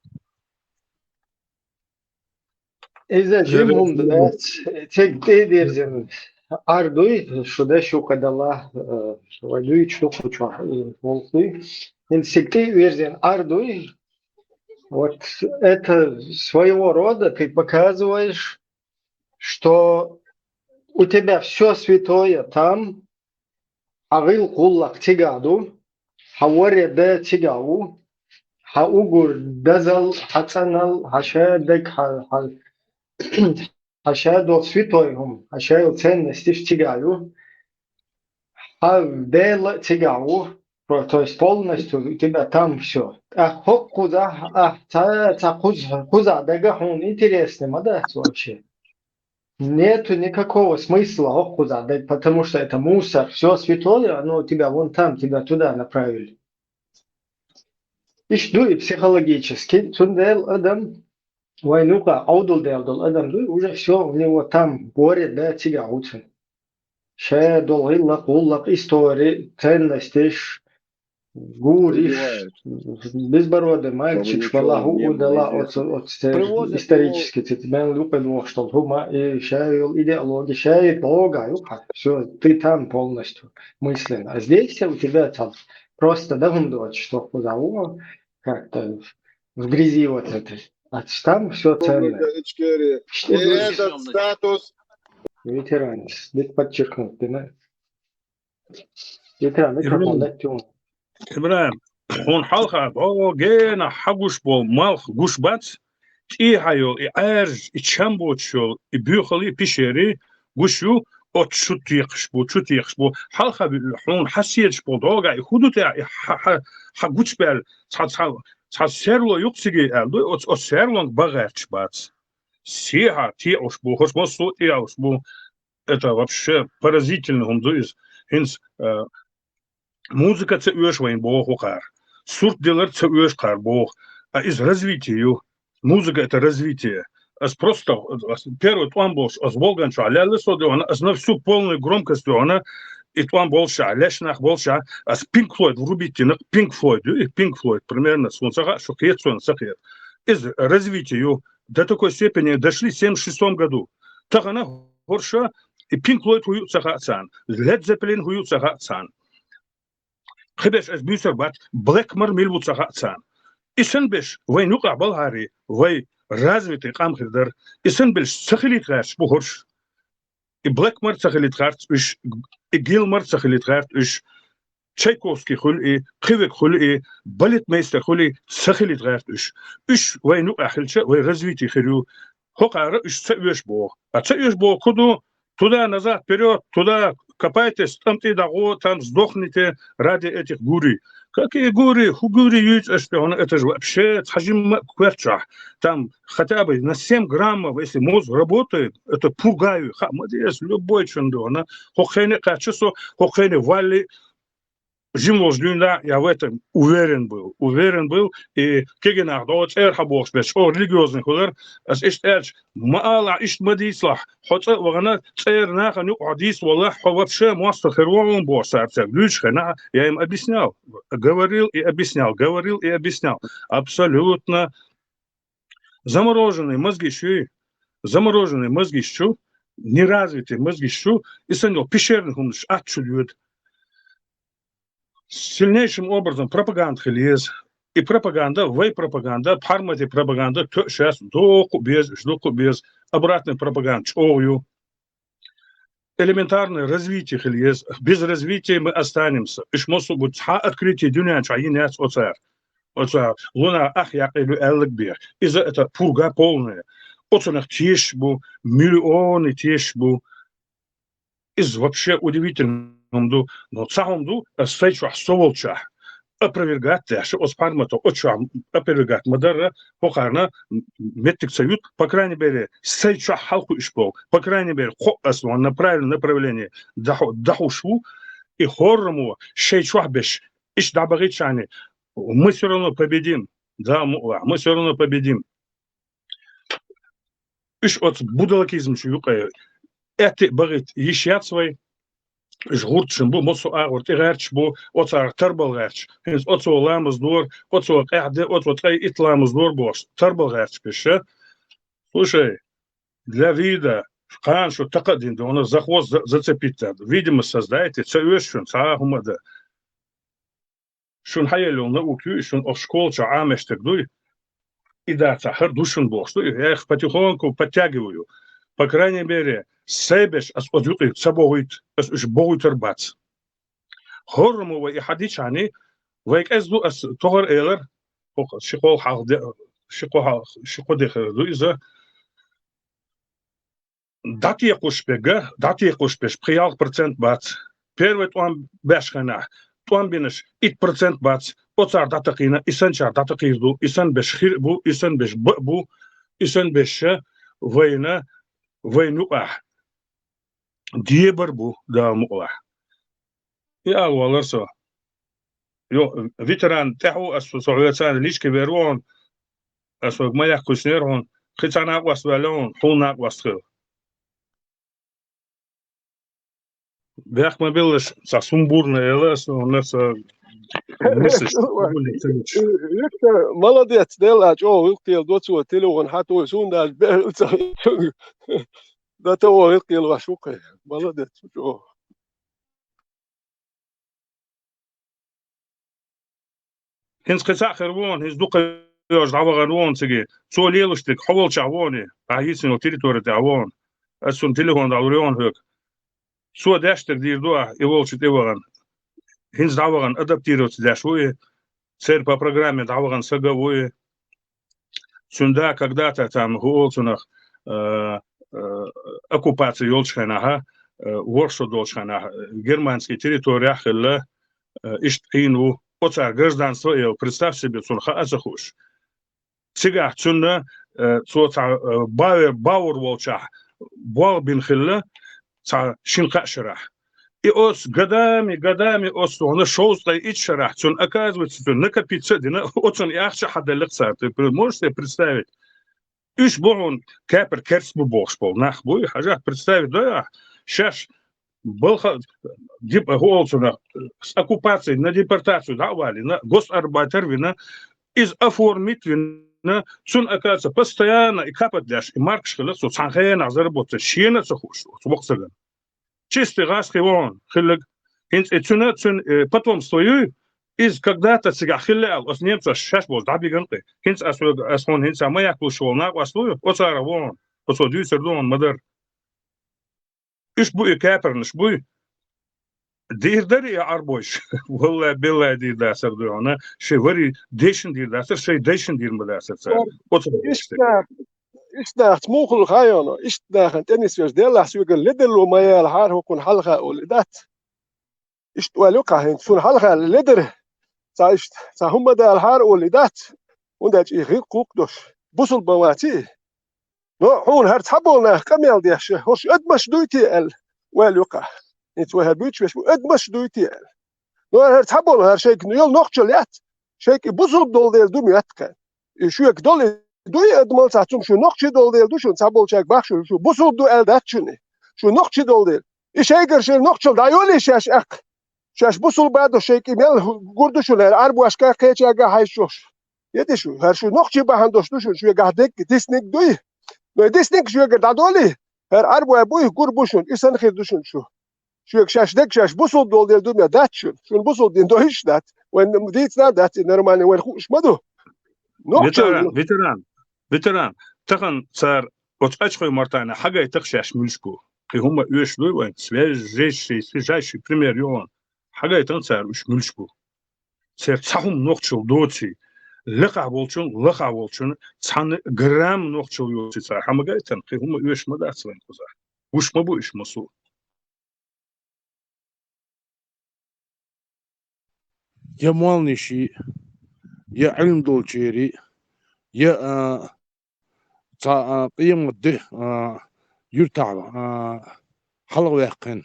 Иза жима хӀума дац, цига тӀе а дирзина, Ӏар дуй, шу деш юкъа далахь, э, вай дуьйцуш ду кху чохь, э, гӀуллакх дуй. ХӀинца цига тӀе а вирзина Ӏар дуй. Вот это своего рода ты показываешь, что у тебя всё святое там, хьан гӀиллакх-гӀуллакх цигахь ду, хьан варе да цигахь ву, хьан уггар дазал, хьан цӀанал, хьан шадерг, хьан, хьан, хьан шадолу святой хӀума, хьан шайолу ценностиш цигахь ю. Хьан Дела а цигахь ву, про-, то есть полностью у тебя там всё. ТӀаккха хӀокхузахь, ахь ца, ца кхуз-, кхузахь дага хьуна интересный ма дац вообще. Нету никакого смысла хӀокхузахь дага, потому что это мусор, всё святое, оно у тебя вон там, тебя туда направили. Иштта ду и психологически, цундела адам, вайн юкъа Ӏовдал дел долу адам дуй, уже всё, у него там горе, да, цигахь ву цуьнан. Ша долу гӀиллакх, гӀуллакх, истори, ценностиш, гуриш, безбородый мальчикаш, балахь, хӀу а дала, оцу, оцу исторически цига мел юкъа дохуш долу хӀума, и ша йолу идеология, ша и блога юкъа. Всё, ты там полностью мысленно. А здесь у тебя там просто, да, хӀума доцуш, что куда, о, как-то в грязи вот этой. А там всё ценное. Этот статус. Ветеран, дика подчеркнуть, да? Ветеран, микрофон дайте ему. ИбрахӀим, хьуна хьалха бӀо гена хьагуш болу малх гуш бац, тӀехьа йолу и Ӏаьржа, и чам боцуш йолу, и боьхаллий, пещерий гуш ю, оцу чу текхаш бу, чу текхаш бу. Хьалха хьуна хьан седаш болу дӀогахь и хӀун ду тӀехь, и хьан, хьан, хьан гучбаьлла, цхьа, цхьа, цхьа серло юкъ цига аьлла ду, оцу, оцу серлонга бан гӀерташ бац. Сехьа текъалуш бу, хӀорш массо а текъалуш бу. Это вообще поразительно хӀума ду иза. ХӀинца, э, музыка ца оьшу вайн боху кхара. Сурт дилар ца оьшу кхара боху. А иза развитие ю. Музыка — это развитие. Ас просто, ас первый тӀом болуш, ас Волган чохь лаьлла со дуьхьана, ас на всю полную громкость дуьхьана, и тӀом болуш а, леш нах болуш а, ас Pink Floyd врубить дина, Pink Floyd ю, и Pink Floyd, примерно, суна ца хаьа, шу кхета, суна ца кхета. Из развитие ю. До такой степени дошли в семьдесят шестом году. Тахана хӀорш и Pink Floyd хӀу ю ца хаьа царна, Led Zeppelin хӀу ю ца хаьа царна. Кхыберш аз буьйцур бац, Blackmore мила ву ца хаьа царна. И санна берш вайна юкъахь балхьарий, вай развитый къам хир дара. И санна берш ца хилийта гӀерташ бу хӀорш. И Blackmore ца хилийта гӀерта уьш, и Gilmour ца хилийта гӀерта уьш, Чайковский хуьлу и, кхин верг хуьлу и, балетмейстер хуьлу и, ца хилийта гӀерта уьш. Уьш вайна юкъахь хилча, вай развитие хир ю. ХӀокхара уьш ца оьшу боху. А ца оьшу боху ку ду? Туда-назад, вперёд, туда, копайтесь, тӀамтӀий дӀагӀо, там сдохните ради этих гурий. Какие гурий? ХӀу гурий юьйцу аша тӀехуна, это же вообще цхьа жимма а коьртачохь. Там хотя бы на семь граммов, если мозг работает, это пурга ю. Хаа ма деза, любой чун дуьхьа. ХӀокху хене кхаьчча со, хӀокху хене валли, жима волчу дуьйна, я в этом уверен был, уверен был, и кегий нах догӀу цӀера хьан бохуш берш, чӀогӀа религиозный хилар, ас иштта аьлча, ма алахь, иштта ма дийцалахь, хьо цӀа а вахана, цӀера нахана юкъа хьо дийца воллахь, хьо вообще мостагӀ хир ву хьуна бохуш цара цаьрга дуьйцучу хенахь, я им объяснял, говорил и объяснял, говорил и объяснял. Абсолютно замороженные мозги ю, замороженные мозги чу, неразвитые мозги чу, и санна йолу пещерный хӀуманаш атта чу доьду. Сильнейшим образом пропаганда хила еза. И пропаганда, вай пропаганда, пхьарматий пропаганда тоьуш яц, дуккха а беза, уьш дуккха а беза, обратная пропаганда чӀогӀа ю. Элементарное развитие хила еза. Без развития мы останемся. Уьш массо а бу, цхьа открытие дуьнен чохь йина яц оцара. Оцара луна ах якъийла ю аьлларг бен. Иза это пурга полная. Оцунах тешаш бу, миллионы тешаш бу. Иза вообще удивительно хӀума ду. Но цхьа хӀума ду, ас сайн чохь со волчохь опровергать деш, оцу пхьармато оцу чохь опровергать ма дарра, хӀокхарна меттиг ца юьту, по крайней мере, сайн чохь хьалакхуьуш болу, по крайней мере, кхоъ ас ванна правильное направление дахьу-, дахьуш ву, и хӀоррамо шайн чохь беш, иштта дӀабахийтча, мы всё равно победим, да, мукъалахь, мы всё равно победим. Уьш оцу будалакизмчу юкъе аьтту а бахийта йиш яц вай. Уьш гӀурташна бу, массо а агӀор тӀегӀерташ бу, оцара тарбал гӀерташ. ХӀинца оцо ламаз дора, оцо къаьхьа де, оцо цкъа итт ламаз дора бохуш, тарбал гӀерташ берш. Слушай, для вида, кхана шу такха а дина дуьхьал, за хвост за-, зацепить дан. Видимость создайте, ца оьшу шуна, цхьа а хӀума а дан. Шуна хьаелла йолу наука ю, и шуна оха школа чохь Ӏамош дерг дуй, и дацахь, хӀара ду шуна бохуш ду, и я их потихоньку подтягиваю. По крайней мере, сайн беш ас оцу юкъе ца бохуьйту, ас уьш бохуьйтур бац. ХӀоррамо вай и хьан дичхьана, вай кӀезиг ду ас тохара элар, хӀокху ши кхол хьалха де-, ши кхо хьал-, ши кхо де хир ду иза. ДӀатекхуш берг, дӀатекхуш берш пхи-ялх процент бац. Первый тӀом беш хенахь, тӀом бинарш итт процент бац. Оцара дӀатакхийна, и санначара дӀатакхийр ду, и санна берш хир а бу, и санна берш бан а бу, и санна берш вайна, вайна юкъахь дебар а бу, Дала мукъалахь. И ала валар со. Йо, ветеран тӀаьхьа ву ас, со хьоьца личка вер ву хьуна, ас вайга ма яхкуьснера хьуна, кхин цхьа накъост ваьлла хьуна, хьуна накъост хила. Бехк ма биллалаш, цхьа сумбурная яла ас, хьуна аса мыслиш, Виктор, молодец, Дела, чӀогӀа гӀиллакхелла до цо телефон хьан тоху, суна даже бехк ца. Да того гӀиллакхелла ваш ву кхе. Молодец, чӀогӀа. ХӀинца кхин цхьаъ хир ву хьуна, хӀинца дукха йожа дӀавахана ву хьуна цига. Цо лелаш дерг хьо волчохь ву хьуна, ахьа йийцина йолу территори тӀехь ву хьуна. Ас цунна телефон дӀалур ю хьуна хьоьга. Цо деш дерг дийр ду ахь, и волчу тӀе вахана. ХӀинца дӀавахана, адаптироваться деш ву и. Церан по программе дӀавахана сага ву и. Цуьнан да когда-то там, хӀу олу цунах, э, э, оккупаци йолчу хенахь, э, ворхӀ шо долчу хенахь, э, германский территориях а хилла, э, иштта Ӏийна ву. Оцара гражданство а елла, представь себе, цунна хаа а ца хууш. Цигахь цунна, э, цо цхьа, э, Бауэр, Бауэр волчохь болх бина хилла, цхьа шина-кхаа шарахь. И оцу годами, годами оцу хьуна шовзткъе итт шарахь цунна, оказывается, цунна накопиться а дина, оцунна и ахча а хьаделла цара. Ты можешь себе представить? Уьш бу хьуна кепара керста бу бохуш болу нах буй, хьажахь, представить дой ахь, шаьш балха, дип-, хӀу олу цунах, с оккупацией на депортацию дӀа а валийна, госарбайтер а вина, иза оформить а вина, цунна, оказывается, постоянно и капать деш, и маркаш хилла, со цхьан хенах заработать, шена а ца хууш, оцу воккхача сагана. Чистый гӀазкхий ву хьуна, хилларг. ХӀинца и цуьнан, цуьнан, э, потомство юй, иза когда-то цигахь хилла аьлла, оцу немцоша шаьш болчу дӀабигна кхин. ХӀинца ас вега, ас хьуна хӀинца ма яьккхалуш волу накъост ву, оцарах ву хьуна, оцо дуьйцур ду хьуна ма-дарра. Уьш бу и кепарнаш буй. Дийр дара и Ӏарбойш? Валлай, беллай дийр дацара дуй хьуна. Шайн вари дайшна дийр дацара, шайн дайшна дийр ма дацара цара. Оцу Иштта, иштта нахаца муха хуьлу хаьий хьуна? Иштта нахана тӀе нисвеш Деллахь соьгара ледарло ма ялахьара хӀокхунна хьалха олий дац. Иштта ойла ю кху хӀинца, суна хьалха ледара. Цхьа иштта, цхьа хӀума ма далахьара олий дац. ХӀунда аьлча и гӀиллакх-кхулкх долуш. Бусулба ма ваций? Но хьуна хӀара цхьаболу нах къамел деш, хӀорш адамаш дуй те аьлла, ойла ю кху. ХӀинца вай хӀара буьйцуш берш бу, адамаш дуй те аьлла. Но хӀара цхьаболу, хӀара шайга йолу нохчалла яц, шайга и бусулба долу дела ду моьтту кхаьна. И шоьга долу и дуй адамалла цхьацца, хӀума шу нохчий долу дела ду шуна, цхьаболчаьрга бах шу, шу бусулба ду аьлла дац шуна и. Шу нохчий долу дела. И шайгара шайн нохчалла дӀайолий шаьш аьлла. Шаьш бусулба а ду, шайга и мел гур ду шуна, хӀара Ӏарбошка, кхечаьрга хьаьжчохь. Еди шу, хӀара шу нохчий бахьана долуш ду шуна, шоьгахь дерг диснарг дуй. Но и диснарг шоьгара дӀадолий, хӀара Ӏарбой буй, гур бу шуна, и санна хир ду шуна шу. Шоьга шаьш дерг шаьш бусулба долу дела ду моьтту дац шуна. Шуна бусулба дин дойуш а дац. Вайн дийцина а дац, и нормально вайн хууш ма ду. Нохчалла. Ветеран, ветеран, ветеран, тахана цара оцу Ачхой Мартана хьагайтахь шаьш муьлш бу. Кхин хӀума оьшуш дуй вайн, свяжейший, свежайший пример ю хьуна. Хьагайтахь цара уьш муьлш бу. Церан цхьа хӀума нохчалла доций, лекхахь волчун, лахахь волчун цхьана грамм нохчалла йоций цара хьа ма гайтина, кхин хӀума оьшуш ма дац вайн кхузахь. Гуш ма бу уьш массо а. Я молланаший, я Ӏилма долчерий, я, а, цхьа, а, къемат де, а, юьртахь, а, хьалхаваьккхина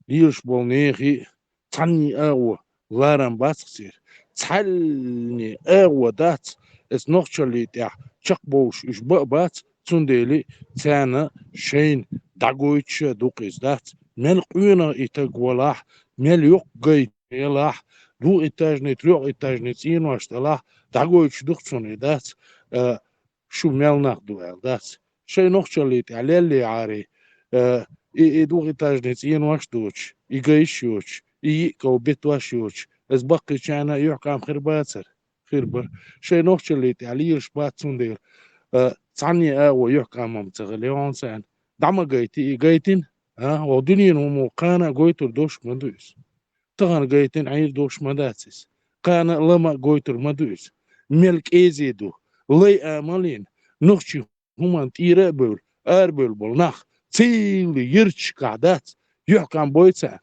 лелаш болу нехий цхьанний агӀо ларам бац-кх церан. Цхьанний агӀо дац, эс нохчаллий тӀехь чекхбовлуш уьш бан а бац, цундела царна шайна дӀагойтуш а ду-кх иза, дац. Мел къонах и таг валахь, мел йоккха гайта елахь, двухэтажный, трёхэтажный цӀенош далахь, дӀагойтуш ду-кх цунна и, дац. А, шу мел нах ду аьлла, дац. Шайн нохчаллий тӀехь леллий Ӏарий, а, и, и двухэтажный цӀенош доцуш, и гайш йоцуш, и йиъ ков бетош йоцуш, иза баккхийчарна а юьхькӀам хир бацара? Хир бара. Шайн нохчаллий тӀехь лелаш бац, цундела, а, цхьанний агӀо юьхькӀам ма ца хилла, я хьуна царна. ДӀа ма гайти, и гайтина, а, оха дуьненан хӀума кхана а гойтур долуш ма ду иза. Тахана гайтина Ӏийр долуш ма дац иза. Кхана а лама а гойтур ма ду иза. Мел кӀезе ду, лай амал йина, нохчий хӀуманна тӀера а бевлла, арабевлла болу нах, цийла ярташкахь дац, юьхькӀам бой царна?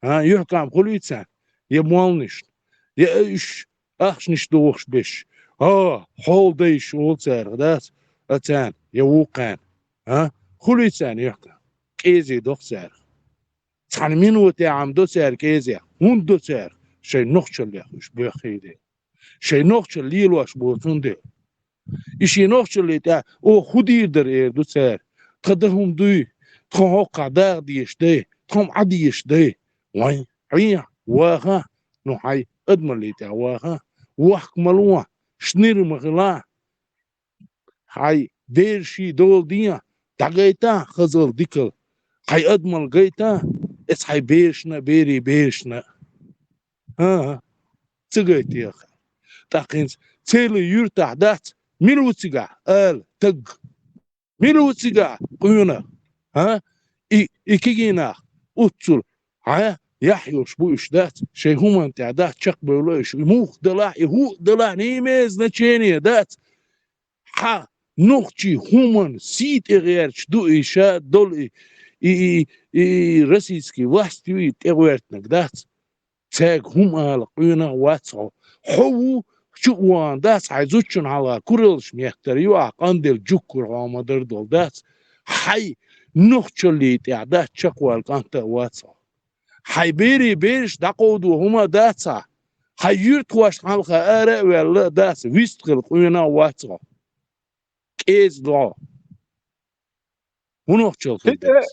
А, юьхькӀам хуьлий царна? Я молланашна, я уьш ахчанаш дохуш берш, а, хьол дайш олу царах, дац, а, царна, я вукхарна? А, хуьлий царна юьхькӀам? КӀезе до-кх царах. Цхьана минотехь-м до цара кӀезех, хӀунда до цара? Шайн нохчаллех уьш боьххий дела. Шайн нохчалла лелош боцу хӀунда? И шен нохчаллий тӀехь оха хӀун дийр дара эр ду цара. Тхан дан хӀума дуй, тхан хӀокхахь даха дезаш дай, тхан хӀума Ӏа дезаш дай. Вайн, хьехьа, ваха, ну хьайн адамаллий тӀехь ваха, вохк ма ло, шнир ма хила. Хьайн бераший дола ден, дӀагайта хазал дикал. Хьайн адамал гайта, эца хьайн берашна а, берийн берашна а. ХӀан-хӀа, ца гайтеха. ТӀаккха хӀинца церан юьртахь дац, мила ву цигахь ала таг? Мила ву цигахь къонах? ХӀа? И, и кегий нах уццул хьан яхь йолуш бу уьш, дац? Шайн хӀуманна тӀехь дац чекхбевлла уьш. И муха далахь, и хӀуъа далахь, не имеет значения, дац? Хьан нохчий хӀуманна сий тӀе гӀерташ ду и ша долу и, и, и, и, и российский власть ю и тӀегӀоьртинарг, дац? Цаьрга хӀума ала къонах вац хьо. Хьо ву, чу а вахана, дац, хьайн зудчунна хьалха кураллаш меттара ю ахь, къанделла жугкур хьо ма-дарра долу, дац? Хьайн нохчаллий тӀехь дац чекхвала кӀант а вац хьо. Хьайн берийн бераш дӀакховдо хӀума а дац хьан. Хьайн юьртахошна хьалха ара а ваьлла, дац, вистхила къонах вац хьо. КӀеза до хьо. ХӀун нохчалла хир дерг?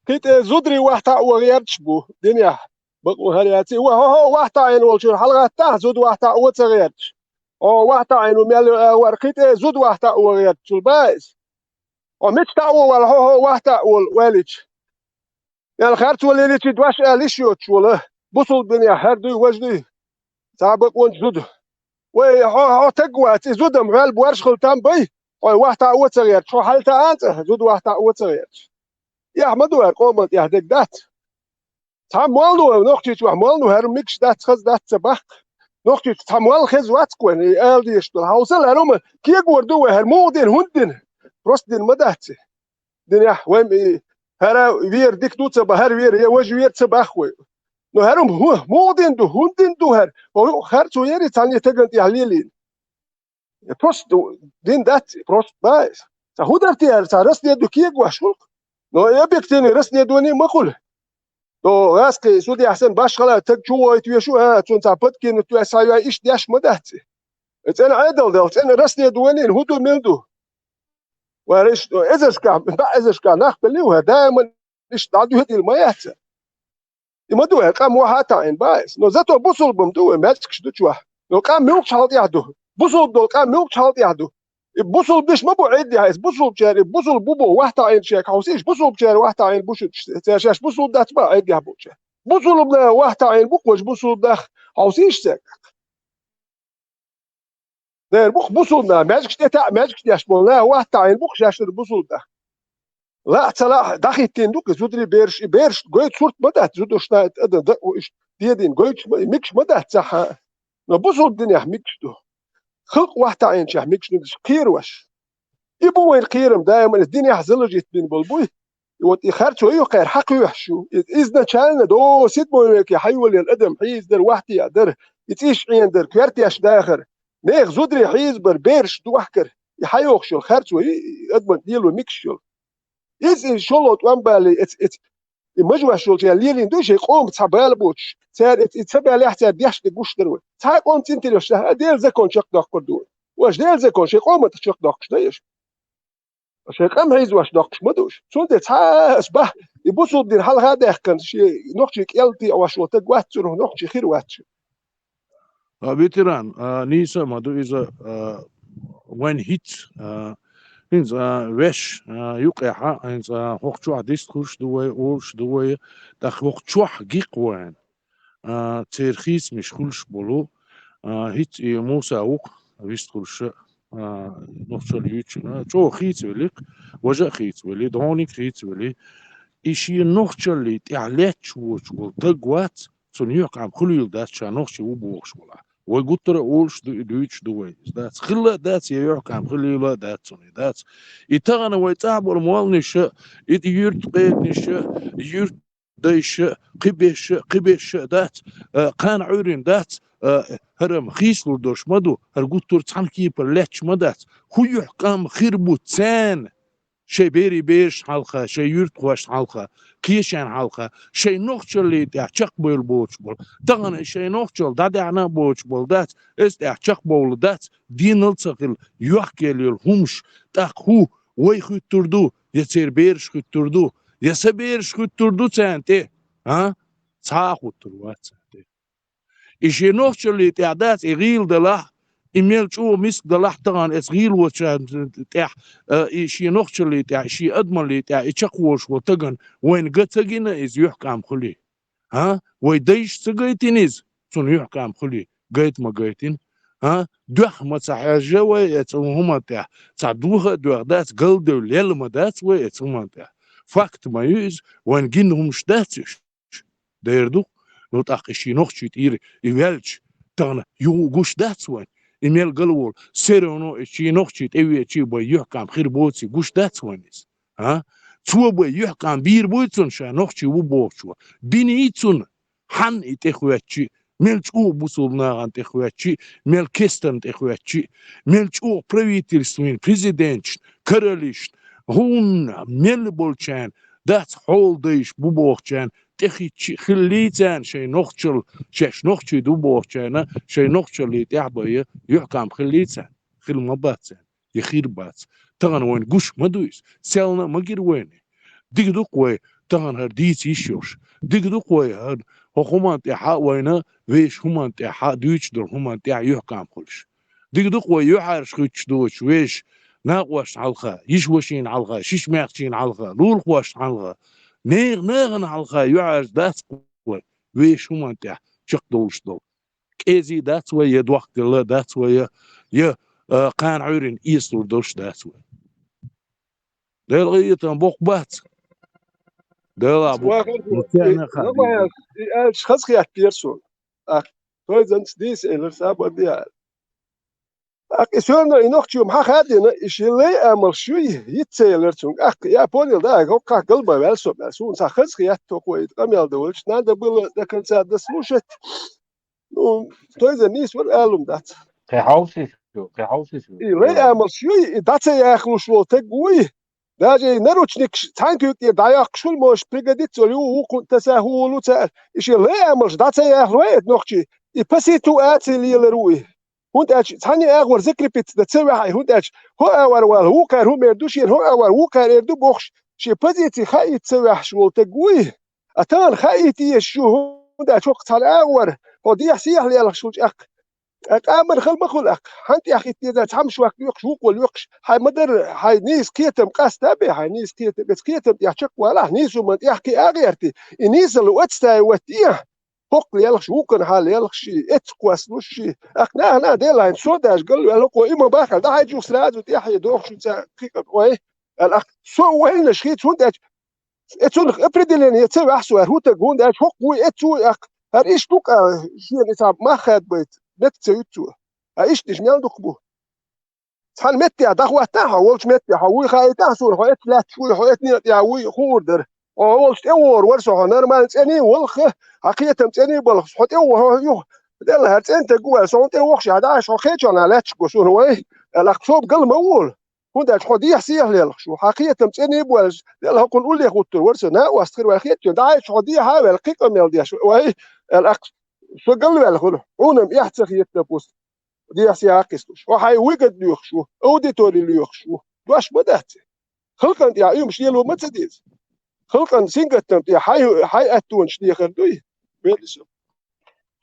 Кхин тӀе зударий вахтахь а ван гӀерташ бу, динехь. Бакъо хӀара яций, ва хьо-хьо вахтахь а йина волчуьра хьалагӀаттахь, зуда вахтахь а ван ца гӀерташ. Хьо вахьтаӀийна ву мел йо агӀор кхин тӀе зуда вахьтаӀа вогӀерчул баьс. Хьо мича таӀа ву вала хьо, хьо вахьтаӀа волу ваьллича. Мел харцо леличи дош ала йиш йоцуш волу, бусулба динехь хӀара дуй, важа дуй, цхьа бакъонча зуда. Вай, хьо, хьо таг вац, и зудам хьоьл борш хила там бай, хьо вахьтаӀа ву ца гӀерча, хьо хьалта анцӀа, зуда вахьтаӀа ву ца гӀерча. Эхь ма ду хӀара къоман тӀехь дерг дац. Цхьа молла ву, нохчийчохь молла ву, хӀара мегаш дац, хаза дац ца баккха. Нохчийчу цхьа молла хеза вац-кх вайна, и ала дезаш долу. Хьовсал, хӀара хӀума кегор ду вай, хӀара муха дина, хӀунда дина? Просто дина ма дац и. Динехь, вай м-, и, хӀара вера дика ду ца баха, хӀара вера, я важа вера ца баха вай. Но хӀара хӀума хӀу-, муха дина ду, хӀунда дина ду хӀара? Хьо юкъа харцо яри цхьанне тагана тӀехь лелийна. Я просто дин дац, просто баьс. Цхьа хӀун дара те аьлла, цхьа расследование кегош хуьлу-кх. Но и объективный расследование ма хуьлу. Но гӀаскхи судехь санна башхалла таг чу вохуьйту вешу, а, цунна цхьа подкинуть вай, схьа вай иштта деш ма дац и. И цӀена Ӏедал дала, цӀена расследование хӀун ду, мила ду? Вай иштта эзаршкахь, баъ эзаршкахь нах белли ву, даиман иштта дӀадоьдийла ма яц. И ма ду, хӀара къам вахьа а таӀийна баьс. Но зато бусулба ма ду вай, маьждигаш ду чохь. Но къам муьлхачу хьал тӀехь ду? Бусулба долу къам муьлхачу хьал тӀехь ду? И бусулба диш ма бу Ӏеддехь, иза бусулбачара, и бусулба бу боху вахьа таӀийна шайга хьовсийша, бусулбачара вахьа таӀийна бу шуьца, цара шаьш бусулба дац баха Ӏеддехь болчара. Бусулба наха вахьа таӀийна бу-кх важа бусулба нах, хьовсийша цаьрга. Дера бу-кх бусулба нах, маьждигаш тӀе таӀа, маьждигаш деш болу нах вахьа таӀийна бу-кх шаьш хӀара бусулба нах. Лаа а ца лаа а, дӀахӀиттийна ду-кх и зударий бераш, и бераш гойту сурт ма дац, зударшна а, тӀе а дан дакъа ву иштта дедийна, гойтуш ма, и мегаш ма дац цхьа а. Но бусулба динехь мегаш ду. Халкъ вахьа таӀийначехь мегаш ду, кхеруш. И бу вайн кхерам, даиман иза динехь заложить бина болу буй. И вот и харцо ю кхара хьакхоьхьуш ю. И изначально до седьмой веке хьайолаелла адам хьийза дара, вахьтехь дара, и цӀийш Ӏена дара, коьртеш дахар. Нехан зударий хьийза бар, бераш дохкар. И хьайохуш йолу харцо ю, и адаман лело мегаш йолу. Иза, иза шолгӀа тӀом балий, эца, эца, и мажош йолчу лелийна ду шайн къоман цхьа бала боцуш. Цара эца, и ца балехь, цара деш де гуш дара вай. Цхьа а къоман цӀинтареш дахь, а, Делан закон чекхдоккхур ду вай. Важа Делан закон шайн къоман тӀе чекхдоккхуш дай аша? Шайн къам хьийзош доккхуш ма ду уьш. Цундела цхьа а аса бахь, и бусулба дин хьалха а даьккхина, шен нохчий кӀел тӀе Ӏаш волу таг вац цунах, нохчий хир вац шу. А, ветеран, а, нийса а ма ду иза, а, вайн хӀинца, а, хӀинца, а, ваьш, а, юкъехь, хӀинца, а, хӀокху чохь дистхуьлуш ду вай, олуш ду вай, тӀаккха хӀокху чохь гикъ вайн. А, церан хийцамаш хуьлуш болу, а, хӀинца и Муса ву-кх вистхуьлуш, а, нохчалла юьйцуш, а, чӀогӀа хийцавелли-кх, важа а хийцавелли, дӀониг а хийцавелли. И шен нохчаллий тӀехь летташ воцуш волу таг вац, цунна юьхькӀам хуьлийла дац, ша нохчи ву бохуш волахь. Вай гуттара а олуш ду и, дуьйцуш ду вай. Дац, хилла а дац, я юьхькӀам хуьлийла а дац цунна, дац. И тахана вай цӀахь болу молланаша, и юьртан къеданаша, юьртан дайша, кхин беша, кхин беша дац, а, кхана Ӏуьйрина дац, а, хӀара-м хийцалур долуш ма ду, хӀара гуттар а цхьана кепара летташ ма дац. ХӀун юьхькӀам хир бу царна? Шайн берийн берашна хьалха, шайн юьртахошна хьалха, кхечарна хьалха, шайн нохчаллий тӀехь чекхбевлла боцуш болу. Тахана шайн нохчалла дӀадаьхьна а боцуш болу дац, иза тӀехь чекхбовла дац, денал а ца хилла, йохкаелла йолу хӀумаш, тӀаккха хӀун, вай хуьттур ду, я церан бераш хуьттур ду, я сан бераш хуьттур ду царна тӀе, а? Цхьа а хуьттур вац царна тӀе. И шен нохчаллий тӀехь дац, и гӀийла далахь, и мел чӀогӀа миска далахь тахана, эца гӀийла воцучарна тӀехь, а, и шен нохчаллий тӀехь, и шен адамаллий тӀехь, и чекхволуш волу тагана вайна ган ца гина иза юьхькӀам хуьлий? А? Вай дайша ца гайтина иза, цунна юьхькӀам хуьлий? Гайта ма гайтина. А? Доьхна ма ца хьаьжжа вай эца хӀуманна тӀехь, цхьа доха а доьхна дац, галдевлла лелла ма дац вай эца хӀуманна тӀехь. Факт ма ю иза, вайна гина хӀумаш дац уьш? Дера ду-кх. Ну, тӀаккха и шен нохчий тӀера и ваьлча, тахана юха гуш дац вайна? И мел гал волу, всё равно и шен нохчий тӀевеачий бен юьхькӀам хир боций гуш дац вайна иза? А? Цо бен юьхькӀам бийр буй цунна ша нохчий ву бохучо? Биний цунна? Хьанна и тӀехоьттичий, мел чӀогӀа бусулба нахана тӀехоьттичий, мел кестарна тӀехоьттичий, мел чӀогӀа правительствийн президенташна, королишна, хӀунна, мел болчарна, дац хьола дайша бу бохучарна тӀехиттичий хиллий царна шайн нохчалла, шаьш нохчий ду бохучарна шайн нохчаллий тӀехь бен юьхькӀам хиллий царна? Хилла ма бац царна. Я хир бац. Тахана вайна гуш ма ду иза. Селна а ма гира вайна. Дика ду-кх вай тахана хӀара дийца йиш йолуш. Дика ду-кх вай хӀара хӀокху хӀуманна тӀехь а вайна, вешан хӀуманна тӀехь а, дуьйцуш долу хӀуманна тӀехь а юьхькӀам хуьлуш. Дика ду-кх вай юьхьӀаьржа хӀуьттуш доцуш вешан накъошна хьалха, йиша-вешийна хьалха, шишмаьхчийна хьалха, лулахошна хьалха, нехан нахана хьалха юьхьӀаьржа дац-кх вай, вешан хӀуманна тӀехь чекхдовлуш долу. КӀезий дац вай, я дохкалла дац вай, я, я, а, кхана Ӏуьйранна эсалур долуш дац вай. Делан гӀийтам боккха бац. Делахь бу. Вахар Ну, церан хаа Роман, дийна. И аьлча хаза хеттера суна. Ах, тойзанца дийса элира сабар де аьлла. Ах, и соьрна и нохчо ма хадийна, и шен лай амалш юй, йиц ца елира цуьнга. Ах, я понял, да, хӀокхахь галба ваьлла со, аьлла. Суна ца хаза хетта хӀокхо и къамел довлча, надо было до конца дослушать. Ну, тойзан нийса вара, алум дац. Кхин хьовсийша ву, кхин хьовсийша ву. И лай амалш юй, и дӀа ца яхлуш волу таг вуй. Даже и наручникаш цхьаьна куьйга тӀера дӀайоккхуш хуьлу, может, пригодится, олу, вукхунна таса хӀун волу цара. И шен лай амалш дӀа ца яхлу вай эта нохчий, и паситу аций лелар ву и. ХӀунда аьлча цхьаьна агӀор закрепиться дан ца ваьхьа, хӀунда аьлча хӀо агӀор вала, вукхара хӀума эр ду шена, хӀо агӀор вукхара эр ду бохуш, шен позици хаийта ца ваьхьаш волу таг вуй. А тахана хаийта езаш ю, хӀунда аьлча хӀокху цхьана агӀор, хьо дехьа-сехьа лелхаш ву чӀаккха. Ткъа къамар хала ма хуьлу аккха. Хьан тӀехь хӀитта деза цхьамма шок лоькхуш, вукхо лоькхуш, хьайн ма-дарра, хьайн нийса кхетам къаста бе, хьайн нийса кхетам, эца кхетам тӀехь чекхвалахь, нийса хӀуманна тӀехь кхин а гӀерти. И нийсалла отстаивать дехьа, хӀокху лелхаш, вукхунна хьан лелхаш ши, эццахь кхоссалуш ши. Аккха нахана а делахь, хьайн со даже галваьлла хӀокхо, и ма бахара, дӀахьаьжча юха сразу тӀехь а дохуш ю цара кхин а, ой, аьлла, аккха со вайнаш хийца, хӀунда аьлча Э, цунах определение ца ваьхьа со, аьлла, хӀун таг, хӀунда аьлча хӀокху вуй, эцца вуй, аккха. ХӀара иштта ду-кх, а, шена и цхьа мах хадабайта, меттиг ца юьту цо. А иштта иша мел дукха бу. Цхьана меттехь дӀахӀоттахь хьо, волчу меттехь хьо вуй хаийтахь суна, хьо эцца лаьтташ вуй, хьо эцца некъа тӀехь вуй, хуур дара. Хьо волчу тӀе а вогӀур вара со, хьо нормально цӀений а волу, хьан кхетам цӀений а балахь, хьо тӀе а вогӀу, хьо юха. Делахь хӀара цӀена таг ву аьлла, со хьуна тӀе вогӀуш, хьан дӀа, хьо кхечохь лаьтташ го суна вай, аьлла, аккха, со гал ма волу. ХӀунда аьлча хьо дехьа-сехьа лелхаш ву, хьан кхетам цӀений бу аьлча, Делахь хӀокхунна уллехь хӀуттур вара со, накъост хир вай хетчун, дӀа а хьо дехьа а ваьлла, кхин къамел деш вай, аьлла, аккха, со галваьлла хуьлу, хьуна-м эхь ца хета, допустим, дехьа-сехьа а кхисталуш. Хьо хьайн выгода лоьхуш ву, аудитори лоьхуш ву, дош ма дац. Халкъана тӀехь уьймаш лело ма ца деза. Халкъана сингаттам тӀехь хьайн, хьайн аттонаш дехар дуй? Вели со.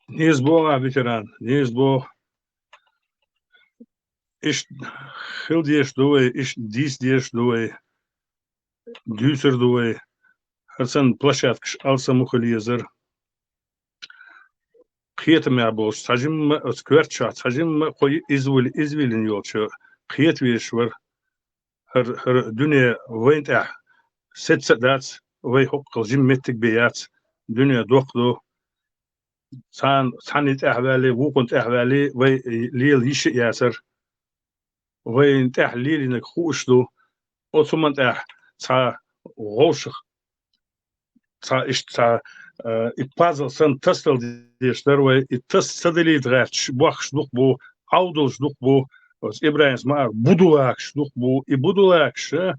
Нийса боху ахь, ветеран, нийса боху. Иштта хила дезаш ду вай, иштта дийца дезаш ду вай, дуьйцур ду вай. ХӀара санна площадкаш алсам а хила езара. Кхетамехь болчу цхьа жимма, оцу коьртачохь цхьа жимма кхо извили-, извилина йолчу кхета везаш вара. ХӀара, хӀара дуьне вайна тӀехь сецца а дац, вай хӀокхул жима меттиг бен яц, дуьне доккха ду. Цхьана, цхьанний тӀехь ваьлли, вукхунна тӀехь ваьлли, вай лела йиш а яцара. Вайна тӀехь лелийнарг хууш ду. Оцу хӀуманна тӀехь цхьа вовшах, цхьа иштта цхьа, э, и пазл санна тасдала дезаш дара вай, и тас ца далийта гӀерташ бохкаш дукха бу, Ӏовдалш дукха бу, оцу ИбрахӀимс ма-, а, будулакаш дукха бу, и будулакаш, э,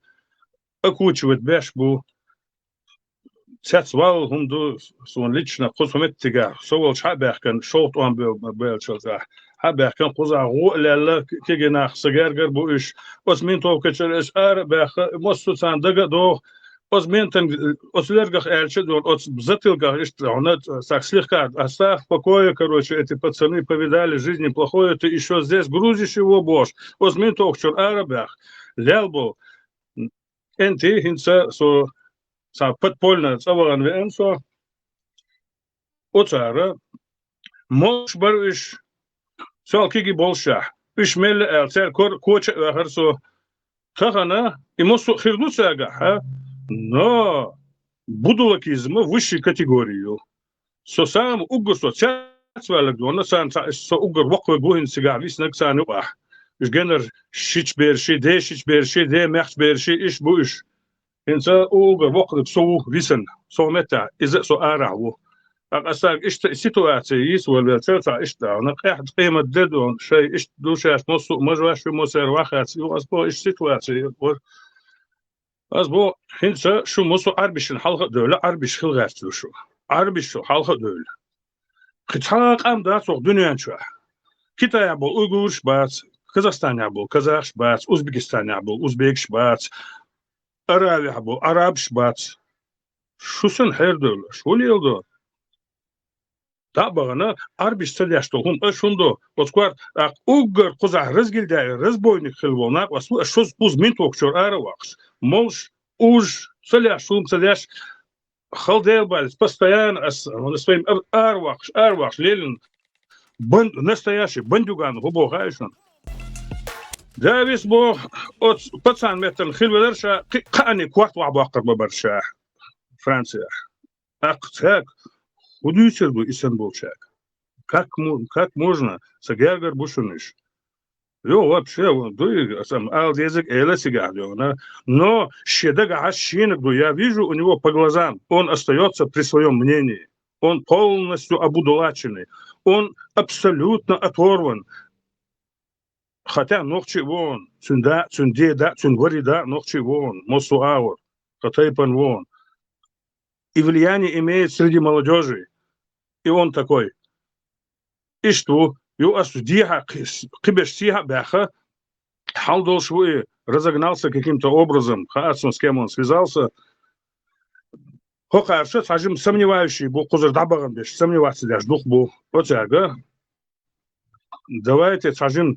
окучивать беш бу. Цец валла хӀума ду, суна лично кхуза хӀу меттигахь, со волчу хьа а баьхкина, шовха тӀом бе-, баьллачул тӀаьхьа, хьа а баьхкина, кхузахь гӀо а лаьлла, кегий нах сан гергара бу уьш. Оцу ментовкачара аса ара а баьхна, массо а царна дага а догӀу. Оцу ментан, оцу лергах аьлча а дуьйна, оцу затылках иштта хьуна так слегка: «Оставь в покое, короче, эти пацаны повидали жизни плохое, ты ещё здесь грузишь его», бохуш. Оцу ментовкачара ара а баьхна, лелла бу. КӀентий хӀинца со цхьа подпольно цӀа вахана веана со. Оцара молуш бара уьш, сол кегий боллушехь. Уьш мелла аьлла, церан кор-, коча а ваьхара со. Тахана и массо а хир ду цаьргахь, а? Но будулакизм высшей категории ю. Со сама уггар со цецваьлларг дона, царна цхьа, со уггар воккхаве гу хӀинца цигахь виснарг царна юкъахь. Уьш генара шича бераши, дешича бераши, де мехча бераши, иш бу уьш. ХӀинца уггар воккханиг со ву висина, со меттехь, иза а со арахь ву. ТӀаккха аса иштта и ситуация йийца валвелча, цхьа иштта вахана, къаьхьа къемат де дона, шай иштта ду шаьш, массо а мажош ю, массо а вахац, ю, аса боху, иштта ситуация вара. Аса боху, хӀинца шу массо а Ӏарбишна хьалха а девлла, Ӏарбиш хила гӀерташ ду шу. Ӏарбиш шу хьалха а девлла. Кхин цхьа а къам дац оха дуьнен чохь. Китайхь болу уйгураш бац, Казахстанехь болу казахаш бац, Узбекистанехь болу узбекаш бац, Аравехь болу арабаш бац. Шу санна хьерадевлла, шу леладо? ДӀа а бахана, Ӏарбаша ца деш долу хӀума аш хӀунда до? Оцу кор, тӀаккха уггар кхузахь разгильдяй, разбойник хилла волу накъост ву, аш шозза-кхузза мин токчуьра ара а ваккхаш. Молуш уж ца леш, хӀума ца деш, хала Дела баьлла, постоянно ас, ас вайн ар-, ара ваккхаш, ара ваккхаш лелина банд-, настоящий бандюган хӀу боху хаьа шуна? Давис боху, оцу пацан меттана хила велар ша, кхи-, кхаанний корта вахьа боккхур бан бара ша Францияхь. ТӀаккха цаьрга хӀун дуьйцур ду и санна болчаьрга? Как мо-, как можно? Сан гергара бу шуна уьш. Йо, вообще, дуй, сан ала дезарг эла цигахь дуьйна. Но шен дагахь шениг ду. Я вижу у него по глазам, он остаётся при своём мнении. Он полностью обудулаченный. Он абсолютно оторван. Хотя нохчи вон, цуьнан да, цуьнан де да, цуьнан вари да, нохчи вон, массо а агӀор, хан тайпан вон. И влияние имеет среди молодёжи. И он такой. Иштта ву, ю ас дехьа кхи-, кхиберш сехьа а баьхха, хьал долуш ву и, разогнался каким-то образом, хаьа цунна, с кем он связался. ХӀокхаьрша цхьа жима сомневающий бу, кхузара дӀабахана беш, сомневаться деш дукха бу. Оцаьрга, давайте цхьа жима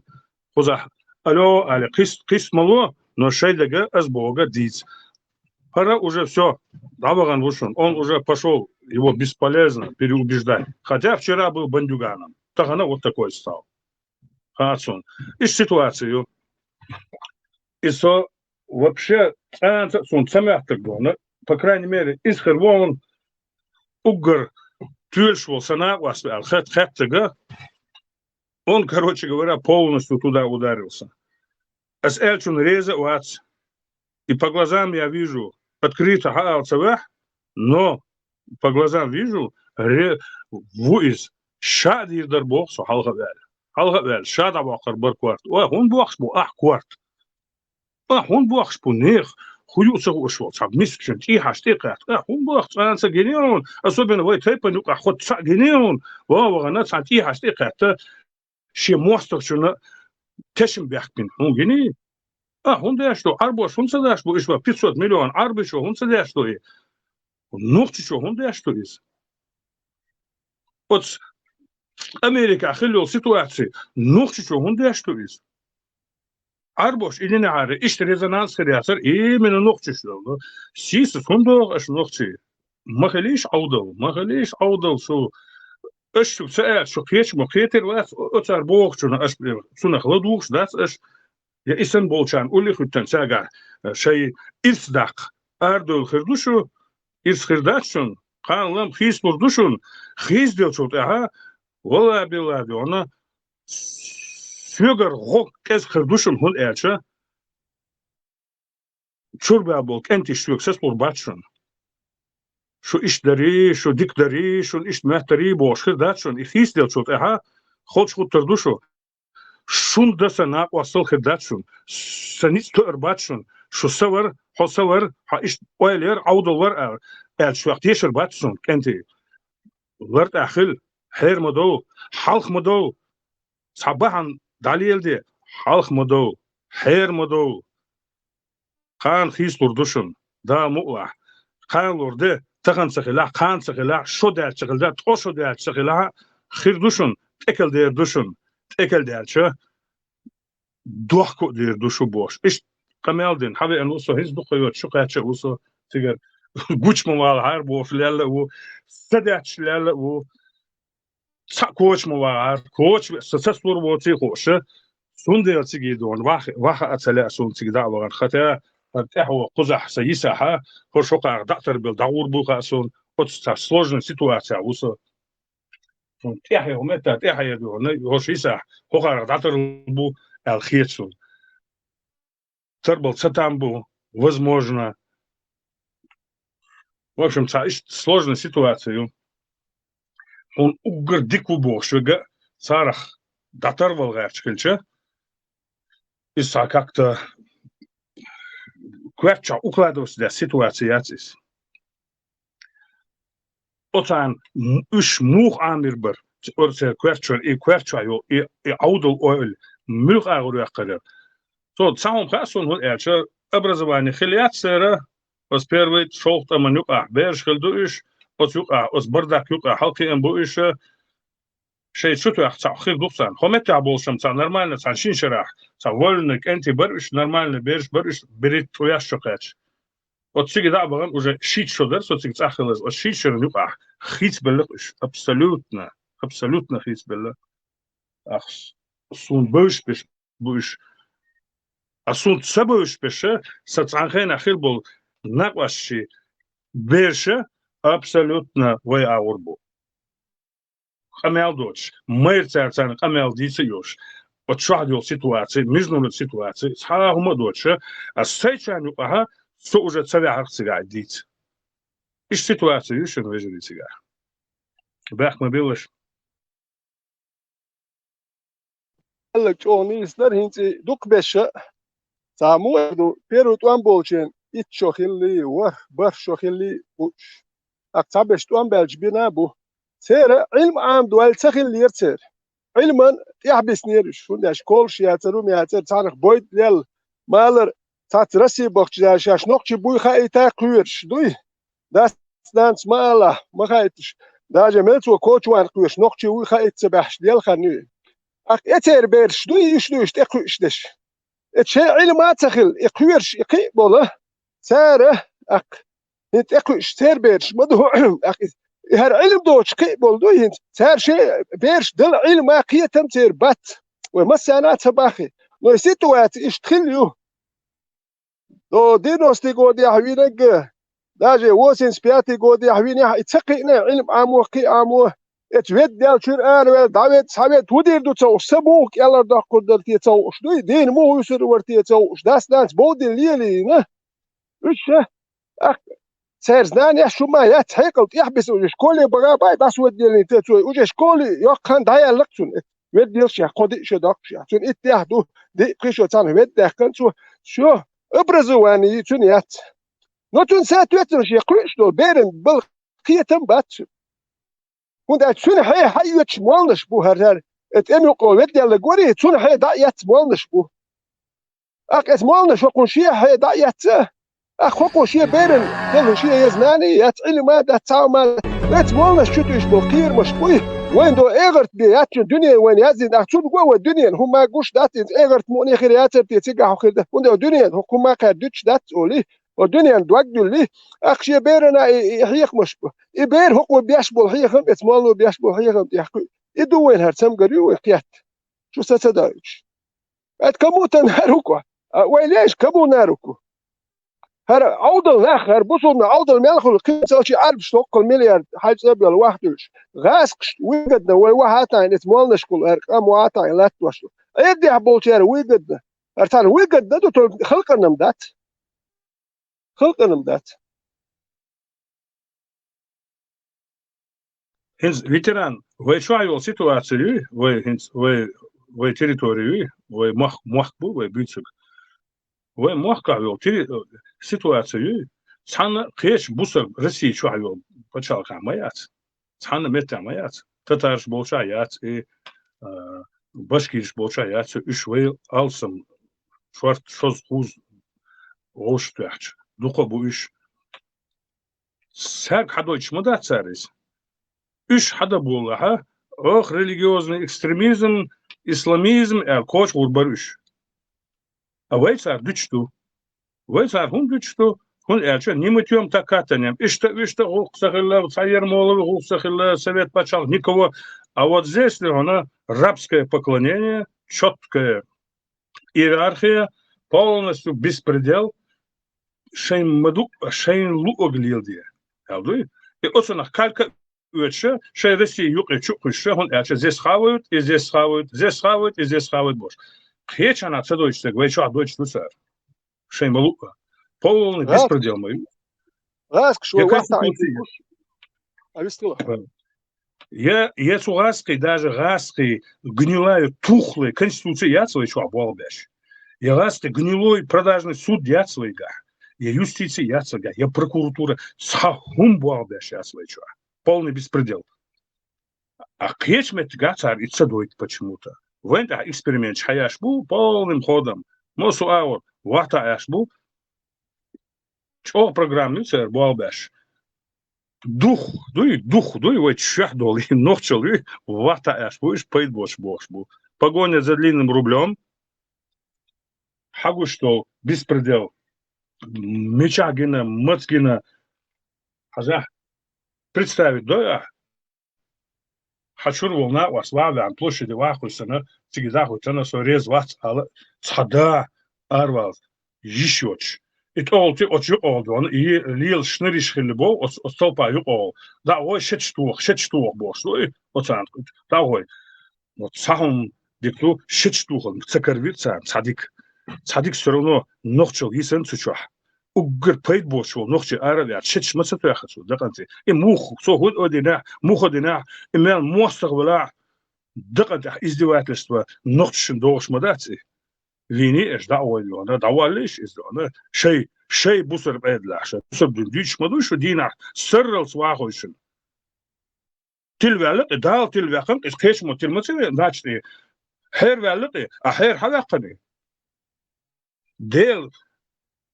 кхузахь алло, али кхист-, кхист ма ло, но шайн дага, ас бохург дийца. ХӀара уже всё, дӀавахана ву шуна, он уже пошёл, его бесполезно переубеждать. Хотя вчера был бандюганом, тахана вот такой стал. Хаьа цунна. Иштта ситуация ю. И со вообще цкъа а цунна ца моьттург ду, но, по крайней мере, иза хир ву хьуна уггар тоьлуш волу сан накъост аьлла хет-, хеттарг, он, короче говоря, полностью туда ударился. Ас аьллачунна реза а вац. И по глазам я вижу, открыто хьаала ца ваьхьа, но по глазам вижу, ре-, ву иза. Ша а дийр дара боху со хьалха а ваьлла. Хьалха а ваьлла, ша дӀабоккхур бара корта. Ой, хӀунда боккхуш бу ахь корта? Ахь хӀунда боккхуш бу нехан? ХӀун ю ца хууш волу цхьа мискачун тӀехьашка тӀе а кхаьчна? Ахь хӀунда боккху, цкъа а ца гиний хьуна, особенно вай тайпан юкъахь хӀотту цхьаъ гиний хьуна? Вон вахана цхьана тӀехьашка тӀе а кхаьчна, шен мостагӀчунна тешам баьхкина хьуна гиний? Ахь хӀунда деш ду? Ӏарбоша хӀунда ца деш бу? Иштта пятьсот миллион Ӏарбичо хӀунда ца деш ду и? Нохчичо хӀунда деш ду иза? Оцу Америкахь хилла йолу ситуаци, нохчичо хӀунда деш ду иза? Ӏарбоша и динехьара иштта резонанс хир яцара именно нохчаш долу. Сийсаз хӀунда доху аша нохчий? Ма хилийша Ӏовдал, ма хилийша Ӏовдал шу. Аша шуьга ца аьлча, шу кхеча ма кхетар вац, оцара бохучунна аша цунах ладугӀуш дац аша. Я и санна болчарна улле а хӀуьттан цаьргахь шайн ирс даккха арадевлла хир ду шу, ирс хир дац шуна, кхана лам хийцалур ду шуна, хийцаделлачул тӀаьхьа, валла-билла, дуьхьал, соьгара гӀо кӀезиг хир ду шуна, хӀунда аьлча чуьра баьлла болу кӀентий соьга сацалур бац шуна. Шу иштта дарий, шу дика дарий, шуна иштта моьттарий бохуш хир дац шуна. И хийцаделлачул тӀаьхьа холчу гӀуттур ду шу. Шун дан сан накъостал хир дац шуна. Сан ницкъ тоьар бац шуна. Шу са вар, хьо са вар, хьо иштта ойла яр, Ӏовдал вар аьлла, аьлла шух тешар бац шуна, кӀентий. Лар тӀехь хила, хьер ма довла, хьалха ма довла. Цхьа бахьана дӀалеладе, хьалха ма довла, хьер ма довла. Кхана хийцалур ду шуна, Дала мукъалахь. Кхана лур де, тахана ца хилахь, кхана ца хилахь, шо даьлча ца хилахь, ткъо шо даьлча ца хилахь, хир ду шуна, тӀекал дер ду шуна, тӀекал даьлча, дохко а дер ду шу бохуш. Иштта къамел дина, хьан веана ву со, хӀинца дукха йоцу шу кхаьчча а ву со, цигара гуча ма валахьара бохуш лелла а ву, са даьтташ лелла а ву. Цхьаъ коча ма вахьара, коча веа сан сацалур воций хууш, цундела цига дона ваха, ваха а ца лаьа суна цига дӀа а вахана. Хатта хӀара тӀаьхьо кхузахь сан йисахьа, хӀорш хӀокхарах дӀа а тарбелла дӀагӀур бу хаьа суна, оцу цхьа сложный ситуацехь ву со. Суна тӀаьхье, хӀу метта тӀаьхье дона, хӀорш йисахь, хӀокхарах дӀатарбелла бу аьлла хета суна. Тарбал ца там бу, возможно. В общем, цхьа иштта сложная ситуация ю. Хьуна уггар дика ву бохуш верг а царах дӀатарвала гӀерташ хилча, иза цхьа как-то коьртачохь укладываться деш ситуация яц иза. Оцарна м-, уьш муха Ӏамийр бара, оцу коьртачуьра, и коьртачохь йолу, и, и Ӏовдал ойла муьлха агӀор йоккхур яра. Цо цхьа хӀума хаьа суна, хӀунда аьлча образование хилла яц церан, оцу первый шолгӀа тӀаман юкъахь бераш хилла ду уьш, оцу юкъахь, оцу бардак юкъахь хьалакхиъна бу уьш, шайн чу тоьхна цхьаъ хир ду-кх царна. Хьо меттехь болуш-м цхьа нормально, цхьана шина шарахь, цхьа вольный, кӀентий бара уьш, нормальный бераш бара уьш, берриг а тӀу ваьш чу кхаьчча. Оцу цига дӀа а бахана, уже шийтта шо дара со цига цӀахь хиларца. Оцу шийтта шеран юкъахь хийцабелла-кх уьш. Абсолютно, абсолютно хийцабелла. Ахс, суна бевзаш берш бу уьш. А суна ца бевзаш берш, сан цхьана хенахь хир болу накъостий берш абсолютно вайн агӀор бу. Къамел доцуш, майра цара царна къамел дийца а йолуш, оцу чохь йолу ситуаци, международная ситуаци, цхьа а хӀума а доцуш, а сайчарна юкъахь со уже ца ваьхьара-кх цигахь дийца. Иштта ситуаци ю шуна, вежарий, цигахь. Бехк ма биллалаш. Аьлларг чӀогӀа нийса дара, хӀинца и дукха беша, цхьа муха ду, первый тӀом болчийн итт шо хилли, ворхӀ, бархӀ шо хилли бу уьш. ТӀаккха цхьаберш тӀом баьлча бина а бу. Церан Ӏилма Ӏамадойла ца хиллера церан. Ӏилман тӀехь биснера уьш, хӀунда аьлча колуш яцара, хӀума яцара, цхьанах бойда лелла, малар цхьацца Россия бахча шаьш нохчий буй хаийта кхоьруш дуй. Дас-нанас ма алахь, ма хаийташ, даже мел цо кочван кхоьруш нохчий вуй хаийта ца баьхьаш лелла хан ю. ТӀаккха э церан бераш дуй, уьш дуй уьш тӀекхуьуш дерш. Э шайн Ӏилма а ца хилла, и кхоьруш, и кхин а болу, цара, тӀаккха, хӀинца тӀекхуьуш церан бераш ма ду, тӀаккха, и хӀара Ӏилма доцуш кхин а болу дуй хӀинца, цара шайн бераш дала Ӏилма а, кхетам а церан бац. Вай массарна а ца баххи. Но и ситуаци иштта хилла ю. До девяностый годехь винарг, даже восемьдесят пятый годехь винехь, и ца кхиъна Ӏилма Ӏамо, кхин а Ӏамо, эцу ведда даьллачуьра араваьлла, дӀаведда, схьаведда, хӀун дийр ду ца хууш, са муха кӀелхьардоккхур дара те ца хууш дуй, дийна муха вуьсур вара те ца хууш, дас-нанас бовдина лелийна. Уьш ша, тӀаккха, церан знанеш хӀума яц, хьекъал тӀехь биса уже школе бага бай, дӀасаладеллийна те цо, уже школе йоккха хан дӀаяьлла-кх цунна. Ведда елча, кхо-диъ шо доккхуш яц. Цунна итт тӀехь ду, диъ-пхи шо цхьаьна ведда даьккхина цо, шо образование цунна яц. Но цунна соответственно шен кхуьуш долу беран бала кхетам бац цуьнан. ХӀунда аьлча цуьнан хье хьаоьцуш молланаш бу хӀара, хӀара, э, тӀеман юкъа ведда яьлларг варий, цунна хье дӀа а эцна молланаш бу. ТӀаккха эцу молланаш хӀокхунна шен хье дӀа а эцна, тӀаккха хӀокхо шен беран хӀокхунна шен я знание яц, Ӏилма а дац, цхьа а ма дац. Эцу молланаш чу туьйсуш болу кхерамаш буй, вайна до эгӀарт бен яц, цуьнан дуьне вайна яздина, тӀаккха цунна го вай дуьненан хӀума гуш дац, иза эгӀарт мукъане хир яцара те цигахь хӀун хир дац, хӀунда дуьненан хӀокху хӀуманна кхаьра дуьтуш дац олий. Оцу дуьненан дог дуьллий, тӀаккха шен берана и, и, и хьехамаш бу. И бер хӀокхо беш болу хьехам, эцу молло беш болу хьехам тӀехь кхуьу. И ду вайна хӀара цамгар ю вай кхетта. Шу са ца доуьйтуш. Это кому-то на руку. А вай леш кому на руку? ХӀара Ӏовдал нах, хӀара бусулба нах Ӏовдал мел хуьлу, кхин цӀа ши Ӏарбаш доккхал миллиард хьаьж цӀа а белла вахтуьлуш. ГӀаскхаш выгодно вай вахьа а тайна, эцу молланашкахула хӀара къам вахьа а тайна латтош ду. Ӏеддехь болчара выгодно. ХӀара царна выгодно ду, то халкъанна-м дац. Халкъанна-м дац. ХӀинца, ветеран, вай чохь йолу ситуаци юй, вай хӀинца, вай, вай территори юй, вай мохк, мохк бу, вай буьйцург. Вай мохкахь йолу терри-, ситуаци юй, цхьанна кхечу бусалба Россия чохь йолу пачхьалкхехь ма яц. Цхьанна меттехь ма яц. Татараш болчохь яц и, а, башкираш болчохь яц и, уьш вай алсам шорта шозза-кхузза вовшахтоьхча. Дукха а бу уьш. Цаьрга хьадойтуш ма дац цара иза. Уьш хьадан болахьа, ох, религиозный экстремизм, исламизм аьлла коча гӀур бара уьш. А вай цара дуьтуш ду. Вай цара хӀунда дуьтуш ду? ХӀунда аьлча не мытьём, так катанием. Иштта, иштта гӀуллакх ца хилла, цхьа Ермоловы гӀуллакх ца хилла, совет пачхьалкх никого. А вот здесь ли хьуна рабское поклонение, чёткое иерархия, полностью беспредел, шайн ма ду, шайн луъург леладе. Аьлла дуй? И оцунах калька оьцуша, шайн Россия юкъе чу а кхуьссуша, хӀунда аьлча здесь хавают, и здесь хавают, здесь хавают, и здесь хавают бохуш. Кхечанхьа ца дойтуш дерг вай чохь дойтуш ду цара. Шайн ма луъа. Полный беспредел ма ю. ГӀаскаш вай вахтахь. А вистхила. Я, я цу гӀаскхийн, даже гӀаскхийн гнилая тухлая конституция яц вай чохь болх беш. Я гӀаскхийн гнилой продажный суд яц вайгахь. Я юстиция яц вайгахь. Я прокуратура, цхьа хӀума болх беш яц вай чохь. Полный беспредел. А кхечу меттигахь цара и ца дойту почему-то. Вайн тӀехь эксперименташ хьаяш бу полным ходом. Мосу агӀор вахта Ӏаш бу. ЧӀогӀа программа ю церан болх беш. дух дуй, дух дуй, вай чуьхь долу, и нохчалла вий, ватта аьш бу, уьш пайда боцуш бохуш бу. Погоня за длинным рублём, хьагуш долу беспредел, мичахь гина, маца гина, хьажахь, представить дой ахь? Хьан чуьра волу накъост ваха ваьхьна, площаде ваха хуьссина, цига дӀахуьттина, со реза вац ала, цхьа да аравала йиш йоцуш. И тӀолти оцу юкъа волу дона, и лела шнариш хилла бо, оцу, оцу толпа юкъа волу. ДӀа а гӀой, шеташ тоха, шеташ тоха бохуш ду и, оцарна дӀа а гӀой. Вот цхьа хӀума дика ду, шеташ тохалла ца каравира царна, цхьа дика. Цхьа дика всё равно нохчалла йисина цу чохь. Уггар пайда боцуш волу нохчий ара а ваьлла, шеташ ма ца тоьхна цо дакъанца. И муха, цо хӀун а динехь, муха а динехь, и мел мостагӀа велахь, дакъан тӀехь издевательство нохчашна догӀуш ма дац и. Вийний аша дӀа а гӀой дона, дӀаваллийша иза дона. Шай, шай бусар бӀедалахь, шай бусар дуьйна дуьйцуш ма ду шу дийнахь, сарралц вахойшина. Тилваьлла тӀе, Дала тилваьккхина тӀе, кхечамо тилма ца ве, нача тӀе. Хьера ваьлла тӀе, а хьера хьан ваьккхина? Дела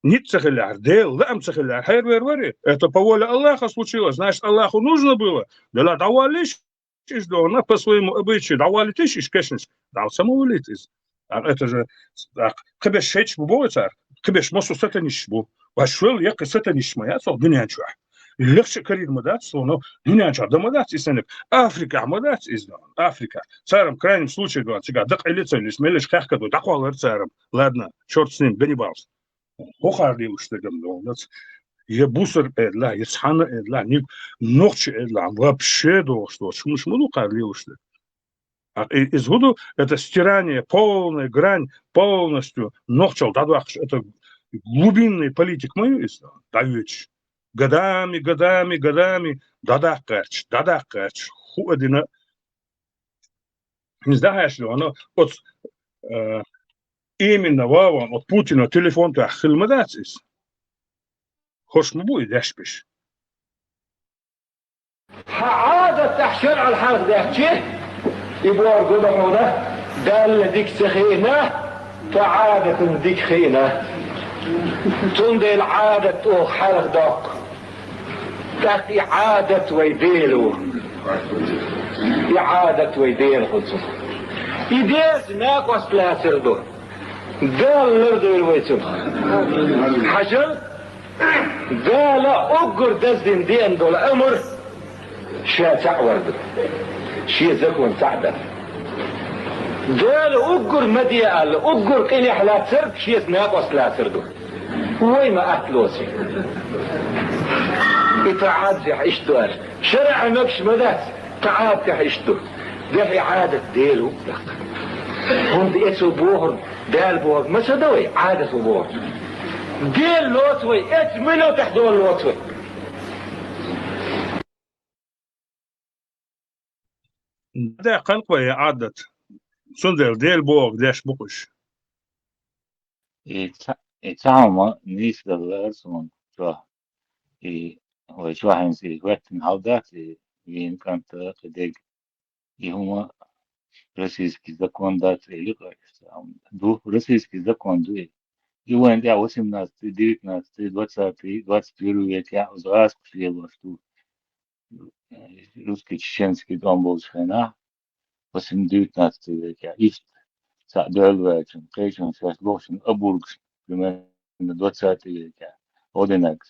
ницкъ ца хилар, Дела лаам ца хилар, хьера вер вари? Это по воле Аллаха случилось, значит, Аллаху нужно было. Дела дӀаваллиш, иш дона, по своему обычаю, дӀаваллитиш иш кешнаш, дӀа ца ма валлийта иза. А это же, а, кхиберш шайташ бу боху цара, кхиберш массо сатанисташ бу. Вай шуьл яккхий сатанисташ ма яц оха дуьнен чохь. Легче а карийна ма дац, но дуьнен чохь дан ма дац и санниг. Африкахь ма дац иза, Африкахь. Царам крайнем случае дона, цигахь дакъа Ӏилли ца лиш, меллиш хехка ду, дӀакхоллар царам. Ладно, чёрт с ним, Ганнибалс. ХӀокхара лелаш дерг-м догӀу дац. Я бусар эдалахь, я цхьанна эдалахь, ниг нохча эдалахь, вообще догӀуш доцуш хӀуманаш ма ду кхара лелаш дерг. А и-, иза хӀун ду? Это стирание, полная грань, полностью нохчалла дӀадоккхуш, это глубинный политик ма ю иза, дӀайоьдуш. Годами, годами, годами дӀадаккха гӀерташ, дӀадаккха гӀерташ, хӀу а дина, хӀинца дӀахьаьрчина вана, оцу, э, именно ван, оцу Путина телефон тӀехь хила ма дац иза. ХӀорш ма бу и деш беш. Хьан Ӏадат тӀехь шарӀал хьарх даьхчи, и бохург ма ду хьуна, Далла дика ца хиъна, тхан Ӏадатан дика хиъна. Цундела Ӏадат оха хьарх доккху. ТӀаккха и Ӏадат вай Дела ву. И Ӏадат вай Дела хуьлу цунах. И Делаца накъост лацар ду. Дала лардойла вай цунах. Хьажал, Дала уггар даздина деана долу амр ша цхьаъ вар ду. Шен закон цхьаъ дар. Дала уггар ма де аьлла, уггар къинехь лацар, шеца накъост лацар ду. Вай ма атта лоций. И тхан Ӏадатехь иштта ду аьлла. ШарӀехь мегаш ма дац, тхан Ӏадатехь иштта ду. Дехьа Ӏадат Дела ву даккха. ХӀунда эцо бохург, Дала бохург ма ца до вай, Ӏадат ву бохург. Дела лоцу вай, эцу муьлотехь дола лоцу вай. Даьккхина-кх вай и Ӏадат. Цундела Дела бохург деш бу-кх уьш. И ца-, и цхьа хӀума нийса дара суна чохь. И вай чохь хӀинца и хӀоьттина хьал дац, и вийна кӀант а, кхидерг. И хӀума российский закон дац, или къа-, ду, российский закон ду и. И вайн тӀехь восемнадцатый, девятнадцатый, двадцатый, двадцать первый векехь оцу гӀазкхаша лелош ду. Русский-чеченский тӀом болчу хенахь, восемь-, девятнадцатый векехь, иштта цхьаъ дуьхьал ваьлча, кхечунна шаьш лохучунна обургаш, примерно двадцатый векехь, одинак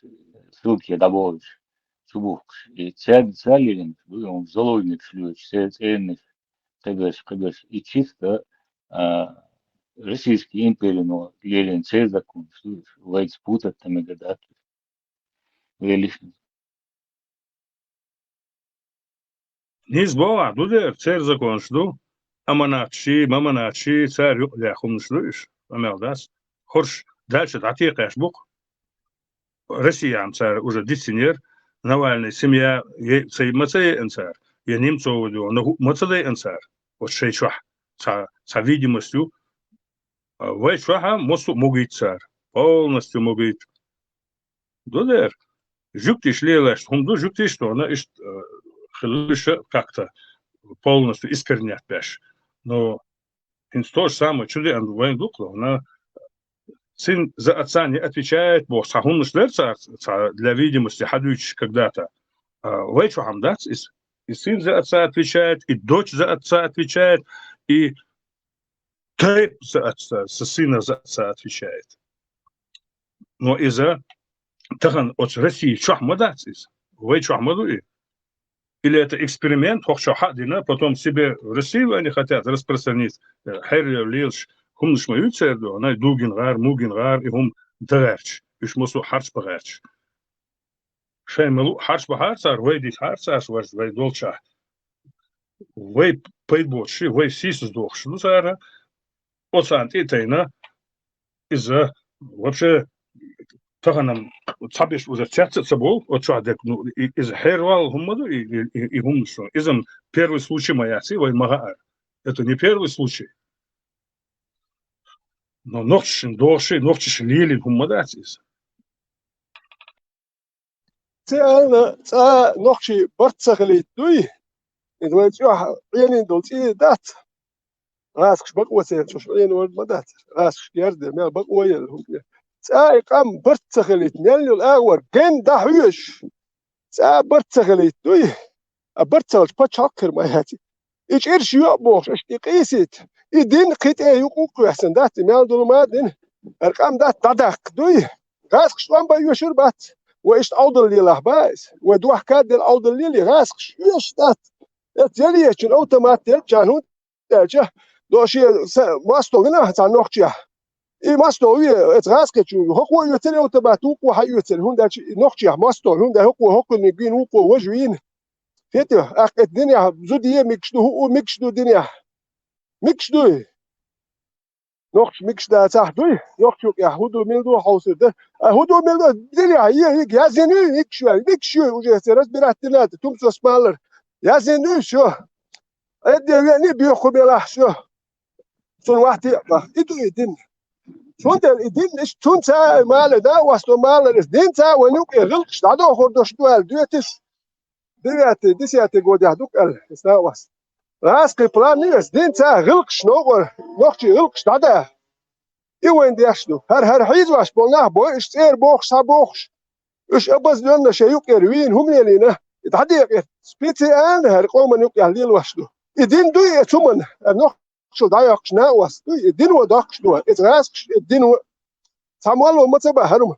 ссылке дӀаболуш, чубухкуш. И цаьрца лелийнарш ду, и хӀума заложникаш лоьцуш, церан цӀернаш, кхиберш, кхиберш. И чисто, а, российский империно лелийна церан законаш ду, вайца путать дан мегар дац. Веллиш. Нийса боху ахь, ду дера, церан законаш ду, аманатчий, маманатчий, цара юкъадаьхна хӀуманаш ду уьш, къамел дац. ХӀорш дальше дӀатекхаш бу-кх. Россияхь цара уже дицинера, Навальный семья е-, ца, ма ца еана цара, я Немцова ду, но хӀу-, ма ца дайана цара. Вот шайн чохь цхьа, цхьа видимость ю. А вай чохь а массо а могуьйту цара. Полностью могуьйту. Ду дера. Жуьгтиш лелаш хӀума ду, жуьгтиш а дона, иштта, э, хилла уьш а как-то полностью искоренять беш. Но хӀинца то же самое чу деана вайна ду-кх, вана сын за отца не отвечает бохуш, цхьа хӀуманаш дара цара, цхьа для видимости хьадуьйцуш когда-то. А вай чохь-м дац иза. И сын за отца отвечает, и дочь за отца отвечает, и тайпа за отца, за сына за отца отвечает. Но иза тахана оцу России чохь ма дац иза. Вай чохь ма ду и. Или это эксперимент, хӀокху чохь хьа а дина, потом себе в Россию они хотят распространить, э, хьеръял лелаш, хӀуманаш ма ю церан ду, най Дугин гӀар, Мугин гӀар, и хӀума дан гӀерташ, уьш массо а хьарчбан гӀерташ. Шайн ма луъу хьарчбахьара цара, вай дитахьара цара, вай, вай долчохь. Вай пайда боцуш, вай сийсаздохуш ду цара, оцарна тӀе а тайна, иза вообще тахана-м цхьаберш уже цец а ца болу, оцу чохь дерг, ну, и, иза хьервал хӀума ма ду, и, и, и, и хӀуманаш. Иза-м первый случай ма яц, вай ма хаьара. Это не первый случай. Но нохчашна догӀуш, нохчаша лелийна хӀума ма дац иза. Ца аьлла, цкъа нохчий барт ца хилийта дуй? Иза вайн чохь Ӏенийна долу цӀий дац. ГӀазкхаш бакъо ца елча, Ӏенор ма дац. ГӀазкхаш герз дерг мел бакъо елла хӀума. Цкъа и къам барт ца хилийта, мел йолу агӀор генна дӀахьоьжуш, цкъа барт ца хилийта дуй? А барт ца хилча, пачхьалкх хир ма яц. И чӀирш йоӀ бохуш, аша и къийсийта. И дин кхин тӀе юкъа кхоьссина дац, и мел долу ма а дина. ХӀара къам дац дӀадаккха дуй? ГӀазкхаш тӀом бан оьшур бац. Вай иштта Ӏовдал лелахь бац иза. Вай дохка а делла Ӏовдал лелий, гӀазкхаш оьшуш дац. Эцу ялечун автомат делчарна хӀунда аьлча, до шен са-, мостагӀ вина цхьа нохчех. И мостагӀ ве, эцу гӀазкхечу хӀокхо а оьцура автомат, вукхо хьаоьцура, хӀунда аьлча и нохчех мостагӀ, хӀунда хӀокхо хӀокхуьнан гуьйна вукхо важа вийна. Хетий, аккха эцу динехь зуда е мегаш ду, хӀуъу мегаш ду динехь. Мегаш дуй? Нохчаш мегаш дацахь дуй? Нохча юкъехь хӀун ду, мила ду хьовсур дара. А хӀун ду, мила ду, динехь е, е, яздина ю, мегаш ю, мегаш ю, уже хӀара разбирать дина, тумсос малар. Яздина ю, всё. Эдде веана а боьху хӀума елахь, всё. Цунна вахте а баха. И ду и дин. Цундела и дин, иштта цунца а малар, накъостан малар, иза динца а вайн юкъе гӀиллакхаш дӀадохур долуш ду аьлла доьтуш. Девятый, десятый годехь ду-кх аьлла, иза накъост. ГӀазкхийн план ю иза, динца а гӀиллакхаш новкъа, нохчийн гӀиллакхаш дӀада. И вайн деш ду. ХӀара, хӀара хьийзош болу нах бой, уьш цӀера бохуш, схьабохуш. Уьш обозлённо шайн юкъера вийна хӀума лелийна, и дӀадекъа. Специально хӀара къоман юкъехь лелош ду. И дин дуй, и цу ман, хӀара нохчалла дӀайоккхуш накъост дуй, и дино доккхуш ду, иза гӀазкхаш, и дино. Цхьа молло ма ца баха хӀара хӀума.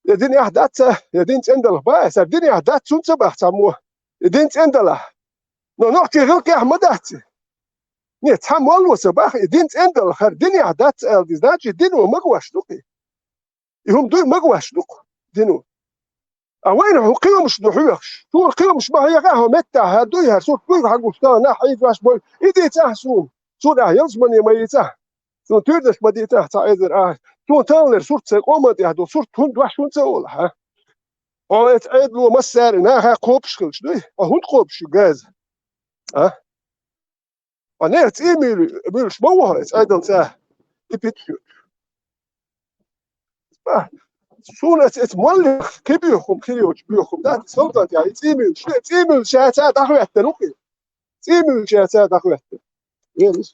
И динехь дац, я дин цӀена далахь баха, аса динехь дац, цунна ца баха цхьаммо. И дин цӀена далахь. Но нохчийн гӀиллакхехь ма дац и. Не, цхьа молло ца баха, и дин цӀена далахь, хӀара динехь дац аьлла ди, значит, дино магош ду-кх и. И хӀума дуй, магош ду-кх дино. А вайна хӀун кхин хӀумаш ду хьоьхуш? Суна кхин хӀумаш ма хьеха, хьо меттахь хӀара дуй, хӀара сурт дуй, хьан гуш тахана нах хьийзош бой. И дийцахь суна. Суна ахь ялсамане ма йийцахь. Суна туьйранаш ма дийцахь цхьа эзар ахь. Суна таханлера сурт сайн къоман тӀехь ду, сурт хӀунда дош хӀунда ца олу хьан? Хьо эцу Ӏедало массаьрга наха кхобуш хилча дуй? Хьо хӀунда кхобуш ю газа? А? Хьо нехан цӀий муьйлуш ма ву хьо эцу Ӏедалца? И пита ю. Суна эцу, эцу моллех кхин боьху хӀума, хир йоцуш боьху хӀума дац, солдат яхь, и цӀий муьйлуш, цӀий муьйлуш ша ца дӀахӀоьттина ву-кх и. ЦӀий муьйлуш ша ца дӀахӀоьттина. Вен иза.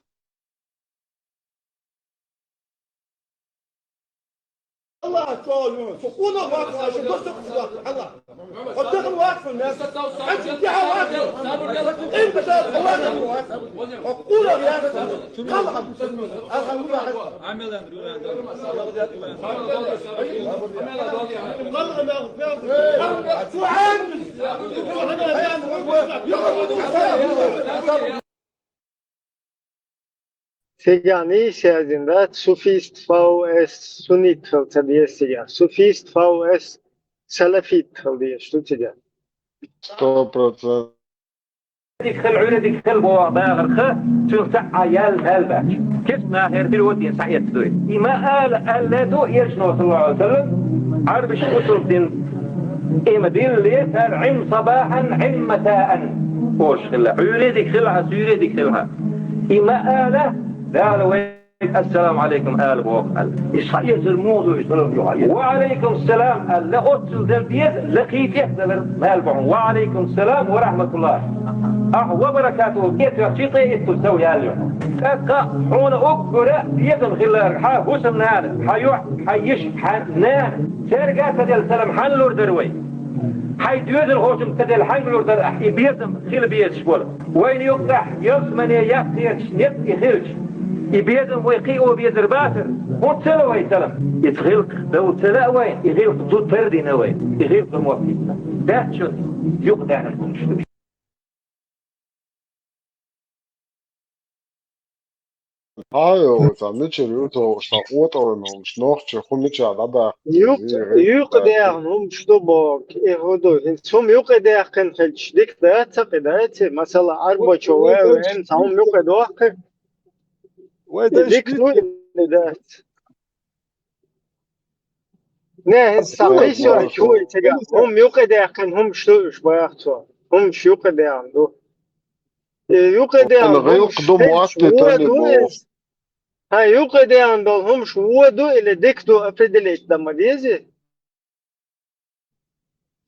Цигахь нийса яздина дац, суфист, фау эс, суннит хила ца деза цигахь. Суфист, фау эс, салафит хила дезаш ду цигахь. Сто процентов. Дика хила, Ӏуьйре дика хила боху бахарх, цуьнан цхьаъ яьлла мел баьча. Кица нахера бир ву дийна схьаэцна дуй. И ма ала аьлла ду Элчано, саллаллаху Ӏалайхи ва саллам, Ӏарбаш усул дина. И ма дилле цара Ӏим сабахьан, Ӏим масаан олуш хилла. Ӏуьйре дика хила хьан, суьйре дика хила хьан. И ма ала, Дала вай ассаламу Ӏалайкум ала боху аьлла. И схьаэцар муха ду и салам ю хьан? Ва Ӏалайкум салам аьлла, оццул дала деза, лакхий тӀехь далар мел бу хьуна. Ва Ӏалайкум салам ва рахьматуллахӀ. Ахь ва баракатухӀу, кхетоьхчий тӀе иттур сов яьлла ю. ТӀаккха хьуна уггара дезам хиларг, хьан хӀусамнана, хьан йоӀ, хьан йиша, хьан нана, цаьрга а ца делла салам хьанна лур дара вай? Хьайн доьзалхочун ца делла, хьанга лур дара ахь и безам хила безаш болу? Вайна юккъехь ялсамане яккхеташ некъ и хилча, и безам вай кхио безар бацара? ХӀунда ца ло вай салам? Иза гӀиллакх дов ца лаьа вайна, и гӀиллакх зуда тардина вайна, и гӀиллакх мо хӀиттина. Дац шуна юкъадаьхна хӀумаш ду. Хьан йо, цхьа мичара ю тхо, сан къотӀалан хӀумаш, нохча хӀу мичара дӀадаккха? Юкъ-, юкъадаьхна хӀумаш ду боху, и хӀу ду. ХӀинца хӀума юкъадаьккхина хилча, дика дац, ца кхин дац? Масала, Ӏарбочо вай вен, цхьа хӀума юкъадоккху. Вай дайша дика ду, и дац. Не, хӀинца сан кхийсор чу вай цига. ХӀума юкъадаьккхина хӀумаш ду уьш, баха цо. ХӀумаш юкъадаьхна ду. И юкъадаьхна хӀумаш гӀиллакх ду, хӀинца мотт вон тани ду боху. Иза? Хьан юкъадаьхна долу хӀумаш вон ду или дика ду определить дан ма дезий?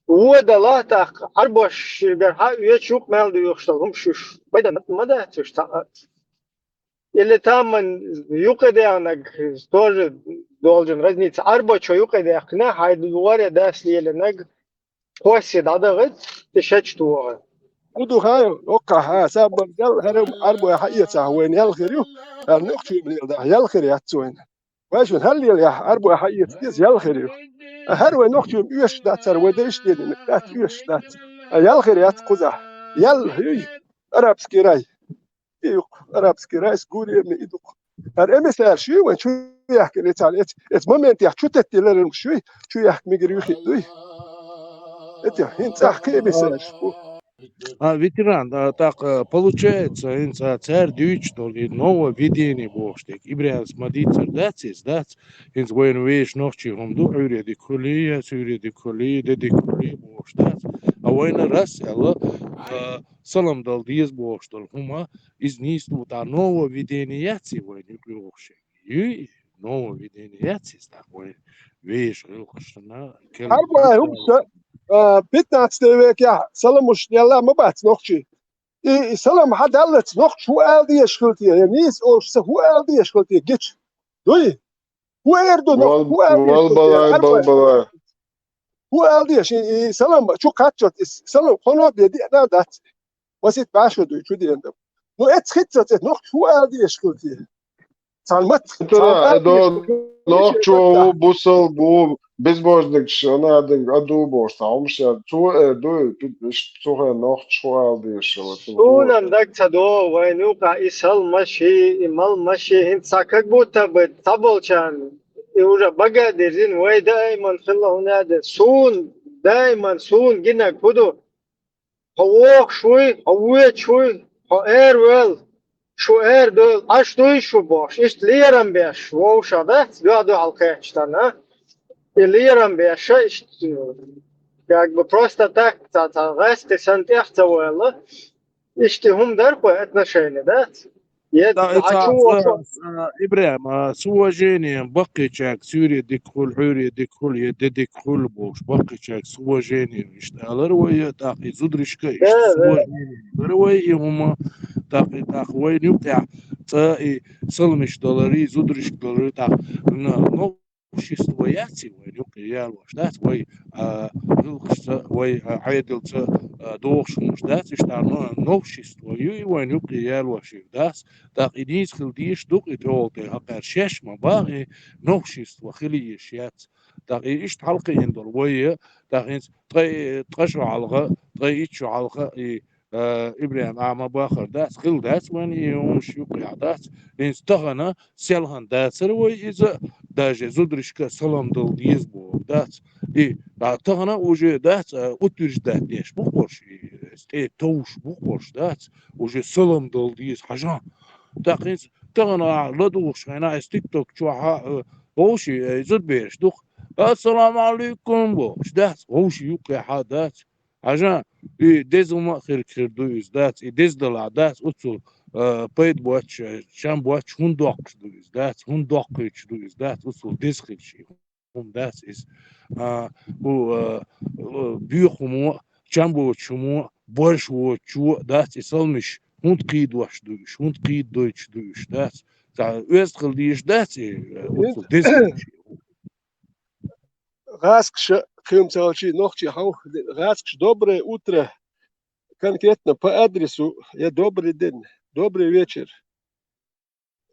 Вон далахь тӀаккха, Ӏарбош ширгара хьан оьцу юкъа мел доьхуш долу хӀумаш уьш? Пайда ма дац уьш цхьа а. Или таман юкъадаьхнарг тоже должен разница. Ӏарбочо юкъадаьккхина, хьайн лоре дас лелинарг, кхоссе дӀадахийтина, и шечу тоху. ХӀун ду хьан, оккхахьа, сабар дел, хӀара Ӏарбой хьаэцахь вайна ял хир ю, хӀара нохчий леладахь ял хир яц вайна. Вай шуна хӀаллелаяхь, Ӏарбой хьаэца деза ял хир ю. ХӀара вай нохчий оьшуш дац, хӀара вай дайша лелийнарг дац, оьшуш дац. Ял хир яц кхузахь. Ял юй, арабский рай. И ю-кх, арабский рай, с гуриями и ду-кх. ХӀара эмиссарш ю вайн чу яхкина, эцарна эц-, эц моментехь чу теттина леринарш юй, чу яхка мегар ю хи дуй. Эти хӀинца цӀахь кхин эмиссарш бу. А, ветеран, а, так, э, получается, хӀинца цара дуьйцуш долу и нововведение бохуш дерг. ИбрахӀимс ма дийцар дац иза, дац? ХӀинца вайна вешан нохчий хӀума ду, Ӏуьйре дика хуьлий, я Суьйре дика хуьлий, де дика хуьлий бохуш дац? А вайна рас аьлла, а, салам дала деза бохуш долу хӀума, иза нийса ду, тӀаккха нововведение яц и вайна юкъа йогӀуш? Юй, нововведение яц иза тӀаккха вай вешан гӀиллакхашна кел-, Хьарбай хӀумца, а, пятнадцатый векехь саламаш делла ма бац нохчий. И, и салам хьан даллаца нохча хӀун ала дезаш хила те? Я нийса олуш ца хӀун ала дезаш хила те гича? Дуй? ХӀун эр ду нохча? ХӀун ала дезаш хила те? Валбалай, балбалай. ХӀун ала дезаш? И, и салам чу кхаччалц, и салам кхоно бен диъна дац. Масит баьшо дуй, чу диъна ду. Ну, эцхица ца нохча хӀун ала дезаш хила те? Цхьана мац, Тара, цхьана эдо, нохчо ву, бусал бу, безбожникаш, анадинг, аду бохуш, цхьа хӀумаш яр. Цо эр ду, пи-, иш-, цу хен нохча хӀун ала дезаш хила те? Суна-м даг ца до, вайн юкъа и салмаши, и малмаши, хӀинца как будто бы цхьаболчарна, и уже бага а дирзина, вай даиман хилла хӀун яде. Суна, даиман суна гинарг хӀун ду? Хьо вогӀуш вуй, хьо воьдуш вуй, хьо эр вел, шу эр дойл, Ӏаш дуй шу бохуш, иштта лерам беш, вовшах дац, дуьхьа-дуьхьал кхетча тана. И лерам беш, иштта, как бы просто так, ца, ца, гӀаьсти сан тӀех ца войла, иштта хӀума дар кхо отношение, дац? Е, да, а, чу вохуш. А, ИбрахӀим, а, с уважением, баккхийчаьрга суьйре дика хуьлу, Ӏуьйре дика хуьлу, е де дика хуьлу бохуш, баккхийчаьрга с уважением иштта алар вай, тӀаккха и зударшка иштта с уважением алар вай, и хӀума, тӀаккха, тӀаккха вайна юкъехь цкъа и саламаш далари, зударшка далари, тӀаккха на, новшество яц и вайна юкъе ялош, дац вай, а, гӀиллакхашца, вай, а, Ӏедалца, а, дохуш хӀумаш дац, иштта но-, новшество ю и вайна юкъе ялош и, дац? ТӀаккха и нийса хила дезаш ду-кх и тӀехула тӀе хьакхаьр шаьш ма баха, и новшество хила езаш яц. ТӀаккха и иштта хьалакхиъна долу вай, тӀаккха хӀинца ткъа, ткъа шо хьалха, ткъа итт шо хьалха, и, а, ИбрахӀим, ахьа ма бахара дац, хила дац вайна и хӀумаш юкъехь дац. ХӀинца тахана селхана дацара вай иза, даже зударшка салам дала деза боху дац. И, а, тахана уже дац, а, утверждать деш бу-кх уьш, и, тӀе товш бу-кх уьш дац, уже салам дала деза, хьажа. ТӀаккха хӀинца тахана ахьа ладугӀуш хьайна, иза TikTok чохь а, э, вовший, э, зудабераш ду-кх. «Ассаламу алейкум», бохуш, дац, вовший юккъехьа дац. Хьажа, и деза хӀума а хир, хир ду иза, дац, и деза далахь, дац, оццул, э, пайда боцуш, э, чам боцуш, хӀунда доккхуш ду иза, дац, хӀунда доккхуьйтуш ду иза, дац, оццул деза хилча и хӀума дац иза. А, хӀу, а, а, боьха хӀумо, чам боцуш хӀумо, борш воцучо дац и салмаш, хӀунда кхийдош ду уьш, хӀунда кхийдадойтуш ду уьш, дац? Цхьа оьзда хила дезаш дац и, а, оццул деза хилча? ГӀазкхаша, кхин ца хилча нохчий хьал, гӀазкхаша доброе утро конкретно по адресу, я добрый день, добрый вечер,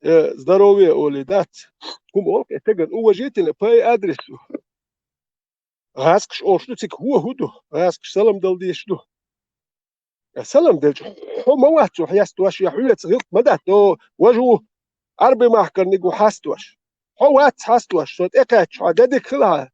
я здоровье олий дац. ХӀума олу-кх, э, теган уважительно по адресу. ГӀазкхаша олуш ду цига, хӀун, хӀун ду? ГӀазкхаша салам дала дезаш ду. Э, салам делча, хьо ма вац цо хьестош, я хьоьца гӀиллакх ма дац, о, важа ву, Ӏарби махкарниг ву хьастош. Хьо вац хьастош, со тӀекхаьчча, хьо де дика хила хьан.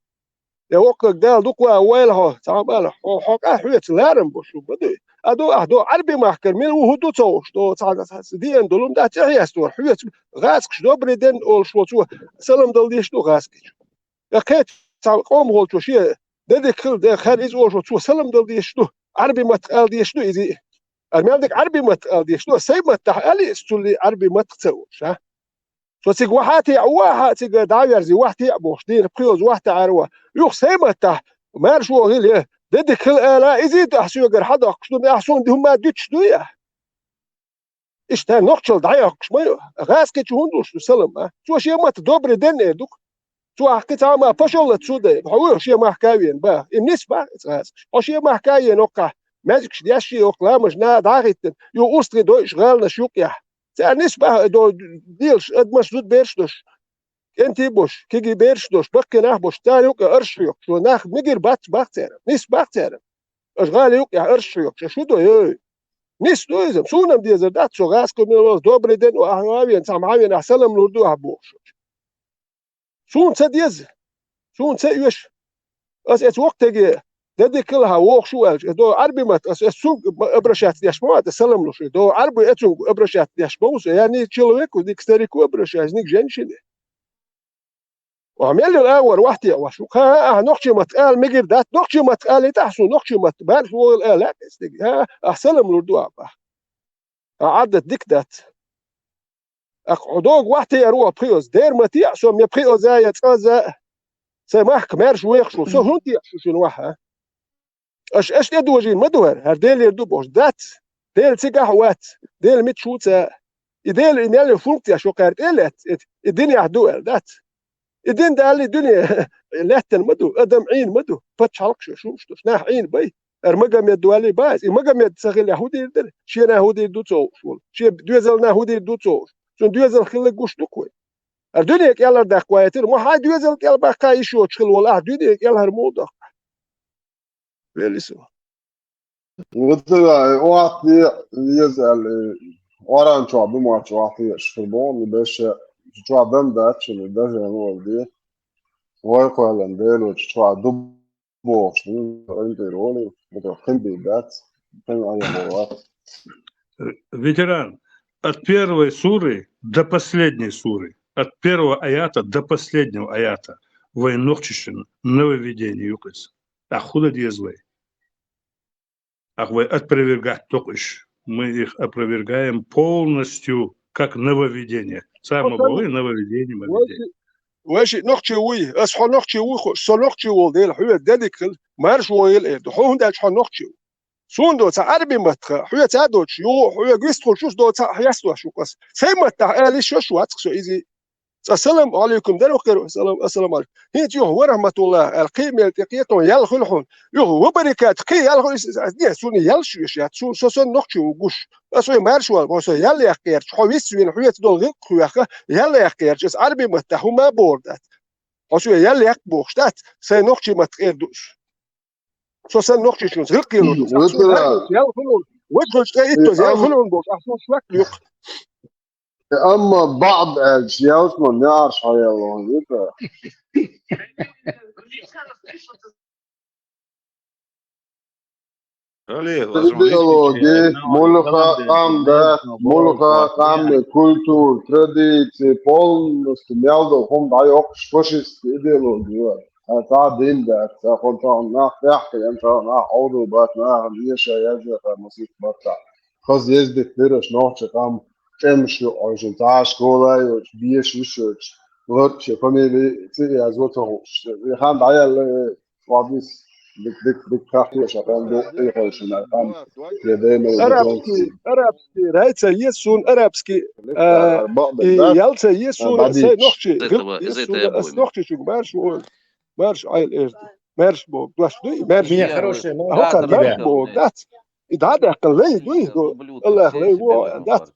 Я воккхаг Дала дукха ван войла хьо, цхьа а ма ала, хьо, хьо къа хьоьца ларам бу шу, ма дуй. А до, ахь до, Ӏарби махкара мила ву хӀун ду ца хууш, до, цхьа, цхьа, цхьа диъна долу ма дац, цӀе хьестор, хьоьца гӀазкхаша добрый день олуш волу цо, салам дала дезаш ду гӀазкхича. Я кхечу цхьа къомах волчо шен де дика хила, де хар иза олуш волу цо салам дала дезаш ду, Ӏарби маттах ала дезаш ду иза. Ара мел дика Ӏарби маттах ала дезаш ду, сайн маттахь али иза цул Ӏарби маттах ца олуш, а? Со цига вахьа а теӀа, вахьа а цига дӀа а верзий, вахьа теӀа бохуш, дийна пхоьаза вахьа таӀара ван. Юха сайн маттахь, марша вогӀийла, де дика хила ала, иза а ду ахь соьгара хьадоккхуш ду, ахь суна ди хӀума дуьтуш дуй ахь? Иштта нохчалла дӀайоккхуш ма ю. ГӀазкхича хӀунда луш ду салам, а? Цо шен матта добрый день эр ду-кх. Цо ахь кхин цхьа а ма пошёл лаца цу дай. Хьо вуй шен махка а веана, бах. И нис бах иза гӀазкхаша. Хьо шен махка а еана, оккхахь маьждигаш деш шен, оккха ламаш на дӀахӀиттина. Ю устагӀий дойуш гӀаланаш юкъехь. Цара нис бах, до, делаш, адамаш зуда бераш долуш. КӀентий болуш, кегий бераш долуш, баккхий нах болуш, цара юкъа арш хьоькхуш, нах мегар бац бах церан, нис бах церан. Аша гӀали юкъехь арш хьоькхуш, аша хӀун до, ой? Нис ду иза, суна-м дезар дац, со гӀазкхо мила валлалц добрый день, ахьа вен, цхьа хьан вен, ахь салам лур ду ахь бохуш. Суна ца деза, суна ца оьшу. Ас эцу воккхатеге, де дика хила хьан вогӀуш ву аьлча, до Ӏарби матта, ас, ас цунга обращаться деш ма вац, ас салам луш, до Ӏарби эцунга обращаться деш ма ву со, я ни человеку, ни к старику обращаюсь, ни к женщине. Ва мел йолу агӀор вахьте а вашу. Кха, ахьа нохчий матта ала мегар дац, нохчий матта алийта ахьа суна, нохчий матта, баьрса вогӀийла ала лаьа иза стеган. А, ахьа салам лур ду ахьа бах. А Ӏадат дика дац. Ахьа хьо догу вахьте а роху пхиоза. Дера ма теӀа со, ме пхиоза я цкъаза. Сайн махка маьрша вехаш ву. Со хӀунда теӀа шу шуна вахьа? Аша, аша тӀедожийна ма ду хӀара, хӀара Делера ду бохуш. Дац, Дела цигахь а вац, Дела мича ву ца. И Дела, и мел йолу функцияш йоккхара тӀе а лаьцна, и, и динехь ду аьлла, дац. И дин далли дуьне лаьттина ма ду, адам Ӏийна ма ду, пачхьалкхаш йо, шумаш долуш, нах Ӏийна бай. Ара Магомед валли бац, и Магомед ца хилла хӀун дийр дара? Шена хӀун дийр ду ца хууш волу? Шен доьзална хӀун дийр ду ца хууш? Цунна доьзал хилла гуш ду-кх вай. Ара дуьне кӀелхьардаккха вайтира, ма хьайн доьзал кӀел баккха йиш йоцуш хилла волу ахь дуьне кӀелхьара муха доккху? Велли со. Вот да, охьатте еза аьлла, оран чохь ду моьтту охьатте, шуьра боху, беша, чохь дан дац, шуьра даже валде. Вай кхоьллан Делочу чохь ду бохуш, ин тӀера волу, вот хин бий дац, хин айхьа вац. Ветеран, от первой суры до последней суры, от первого аята до последнего аята вайн нохчашна нововведение ю-кх иза. Ахьа хӀун дан деза вай? Ахьа вай опровергать доккху уьш. Мы их опровергаем полностью, как нововведение. Цара ма боху нововведение, нововведение. Вай шиъ нохчи вуй, ас хьо нохчи вуй хууш, со нохчи волу дела, хьоьга де дика хила, марша вогӀийла эр ду. Хьо хӀунда аьлча хьо нохчи ву. Суна до цхьа Ӏарби маттаха, хьоьца а доцуш, юха хьоьга вистхуьлуш ву, со до цхьаъ хьесташ ву ас. Сайн маттахь ала йиш йолуш вац-кх со иза. Цкъа салам алейкум дара, вахара салам, ассаламу алейкум. ХӀинца юха ва рахматуллах аьлла, кхин мел тӀе кхетон ял хуьлу хьуна. Юха ва баракат, кхин ял хуьлу, не, суна ял шуьш яц, суна со санна нохчи ву гуш. Ас вай марша вала, хьо со ял яккхерча, хьо виссавина, хьоьца долу гӀиллакх хьоьху, ял яккхерча, ас Ӏарби маттахь хӀума бохур дац. Хьо соьга ял яккха бохуш дац, сайн нохчи маттах эр ду уьш. Со санна нохчичунца гӀиллакх лур ду. Ял хуьлу, вай хуьлуш тӀе иттаза ял хуьлу бохуш, ахьа суна шуьга юкъ. Амма баъд аьлча, ялсман неӀарш хьаялло вита. Идеологи, мулха къам дац, мулха къаман культура, традиции, полностью мел долу хӀума дӀайоккхуш фашистский идеологи ю. Ткъа цхьа дин дац, ткъа тхуна нах тӀаьхьа кхиъна, тхуна нах Ӏовдал бац, нахана эша язъяха масийтта баттахь. Хаза ездить дира аша нохчийн къам, тӀемаш ю хьуьшан, цхьа а школа а йоцуш, беша йиш йоцуш, ларча фамили цӀе язво ца хууш. И хан дӀаяьлла, э, вадис, дик, дик, дик хахло шахан ду, и хойшина къам. Я даймал Арабский, арабский, рай ца ес сун арабский, а, и ял ца ес сун, сай нохчи, из этого, из этого ес сун, ас нохчи чуг марш, марш айл эрди. Маьрша боху дош ду и, маьрша. У меня хорошая новость. А хӀокхар маьрша боху дац. И дӀа а даьккхина лай дуй, ду, Аллах лай во, дац.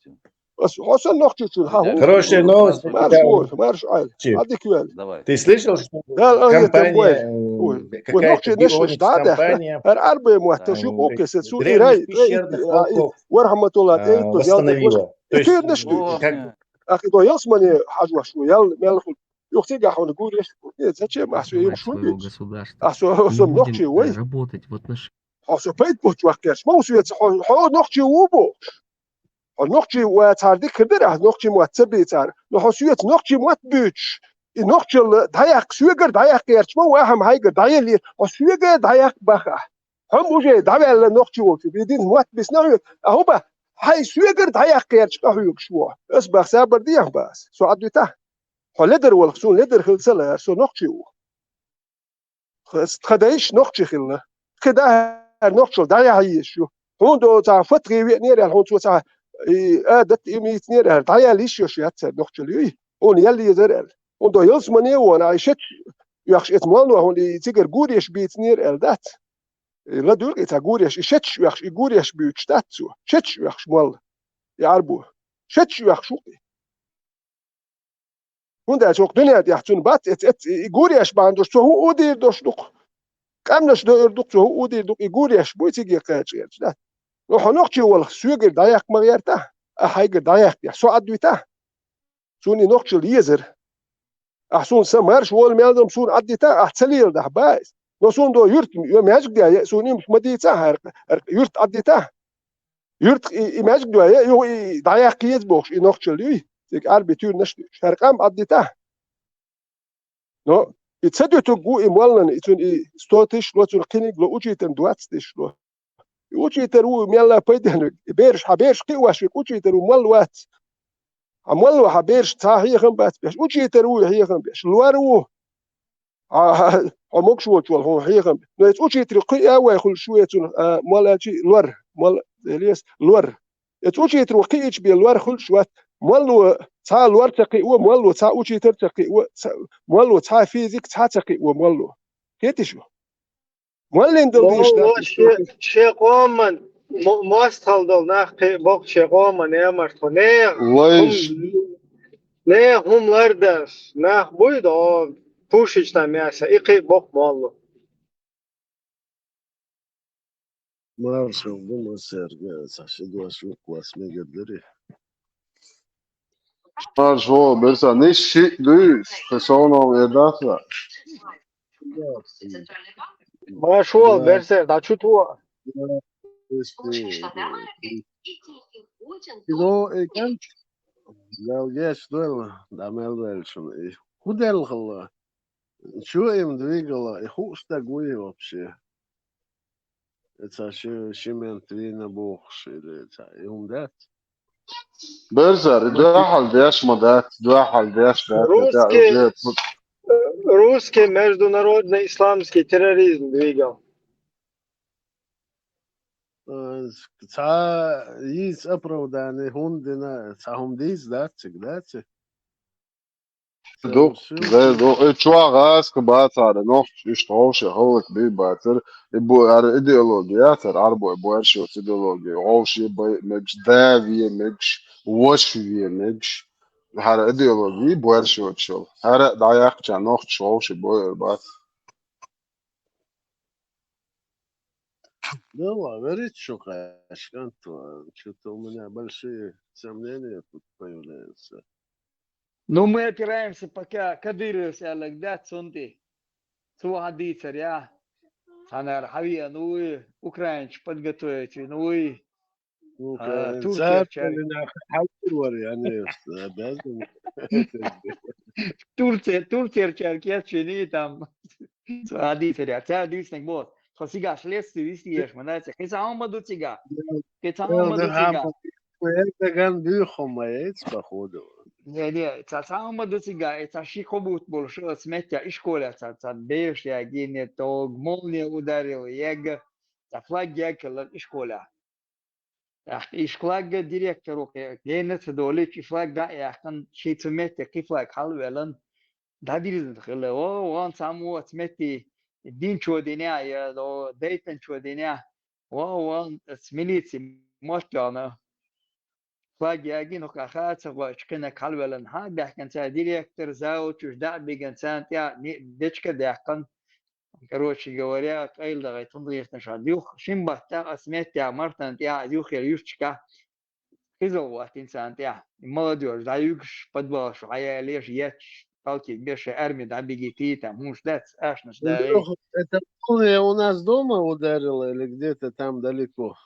Ас хьо сан нохчичун хьан хӀун? Хорошая новость. Марш, марш, ай. Адик вел. Ты слышал, что компания, ой, нохчи наш дӀа а даьккхина. Ар арбе мотта шу бохкеса цу ирай. Вархаматулла, эй, восстановила. То есть, как... Ахи до ялсмане хьажваш ву, ял мел ху. Юхтига хьуна гуреш. Э, зачем ахсу юм шугич? Ахсу, ахсу нохчи вай. Работать в отнош... Ахсу пайт боч ваккеш. Ма усвец, хо, хо нохчи ву бо. Хьо нохчи вац, цар дика хир дара, ахь нохчи мотт ца бийцар. Но хьо соьца нохчи мотт буьйцуш, и нохчалла дӀаяккха, соьгара дӀаяккха гӀерташ ма ву, ахьа-м хьайгара дӀаеллера, хьо соьгара дӀаяккха баха. Хьо-м уже дӀаваьлла нохчи волчу, бедина мотт бисна хьоьга. А хӀума, хьай соьгара дӀаяккха гӀерташ къахьоьгуш ву. Ас бах сабар дехьа бац, со Ӏадвита. Хьо ледар волх, суна ледар хила ца лаьара, со нохчи ву. Х-, тха дайш нохчи хилла. Кхин дахьар нохчал дӀаяхьа йиш ю. Хьуна до цхьа фатхи веанера аьлла, хьуна цо цхьа, и, адат им йийцинера аьлла, дӀаяла йиш йош яц цара нохчал юй. Хьуна ял езар аьлла. Хьуна до ялсмане вон, ай шеташ оьхуш эца молно хьуна и цигара гуреш бийцинера аьлла дац. И ладуьйла и цхьа гуреш, и шеташ оьхуш, и гуреш буьйцуш дац цо. Шеташ оьхуш молла. И Ӏарбо. Шеташ оьхуш ву-кх и. ХӀунда аьлча хӀокху дуьнен тӀехь цунна бац эц, эц, и гуреш бахьана долуш, цо хӀун удийр долуш ду-кх? Къаьмнаш дойур ду-кх, цо хӀун удийр ду-кх, и гуреш буй циге кхача гӀерташ, да? Но хьо нохчи волх соьгара дӀаяккха ма гӀертахь, а хьайгара дӀаяккхехь, со Ӏадвитахь? Суна и нохчал езар. Ахь суна сан марш волу мел дам суна Ӏаддитахь, ахь ца леладахь, ба иза. Но суна до юрт, йо, маьжиг де, е, суна имаш ма дийцахь, хӀара, хӀара юрт Ӏаддитахь. Юрт и, и маьжиг доье, ю и дӀаяккха еза бохуш, и нохчалла юй, цига Ӏарби туьйранаш дуьйцуш. ХӀара къам Ӏаддитахь. Но и ца дуьтуг ву и моллана, и цуьнан и сто тысяч ло, цуьнан кхиниг ло, учитель двадцать тысяч ло. И учитель ву мелла пайдениг, и бераш, хьан бераш кхиош верг учитель ву молла вац. Хьан молла ву хьан бераш цхьа хьехам бац беш, учитель ву хьехам беш, лор ву. Хьо, хьо, хьо могуш воцуш волу хьуна хьехам. Но эца учитель кхуьа вай хуьлуш ву эцунах, а, мол аьлчи лор, мол, элес, лор. Эца учитель ву кхиича бен лор хуьлуш вац. Молло цхьа лор ца кхио, молло цхьа учитель ца кхио, ца, молло цхьа физик цхьа ца кхио, молло. Кхетиш ву? Моллин дал дийш дац. Шен, шен къоман мо-, мостагӀалла долу нах кхин боккху шен къоман ямарт хьо. Нехан хӀума, нехан хӀума лардаш нах буй до, пушич там яса, и кхин боккху молло. Маршалла ду массаьрга, ца ши дош вукху вас мегар дари. Марш вон, берца, ниш шиъ дуьйцу, тхан совнов э дац вац. Марш вон, берца, дӀа чу тво. Ино и кӀант, ял геш дойла, дӀа мел ваьллачунна и. ХӀун делла хилла? Чу им двигала, и хууш стаг вуй вообще? Эца ши, ши мент вийна бохуш, или эца, и хӀума дац? Берзар, и дуьхьал деш ма дац, дуьхьал деш дац, русский, русский международный исламский терроризм двигал. Э, цхьа йийца оправдание хӀунда дина, цхьа хӀума дийца дац цига, дац? Ду, де, ду, и чохь гӀазкха бацара, нохчаш иштта гӀовше хӀаллакбий бацара, и бу-, ара идеология яцара, Ӏарбой боьрша йоцу идеология, гӀовше бай мегаш, да вен мегаш, ваша вен мегаш, хӀара идеология боьрша йоцуш йолу. ХӀара а дӀаяьккхича нохчаш гӀовше бойур бац. Да ладно, верить, что, конечно, что-то у меня большие сомнения тут появляются. Ну, мы опираемся пока Кадыровс аьлларг дац цунна тӀе. Цо хьан дийцар, я? Цхьанара хьан веана вуй, украинчу подготовить вина вуй. Ну, а, Турцерчаьрга. Хьалкур вара, я не, обязан. Турция, Турцерчаьрга кечйина и там. Цо хьан дийцар, я? Цара дийцинарг боху. Тхо цигахь следствие вести еш ма дац. Кхин цхьа хӀума ду цигахь. Кхин цхьа хӀума ду цигахь. Эрдоган буьйху ма яц, походу. Не, не, цхьа, цхьа хӀума ду цигахь, и цхьа ши-кхо бутт болуш оцу меттехь ишколехь цхьа, цхьа бераш яьггина, тог молния ударила, егга, цхьа флаг егга хилла ишколехь. ТӀаккха и флаг директоро кхе-, гена ца долуьйтуш, и флаг дӀа а яьккхина, шен цу метте кхин флаг хьалавеллина, дӀадирзина хилла. О, вон цхьаммо оцу метте динчо динеа, я до дайтанчо динеа, ва, ва, с милици мотт йоагӀна. Флаг ягийна, хӀокху хаа ца гӀойтуш кхинаг хьалавеллина, хьа а баьхкина цара директор, завучаш дӀа а бигина, царна тӀехь ни-, дечка а даьккхина. Короче говоря, къайла дахийта хӀунда гӀиртина ша. Юха шин баттахь ас меттехь Мартан тӀехь, юххера юьрташкахь, хӀизал хӀоттийна царна тӀехь. И молодёжь дӀаюьгуш, подвалаш хьаялеш, етташ, палкиг беш, шайн арми дӀабигийтий, там хӀумаш дац, ашнаш дагӀий. Лёха, это молния у нас дома ударила или где-то там далеко?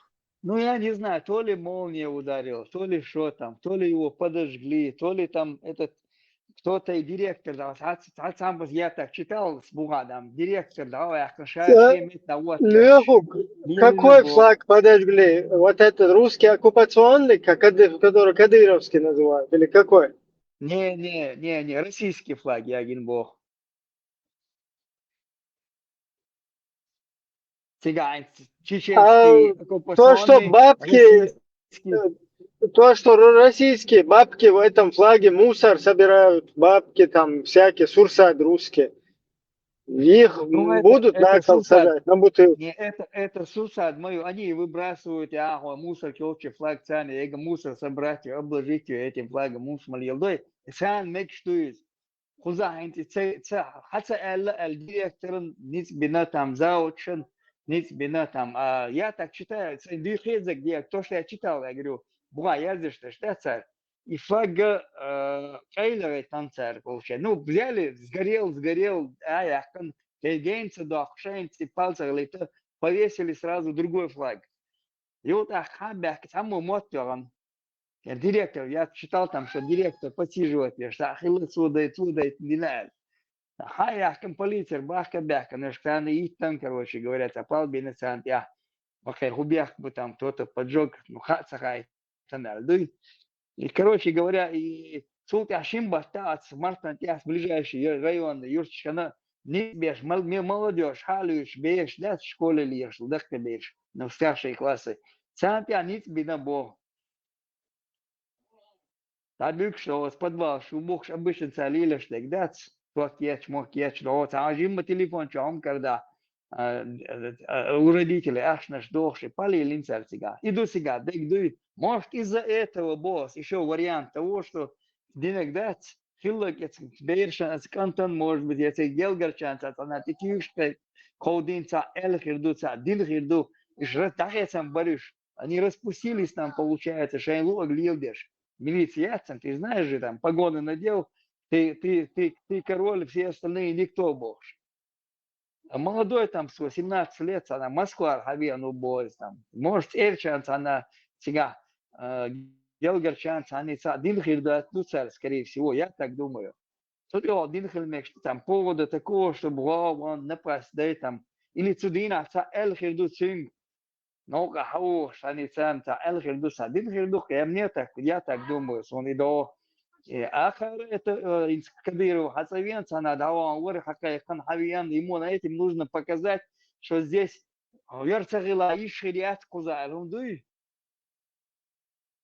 Ну, я не знаю, то ли молния ударила, то ли что там, то ли его подожгли, то ли там этот кто-то и директор дал, цхьацца, цхьацца хьамбас я так читал с бухадом, директор дал, я ша Э, шеметь на вот Лёха, какой флаг подожгли? Вот этот русский оккупационный, ка-, кады-, который кадыровский называют, или какой? Не, не, не, не, российский флаг, я один бог. Цигань, чеченский, А, то, что оккупационный, бабки, российский. Э, то, что ро-, российские бабки в этом флаге, мусор собирают, бабки там всякие, сурсад русские. Их Ну, это, будут это на кол сурсад. Сажать, на бутылки. Не, это, это сурсад моё. Они выбрасывают, а, мусор, кёлча флаг царна, эга мусор собрать, обложить её этим флагом, мусор малил дой. Царна мегаш ду иза. Кхузахь хӀинца ца, ца, хьа ца аьлла, аьлла директоран ницкъ бина там, завучан ницкъ бина там. А я так читаю, сайн дуьйхьа хезаг дехар, то, что я читал, я говорю, бухахь яздеш даш дац цара. И флаг, э, къайлаве тан цара, получается. Ну, взяли, сгорел, сгорел, а, яхкан, гейн ца дохку, шайна цӀе палцах лита, повесили сразу другой флаг. Йо, тӀаккха хьан баьхка, цхьаммо мотт йогӀан. Я директор, я читал там, что директор подсиживает, я что хилла цо дай, цо дай, дина аьлла. Хьан яхкан полицер бахка баьхка, наш царна иттан, короче говоря, цхьа пал бина царна тӀехь. Ма кхе хӀу бехк бу там, то-то поджог, ну, хаа ца хаийтан аьлла дуй. И, короче говоря, и цул тӀехь шин баттахь аца Мартан тӀехь ближайший ю-, районный юрташкана ницкъ беш, мал-, ме-, молодёжь, хьалуьйш, беш, дац школе лехаш, даккха беш, ну, старшие классы. Царна тӀехь ницкъ бина боху. ДӀабуьгуш, оцу подвалаш ву бухуш, обычно цара лелаш дерг дац, ток еча, мохк еча, оцу хьан жимма телефон чу хьума карда, а, а, а, у родителей ашнаш дохуш, и палийлин цара цигахь. И ду цигахь, дерг дуй. Может, из-за этого босс, ещё вариант того, что динарг дац, хилларг эцу берашан, эцу кӀантан, может быть, эцу гелгарчан цхьа цхьана тӀе туьйгуш кхайкховдийна цхьа аьлла хир ду, цхьа дина хир ду, иш раз дӀахецам баруьш. Они распустились там, получается, шайн луъаг леладеш. Милиция яц царна, ты знаешь же, там, погоны надел, ты, ты, ты, ты король, все остальные никто бохуш. А молодой там, с восемнадцати лет, цхьана Москвара хьавеана ву боху иза там. Может, цӀерачарна цхьана цигахь, а, гелгарчарна цхьана цхьа дина хир ду, ду цара, скорее всего, я так думаю. Цу тӀехь дина хила мегаш ду там повода такого, чтобы гӀо-, вон напасть дай там. Или цу дийнахь цхьа аьлла хир ду цуьнга. Новкъа хьан ву, шани царна цхьа аьлла хир ду, цхьа дина хир ду, кхе, мне так, я так думаю, суна и до. Э, ахара это, э, инц Кадыров хьан цӀа веана, цхьана дӀаван вара, хьан кхайкхана, хьан веана, ему на этим нужно показать, что здесь, э, вер ца хила, йиш хир яц кхуза, аьлла хӀума дуй?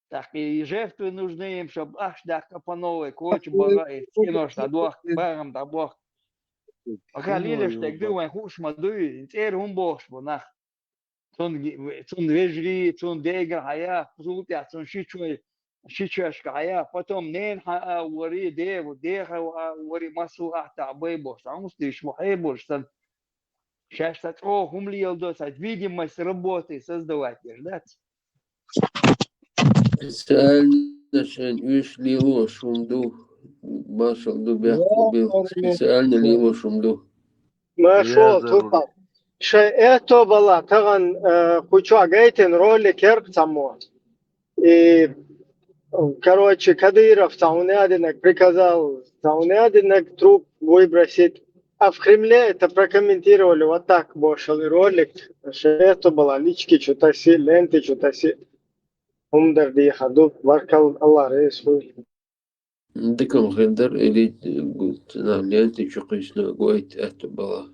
Так и жертвы нужны им, чтоб ахча даккха по новой, коча бага и кинош дӀадохка, багӀам дӀабохка. Пока лелаш дерг ду, вайн хууш ма дуй, цӀера хӀума бохуш бу нах. Цунна ги-, цунна вежарий, цунна дегара хьая, цул тӀаьхьа цунна ши чой, ши чоьшка хьая, потом нена хьан а вари, де-, деха а вари, массо а ахьа бай бохуш, цхьа хӀумс дуьйш ма хье бохуш санна. Шаьш цхьа чӀогӀа хӀума леладо, цхьа видимость работы создавать деш дац. Специально шайн уьш лелош хӀума ду, маршалла ду, бехк бу, специально лелош хӀума ду. Маршо, тупа. Шайн эхто бала таган, э, кху чохь гайтина ролик яр цхьаммо. И, короче, Кадыров цхьа хӀума а динарг приказал, цхьа хӀума а динарг труп выбросить. А в Кремле это прокомментировали вот так, бошал и ролик. Шето была лички чу таси, ленты чу таси. ХӀума дар дехар ду, баркалла, Аллах реза хуй. Дика ма хир дара, или, э, гу-, на ленты чу кхуьссина гойту аьтту бала.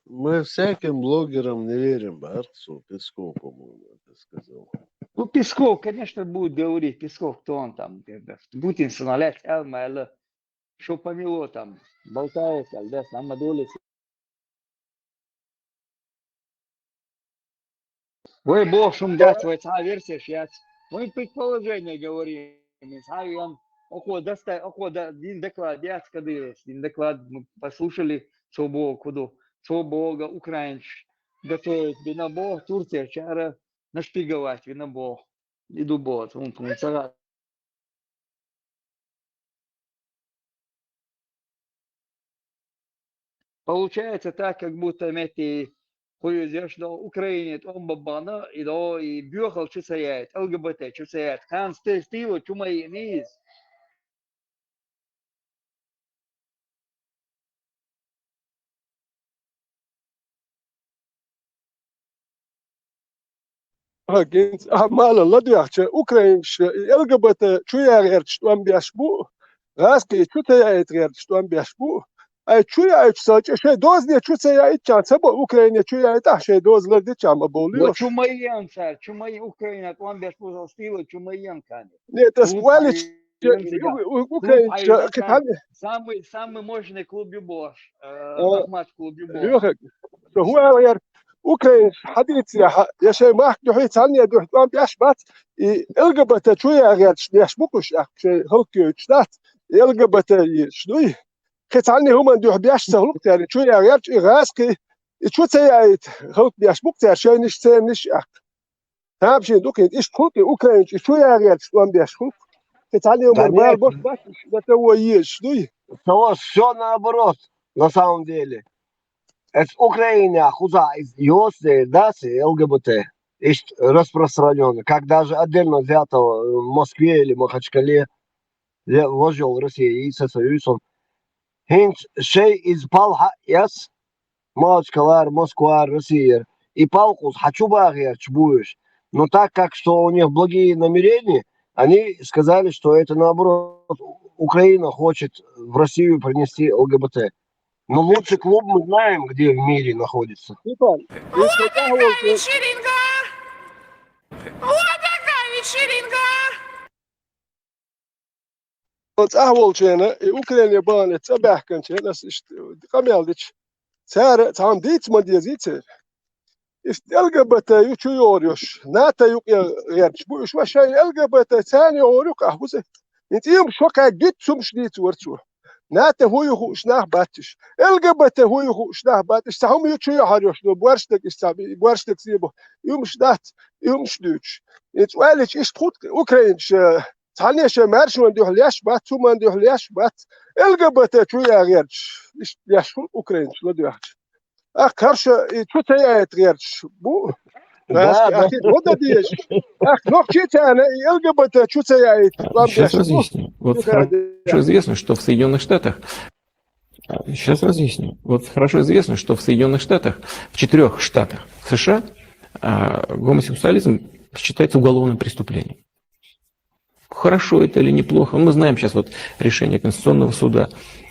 Мы всяким блогерам не верим, баьркху со, Песков, по-моему, это сказал. Ну, Песков, конечно, будет говорить, Песков, кто он там, э, Путин сына лаьцна аьлла ма аьлла, что помело там, болтает, аьлла, да, нам надо. Вай боху шуна дац, вай цхьа а версеш яц. Мы предположение говорим. Цхьа а вен, окхо дастай, окхо да-, дин доклад яц Кадыровс. Дин доклад мы послушали, цо боху куду. Цо боху, украинцаш готовить бина боху, Турция чара нашпиговать вина боху. И ду боху, хӀун, хӀун ца Получается так, как будто мети хуюзеш до Украине тӀом бабана, и до и бюхал чу ца яйт, ЛГБТ чу ца яйт, хан сте-, стила чу ма и низ. ХӀа, гинц, а, мала ладоьгӀча, украинцаш и ЛГБТ чу яа гӀерташ тӀом беш бу, гӀазкхий чу ца яийта гӀерташ тӀом беш бу. Ай, чу яийча сан чӀе шайн дозане чу ца яийта чан ца бо, Украине чу яийта ахь шайн доза лардича ма бовлу. Во чу ма ян цара, чу ма и Украина тӀом беш бу, стила чу ма ян кани. Нет, это Клуб спалить. Ай, Украинцаш, Клуб кхин Ай, цхьанне. Самый, самый мощный клуб ю бохуш, э, Ахмат клуб ю бохуш. Юха, со хӀун аьлла яр, украинцаш хьадийцарехь, я шайн махка дуьхьий цхьанне дуьхьа тӀом беш бац, и ЛГБТ чу яа гӀерташ беш бу кхуш, ахь шайн халкъ йойтуш дац, и ЛГБТ йойтуш дуй. Кхин цхьанне хӀуманна дуьхьа беш ца хӀуллакх цара, чу яа гӀерташ и гӀазкхий, и чу ца яийта халкъ беш бу-кх цара, шайниш, церниш, ахь. Тамашийна ду кхин, иштта хӀунда и украинцаш и чу яа гӀерташ тӀом беш хӀунда? И цхьанне хӀуманна бала бош бац, дан ца во езаш дуй? Всё наоборот, на самом деле. Эц Украина хуза из йоцу дела дац и ЛГБТ, иштта распространённо, как даже отдельно взятого в Москве или Махачкале, ве-, вожёл России и Союзом. ХӀинца шайн иза палха эц, Махачкалара, Москвара, Россияра. И палхуз хьан чу баха гӀерташ бу уьш. Но так как, что у них благие намерения, они сказали, что это наоборот, Украина хочет в Россию принести ЛГБТ. Но лучший клуб мы знаем, где в мире находится. Степан, О, какая вечеринка! О, какая вечеринка! Оцу ахь волчеран и Украине бахана цӀа баьхкинчеран ас иштта къамел дича, цара цхьамма дийца ма дезий церан. Иштта ЛГБТ ю чу йогӀур йолуш, НАТО юкъе гӀерташ бу уьш, ва шайн ЛГБТ царна йогӀур ю-кх ахь хӀуза. ХӀинца иймаш шо кхаьг дуьтта сумаш дийца вара цо. НАТО хӀун ю хууш нах бац уьш. ЛГБТ хӀун ю хууш нах бац уьш. Цхьа хӀума ю чу йохьур йолуш, ну, борштаг иштта цхьа, борштаг сий бу. Иймаш дац, иймаш дуьйцуш. ХӀинца ойла йича иштта хӀутту украинцаш, Цхьанне шайн маьршонан дуьхьа леш бац, цу ман дуьхьа леш бац. ЛГБТ чу яа гӀерташ, иштта леш хуьлу украинцаш ладоьгӀча. Ах, карша и чу ца яийта гӀерташ бу. Да, да. Ах, и гӀо дан дезаш. Ах, нохчий царна и ЛГБТ чу ца яийта. Сейчас разъясню. Вот хорошо известно, что в Соединенных Штатах, а, сейчас разъясню. Вот хорошо известно, что в Соединенных Штатах, в четырех штатах США, а, гомосексуализм считается уголовным преступлением. Хорошо это или неплохо, мы знаем сейчас вот решение Конституционного суда,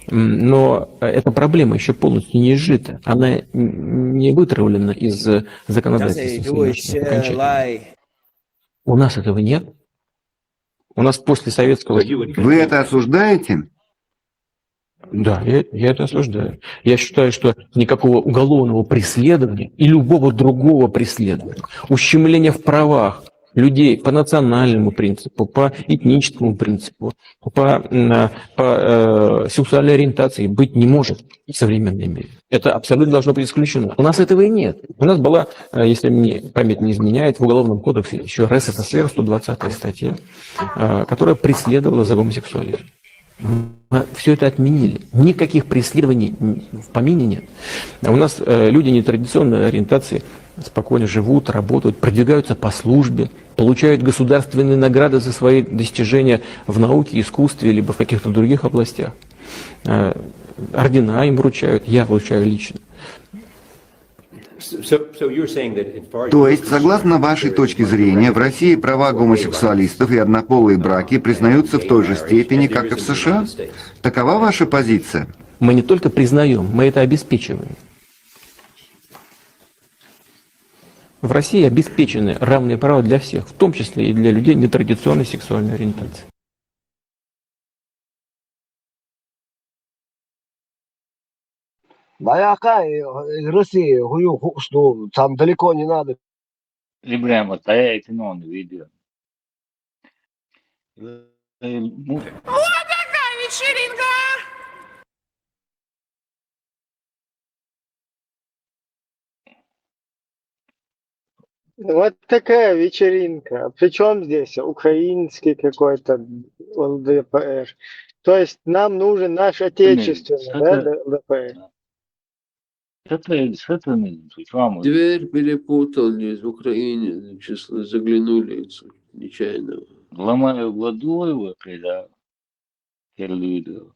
м, но, э, эта проблема ещё полностью не изжита, она н-, не вытравлена из, э, законодательства Соединённых Штатов окончательно. У нас этого нет. У нас после советского Вы это осуждаете? Да, я, я это осуждаю. Я считаю, что никакого уголовного преследования и любого другого преследования, ущемления в правах людей по национальному принципу, по этническому принципу, по, м, по, э, сексуальной ориентации быть не может в современном мире. Это абсолютно должно быть исключено. У нас этого и нет. У нас была, э, если мне память не изменяет, в Уголовном кодексе ещё РСФСР сто двадцатая статья, э, которая преследовала за гомосексуализм. Мы всё это отменили. Никаких преследований н-, в помине нет. А у нас, э, люди нетрадиционной ориентации спокойно живут, работают, продвигаются по службе, получают государственные награды за свои достижения в науке, искусстве либо в каких-то других областях. Э, ордена им вручают, я вручаю лично. So, so you're saying that in far То есть, согласно вашей точке зрения, в России права гомосексуалистов и однополые браки признаются в той же степени, как и в США? Такова ваша позиция? Мы не только признаём, мы это обеспечиваем. В России обеспечены равные права для всех, в том числе и для людей нетрадиционной сексуальной ориентации. Баяхай, э, Россия, хӀун ю хууш ду, там далеко не надо. Ибрагьим, вот я эти новые видео. Э, ну, Вот такая вечеринка! Вот такая вечеринка. Причём здесь украинский какой-то Л Д П Р? То есть нам нужен наш отечественный, да, Л Д П Р? Что ты, что ты, ну, при чём? Дверь перепутал, не из Украины, число, заглянули нечаянно. Ламай владуй, когда. Келлида.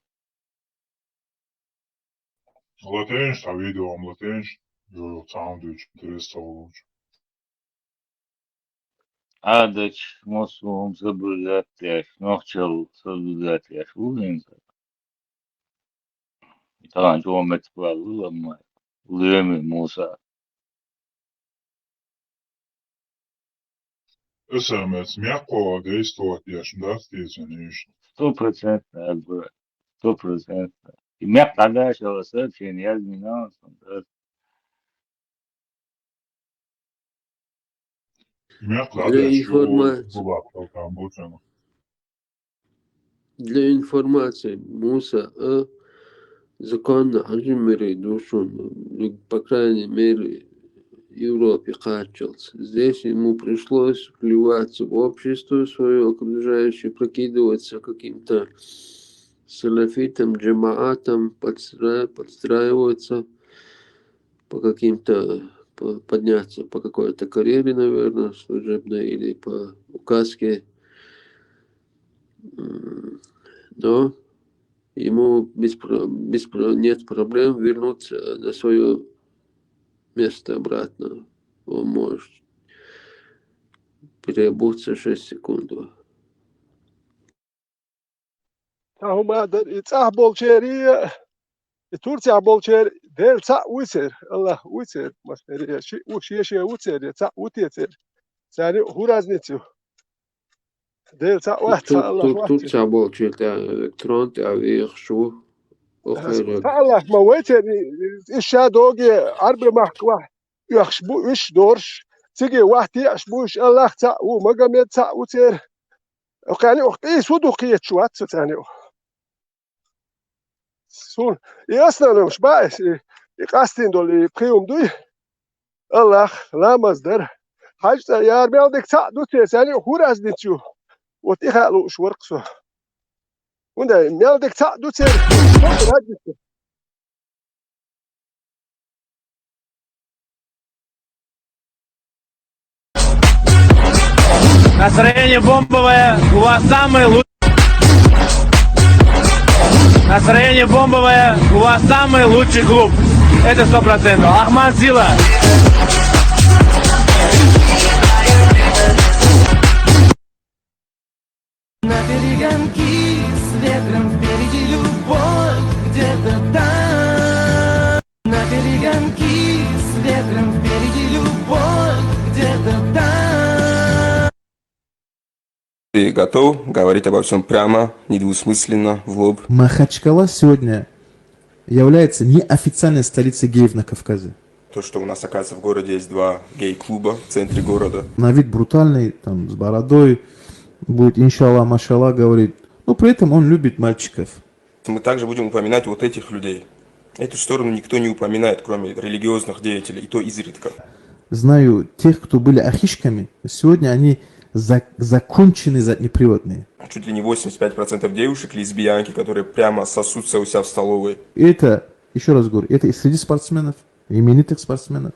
Латинш, а видео латинш, ё, саундвич, интересно лучше. Адач, мосум, соблюдать яш, нохчал, соблюдать яш, улинза. Тахан жомет баллы ламай. Леми Муса. Эс М С, мекъо действовать яшна дац тезан иш? Сто процентов, Акбар. Сто процентов. Мекъ дагаш ала сообщение, я не знал, что он даст. Мекъ дагаш информация. Для информации, Муса, а, законно хьажимирий душун, ну, по крайней мере, Европе кхаччалц. Здесь ему пришлось вливаться в общество свое окружающее, прикидываться каким-то салафитом, джамаатом, подстра-, подстраиваться по каким-то, по-, подняться по какой-то карьере, наверное, служебной или по указке. М, но ему без про-, без про-, нет проблем вернуться на свое место обратно. Он может переобуться шесть секунд. Цхьа хӀума дар, и цӀахь болчерий, и Турцехь болчерий Дела цхьаъ вуй церан, Аллах вуй церан, масхьери, ши-, у-, шен-шен ву церан, я цхьаъ ву те церан. Царна юкъа хӀун разница ю? Дела цхьаъ вац, цхьа Аллах вац. Турцехь болчерий тӀе, трон тӀе вехаш ву. Цхьа Аллах ма вай церан, и, и, и ша доге Ӏарбийн махка вахь оьхуш бу уьш дорш, циге вахь теӀаш бу уьш, Аллах цхьаъ ву, Магомед цхьаъ ву церан. Кхаьна юкъа къийса ву ду кхеташ вац со царна юкъа. Суна и основном-ш баьс, и, и къастийна долу и пхи хӀума дуй. Аллах, ламаз дар. ХьаьжцӀа яра мел дика цхьаъ ду те, царна юкъа хӀун разница ю? Вот и хаа лууш вара-кх со. ХӀунда аьлча мел дика цхьаъ ду церан, хӀун разница ю? Настроение бомбовое, у вас самый лучший. Настроение бомбовое, у вас самый лучший клуб. Это сто процентов. Ахмат, сила. На перегонки с ветром, впереди любовь где-то там. На перегонки с ветром, впереди любовь где-то там. Ты готов говорить обо всём прямо, недвусмысленно, в лоб? Махачкала сегодня является неофициальной столицей геев на Кавказе. То, что у нас, оказывается, в городе есть два гей-клуба в центре города. На вид брутальный, там, с бородой, будет иншаллах, машаллах говорить. Но при этом он любит мальчиков. Мы также будем упоминать вот этих людей. Эту сторону никто не упоминает, кроме религиозных деятелей, и то изредка. Знаю тех, кто были ахишками, сегодня они за-, законченные заднеприводные. Чуть ли не восемьдесят пять процентов девушек лесбиянки, которые прямо сосутся у себя в столовой. Это, ещё раз говорю, это и среди спортсменов, именитых спортсменов,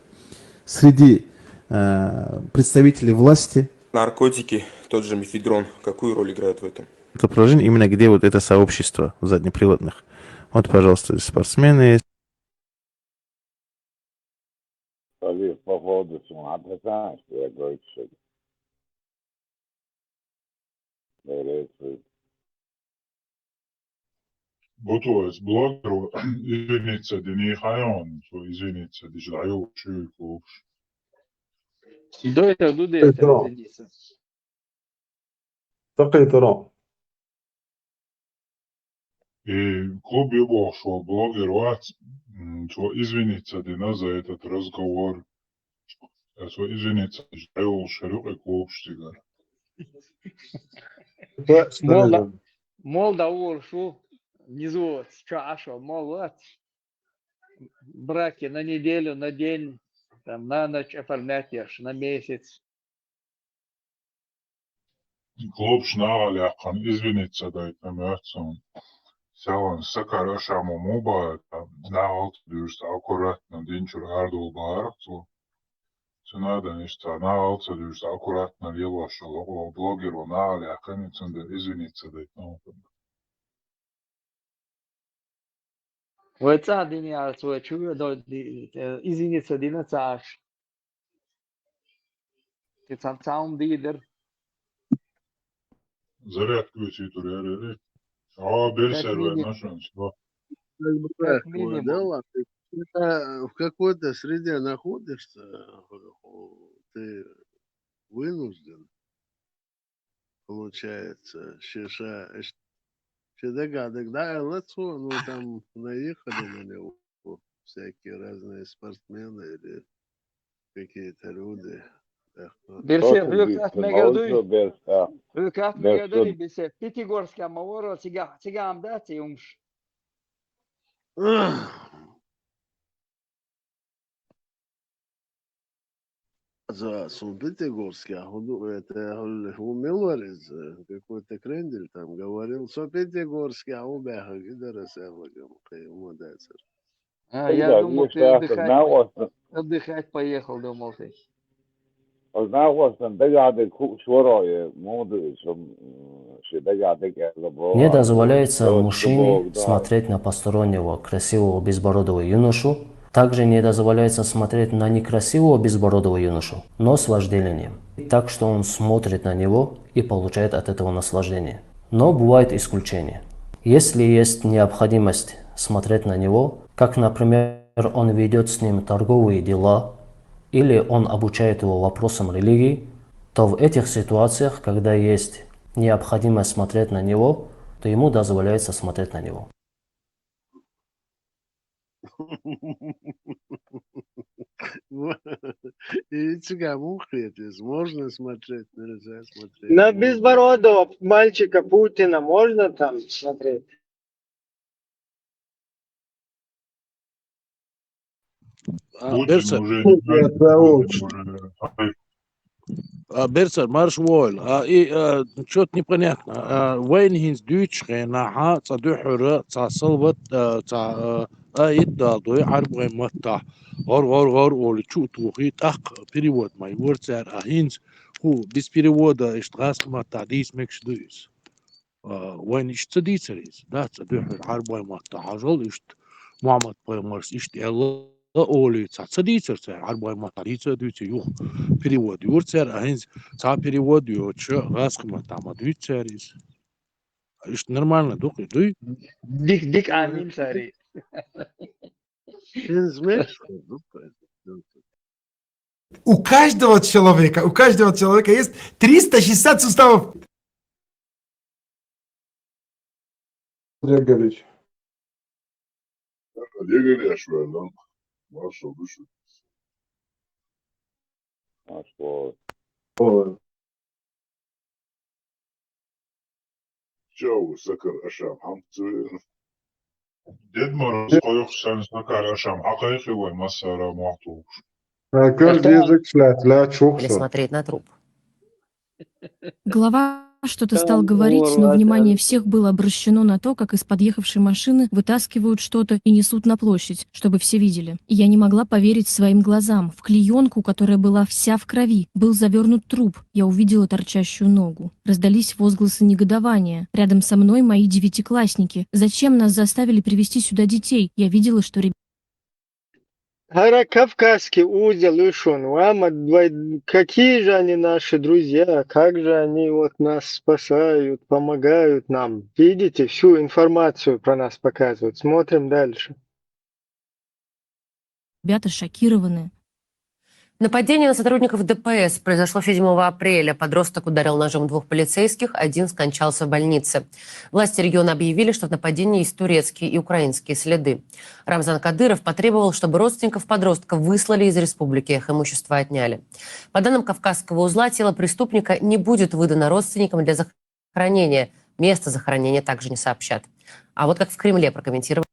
среди, э, представителей власти. Наркотики, тот же мефедрон, какую роль играют в этом? Это приложение именно где вот это сообщество заднеприводных. Вот, пожалуйста, здесь спортсмены есть. Салют, по поводу суммы. А ты знаешь, что я говорю, что ли? Говорю, что ли? Бутуэс блогеру извиниться дини хайон, что извиниться диш даю чуй клубш. До этого, до этого извиниться. Такие тро. И клуб юбошо блогер вац, м, цо извиниться дина за этот разговор. Ас ва извиниться, дӀайолуш хӀара юкъе клубаш цигара. Мол да, мол да, уллуш ву, низу, чу Ӏаш ву, мол вац. Браки на неделю, на день, там, на ночь оформлять еш, на месяц. Клубаш нахала яьккхина извиниться дайтина моьтту суна. Селхан Сакар Ашамов ма баьхкина, нахала ца дуьйцуш, аккуратно динчура арадовла бахарх цо. Цуьнан а дан иштта нахала ца дуьйцуш, аккуратно лелош йолу хӀокху блогер ван нахала яьккхина, цундела извиниться дайтина. Вай цӀа дина яц, вай чу веа до-, ди-, э, извиниться дина ца Ӏаш. Те цхьа, цхьа хӀума дийр дара. Зарядка виситур яра, яра. А, берсер вай машинаш, да. Как бы так, как минимум. Да ладно. Это в какой-то среде находишься, ты вынужден, получается, ши ша, ш-, ши дагадаг, да, лацо, ну, там наехали на него всякие разные спортсмены или какие-то люди. Берсер, хьоьга кат мегар дуй? Хьоьга кат мегар дуй, Берсер? Пятигорскехь ма вара, цига, цига ам дац и хӀумаш? За, со Пятигорскехь хӀун ду, это, хӀун мел вара иза, какой-то крендель там говорил, со Пятигорскехь хӀун баьхкина, и дара сехьлагам, кхин хӀума дацара. А, я думал, ты отдыхать, отдыхать поехал, думал ты. Ознакомиться дагадег хууш вара, я муха ду иза, м, ши дагадег аьлла боху. Не дозволяется мужчине смотреть на постороннего красивого безбородого юношу. Также не дозволяется смотреть на некрасивого безбородого юношу, но с вожделением. Так что он смотрит на него и получает от этого наслаждение. Но бывают исключения. Если есть необходимость смотреть на него, как, например, он ведёт с ним торговые дела, или он обучает его вопросам религии, то в этих ситуациях, когда есть необходимость смотреть на него, то ему дозволяется смотреть на него. И цигахь муха хеташ, можно смотреть, нельзя смотреть, можно. На безбородого мальчика Путина можно там смотреть? А, Путин Берсер. Уже не знает, Путин уже, а, Берсер, марша вогӀийла. А, и, а, чё-то непонятно. А, вайна хӀинца дуьйцучу хенахь цхьа дуьххьара, цхьа салават, а, цхьа, а, аят даладой Ӏарбойн маттахь. ГӀор, гӀор, гӀор олий чу а тухий, тӀаккха перевод ма йора цара. А хӀинца хӀу, без перевода иштта гӀазкхийн маттахь дийца мегаш ду иза? А, вайна иштта ца дийцара иза? Дац, цхьа дуьххьара Ӏарбойн маттахь хьажал, иштта Мухьаммад-пайхамарс иштта аьлла олий, цхьа ца дийцара цара, Ӏарбойн маттахь дийца а дуьйций, юха перевод йора цара, а хӀинца цхьа перевод йоцуш, гӀазкхийн маттахь ма дуьйцу цара иза. Иштта нормально ду-кх и, дуй? Дик, дика Ӏамийна цара и. ХӀинца мегаш ду-кх. У каждого человека, у каждого человека есть триста шестьдесят суставов. Олегович. Олегович, маршал ду шу. Маршал. Ой. Чау, Сакар Ашам, хьамца веана. Дед Мороз кхойкхуш санна, Сакар Ашам, хьакхайкхи вай массара а мохь тухуш. Сакар, деза шлят, ла чухса. Или смотреть на труп. Глава что-то стал говорить, но внимание всех было обращено на то, как из подъехавшей машины вытаскивают что-то и несут на площадь, чтобы все видели. И я не могла поверить своим глазам. В клеёнку, которая была вся в крови, был завернут труп. Я увидела торчащую ногу. Раздались возгласы негодования. Рядом со мной мои девятиклассники. Зачем нас заставили привезти сюда детей? Я видела, что ребята... ХӀара Кавказский узел ю шуна, ва ма, вай, какие же они наши друзья, как же они вот нас спасают, помогают нам. Видите, всю информацию про нас показывают. Смотрим дальше. Ребята шокированы. Нападение на сотрудников Д П С произошло седьмого апреля. Подросток ударил ножом двух полицейских, один скончался в больнице. Власти региона объявили, что в нападении есть турецкие и украинские следы. Рамзан Кадыров потребовал, чтобы родственников подростка выслали из республики, их имущество отняли. По данным Кавказского узла, тело преступника не будет выдано родственникам для захоронения. Место захоронения также не сообщат. А вот как в Кремле прокомментировали.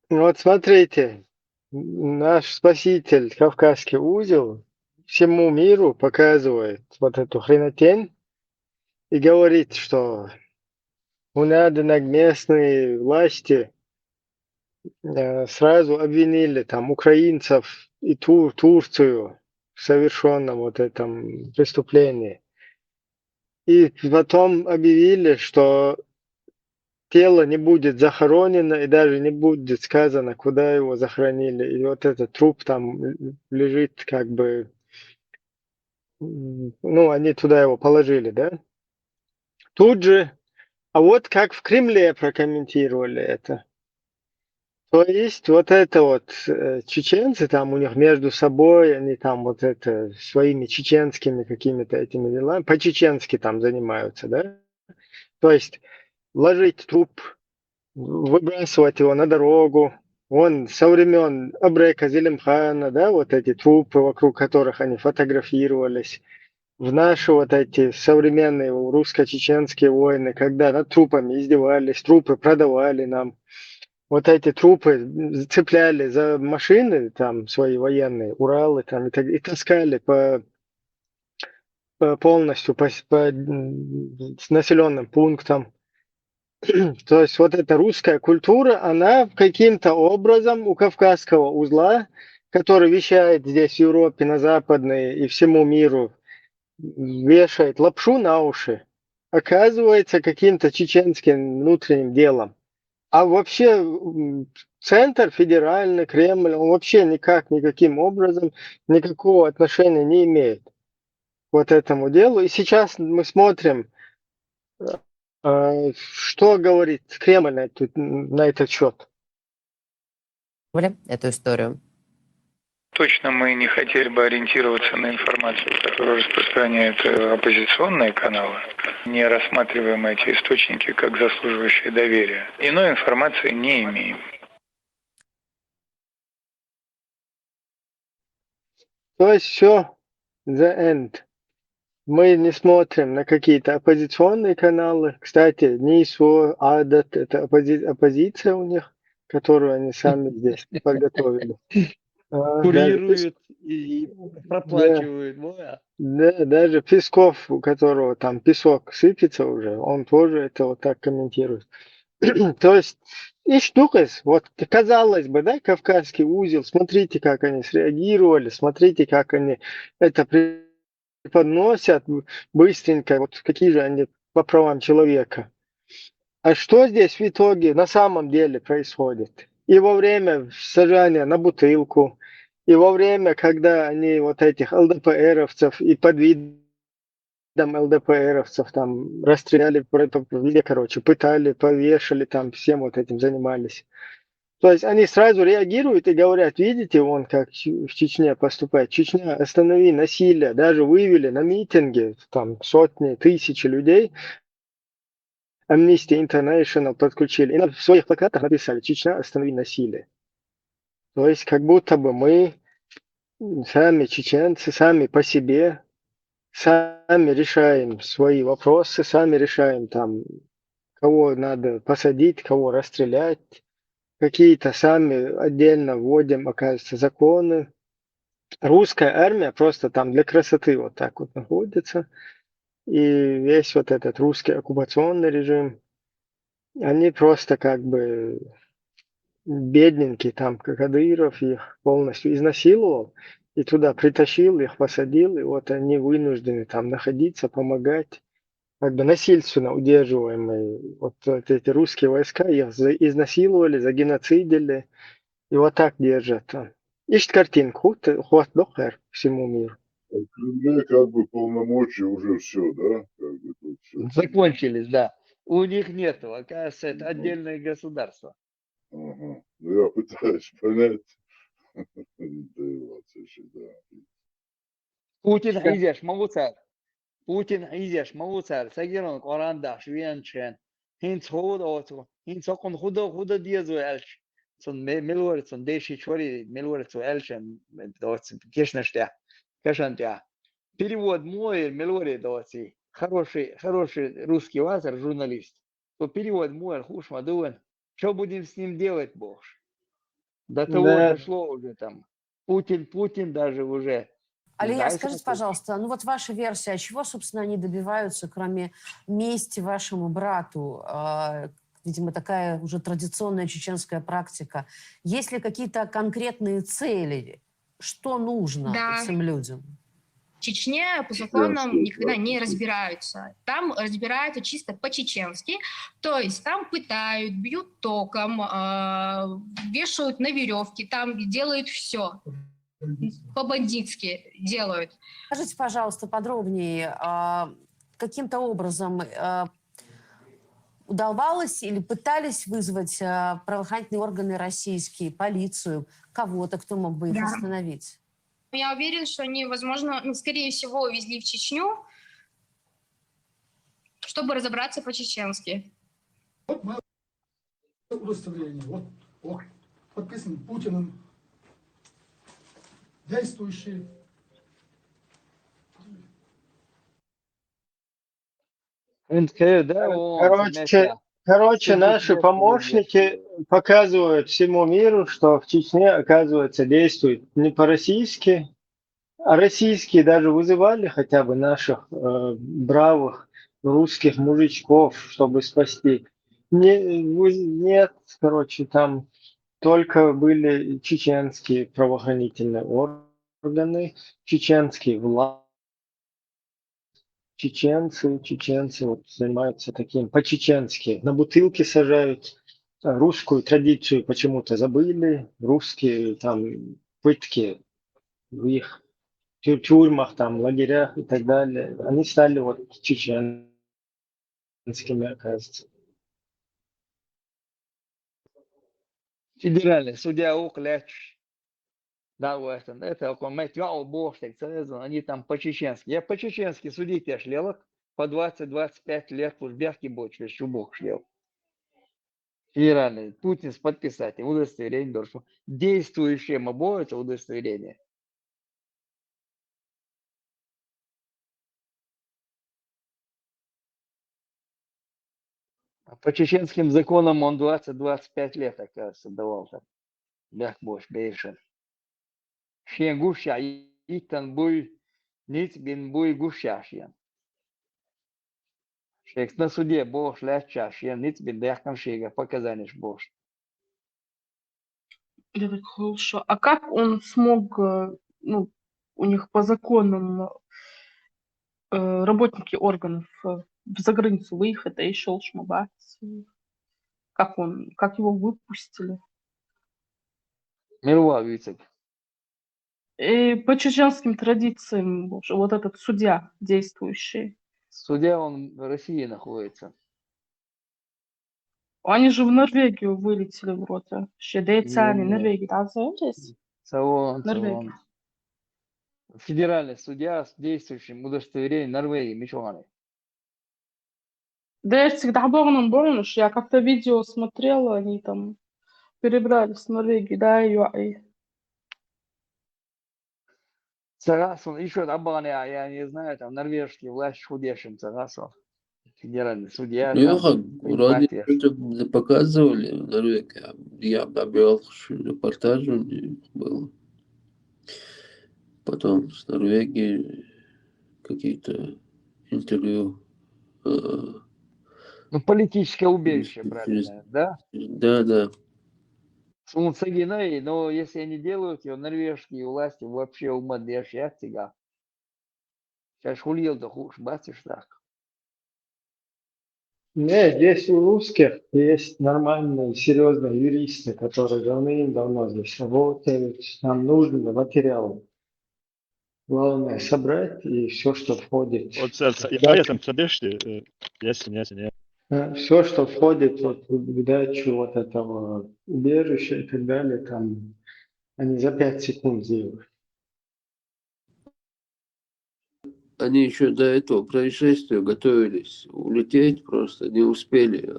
Вот смотрите, наш спаситель, Кавказский узел, всему миру показывает вот эту хренотень и говорит, что у надо на местные власти э, сразу обвинили там украинцев и Тур Турцию в совершенном вот этом преступлении. И потом объявили, что тело не будет захоронено и даже не будет сказано, куда его захоронили. И вот этот труп там лежит как бы, ну, они туда его положили, да? Тут же, а вот как в Кремле прокомментировали это. То есть вот это вот э, чеченцы там у них между собой, они там вот это своими чеченскими какими-то этими делами, по-чеченски там занимаются, да? То есть ложить труп, выбрасывать его на дорогу. Вон со времен Абрека Зелимхана, да, вот эти трупы, вокруг которых они фотографировались. В наши вот эти современные русско-чеченские войны, когда над трупами издевались, трупы продавали нам, вот эти трупы цепляли за машины, там свои военные, Уралы, там и, так, и таскали по, по полностью по, по населенным пунктам. То есть вот эта русская культура, она каким-то образом у кавказского узла, который вещает здесь в Европе, на западной и всему миру, вешает лапшу на уши, оказывается каким-то чеченским внутренним делом. А вообще центр федеральный, Кремль, он вообще никак, никаким образом, никакого отношения не имеет вот этому делу. И сейчас мы смотрим, э, что говорит Кремль на, эту, на этот счет. Эту историю. Точно мы не хотели бы ориентироваться на информацию, которую распространяют э, оппозиционные каналы, не рассматриваем эти источники как заслуживающие доверия. Иной информации не имеем. То есть все, the end. Мы не смотрим на какие-то оппозиционные каналы. Кстати, Нисо, Адат, это оппози- оппозиция у них, которую они сами здесь подготовили. А, Курируют и проплачивают. Да, даже Песков, у которого там песок сыпется уже, он тоже это вот так комментирует. То есть и штука, вот казалось бы, да, Кавказский узел, смотрите, как они среагировали, смотрите, как они это преподносят быстренько, вот какие же они по правам человека. А что здесь в итоге на самом деле происходит? И во время сажания на бутылку, и во время, когда они вот этих ЛДПРовцев и под видом ЛДПРовцев там расстреляли, короче, пытали, повешали, там всем вот этим занимались. То есть они сразу реагируют и говорят: видите, он как в Чечне поступает. Чечня, останови насилие. Даже вывели на митинги там сотни, тысячи людей. Amnesty International подключили. И на своих плакатах написали: Чечня, останови насилие. То есть как будто бы мы сами чеченцы, сами по себе, сами решаем свои вопросы, сами решаем там, кого надо посадить, кого расстрелять, какие-то сами отдельно вводим, оказывается, законы. Русская армия просто там для красоты вот так вот находится. И весь вот этот русский оккупационный режим, они просто как бы бедненькие там, Кадыров их полностью изнасиловал, и туда притащил, их посадил, и вот они вынуждены там находиться, помогать, как бы насильственно удерживаемые. Вот эти русские войска их изнасиловали, загеноцидили, и вот так держат. Ищет картинку, хват дохер всему миру. В Кремле как бы полномочия уже все, да? Как бы тут все. Закончились, да. У них нету, оказывается, это отдельное государство. Ага. Ну, я пытаюсь понять. Путин хьийзеш ма ву цара. Путин хьийзеш ма ву цара. Ца гира Къуръан дахьаш веначу хенахь. ХӀинца хӀун ду оцу, хӀинца хӀокхунна хӀун дан, хӀун дан деза вай аьлча. Цунна ме-, мила вара цунна дешича вара, мила вара цо аьлча, оцу кешнаш тӀехь, кешан тӀехь. Перевод мо яра, мила вара доций. Хороший, хороший русский вацара журналист. Цо перевод мо яра хууш ма ду вайн. Что будем с ним делать, бохуш. До того дошло уже там. Путин, Путин даже уже. Алия, скажите, пожалуйста, ну вот ваша версия, а чего, собственно, они добиваются, кроме мести вашему брату? А, видимо, такая уже традиционная чеченская практика. Есть ли какие-то конкретные цели? Что нужно Да. этим людям? В Чечне по законам никогда не разбираются. Там разбираются чисто по-чеченски. То есть там пытают, бьют током, а, вешают на веревке, там делают все. По-бандитски делают. Скажите, пожалуйста, подробнее, а, каким-то образом а, удавалось или пытались вызвать а, правоохранительные органы российские, полицию, кого-то, кто мог бы их Да. остановить? Я уверена, что они, возможно, ну, скорее всего, увезли в Чечню, чтобы разобраться по-чеченски. Вот мое удостоверение. Вот, вот подписан Путиным. Действующий. ХӀинца хир ду, о, Короче, короче, наши помощники показывают всему миру, что в Чечне, оказывается, действуют не по-российски, а российские даже вызывали хотя бы наших э, бравых русских мужичков, чтобы спасти. Не, вы- нет, короче, там только были чеченские правоохранительные органы, чеченские власти, чеченцы, чеченцы вот занимаются таким по-чеченски. На бутылки сажают, а русскую традицию почему-то забыли. Русские там пытки в их тю- тюрьмах, там, лагерях и так далее. Они стали вот чеченскими, оказывается. Федеральный судья ву-кх лаьтташ. Да, вот это, это около мать, я о, бог, так, ца не знаю, они там по-чеченски. Я по-чеченски судить я шлелок, по двадцать-двадцать пять лет уж бяхки бочве, чубук шлел. Федеральный, Путин подписать, удостоверение должен. Действующее ма бу оцу удостоверение. А по чеченским законам он двадцать-двадцать пять лет, оказывается, давал там. Бяхбош бешан. Шен гуш я иттан буй, ниц бин буй гуш я шен. Шекс на суде бохуш лаьтташ шен ниц бин даьккхина шега показанеш бохуш. Я так, хорошо. А как он смог, э, ну, у них по законам э, работники органов э, в заграницу выехать, да и шел шмабать. Как он, как его выпустили? Мила вицик. И по чеченским традициям, боже, вот этот судья действующий. Судья, он в России находится. Они же в Норвегию вылетели вроде. Шедейцани, Норвегия, да, знаете? Цавон, Норвегия. Федеральный судья с действующим удостоверением Норвегии, мичугӀана. Да, я всегда была на Бонуш. Я как-то видео смотрела, они там перебрались в Норвегию, да, и Ца гӀа сун ишо дӀабахана, я, я не знаю, там норвежский власть хӀу дешан ца гӀа сун. Федеральный судья. Ну, я там, как, вроде принимать что-то показывали в Норвегии. Я обвел репортажи у них было. Потом с Норвегии какие-то интервью. э, Ну, политическое убежище брали, через- наверное, да? Да, да. Сун ца гина, но если они делают, и норвежские власти вообще ума деш яц цигахь. Сейчас хулил да хуш бациш так. Не, здесь у русских есть нормальные, серьезные юристы, которые давным-давно здесь работают. Нам нужен материал. Главное собрать и все, что входит. Оцу, оцу, я, я там ца беш, э, ясен, ясен, я. Все, что входит вот в дачу вот этого убежища и так далее, там Они за пять секунд сделали. Они еще до этого происшествия готовились улететь, просто не успели.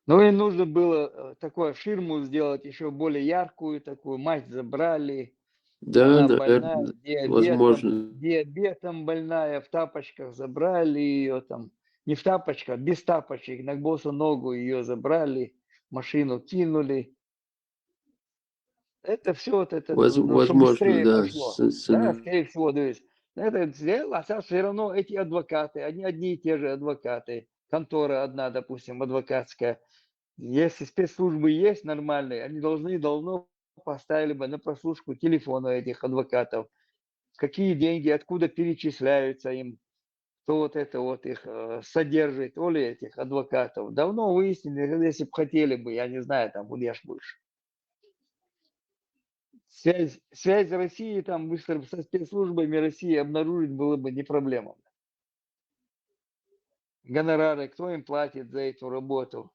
Ну и нужно было э, такую ширму сделать, еще более яркую, такую мать забрали. Да, Она больная, наверное, с диабетом, возможно. Диабетом больная, в тапочках забрали ее там. Не в тапочках, без тапочек, на босу ногу ее забрали, машину кинули. Это все вот это, Воз- ну, чтобы возможно, быстрее да, пошло. с- с- Да, скорее всего, то есть. Это сделал, а сейчас все равно эти адвокаты, они одни и те же адвокаты. Контора одна, допустим, адвокатская. Если спецслужбы есть нормальные, они должны давно поставили бы на прослушку телефона этих адвокатов. Какие деньги, откуда перечисляются им, кто вот это вот их э, содержит, или этих адвокатов. Давно выяснили, если бы хотели бы, я не знаю, там, будешь больше. Связь, связь России там быстро со спецслужбами России обнаружить было бы не проблема. Гонорары, кто им платит за эту работу?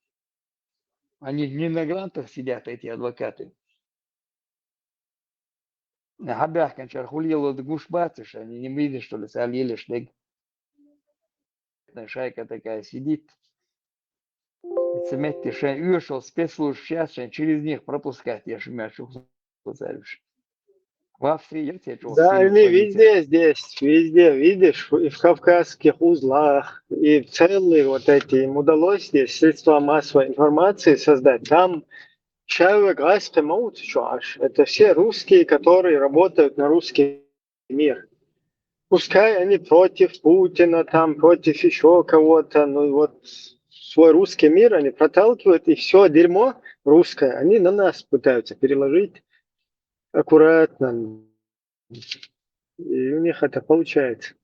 Они не на грантах сидят, эти адвокаты. Хьабяхканчар хулияло гуш бацаш, они не видят, что ли, сал еле шнег. Шайка такая сидит. И цеметти шен уешал спецслужб сейчас шен через них пропускать, я шумя шух. В Австрии я тебе чё, Да, Австрии они полиция. Везде здесь, везде, видишь, и в Кавказских узлах, и целые вот эти, им удалось здесь средства массовой информации создать. Там человек Гаспи Маут, чё аж, это все русские, которые работают на русский мир. Пускай они против Путина, там, против еще кого-то, ну вот свой русский мир они проталкивают, и все дерьмо русское они на нас пытаются переложить аккуратно. И у них это получается.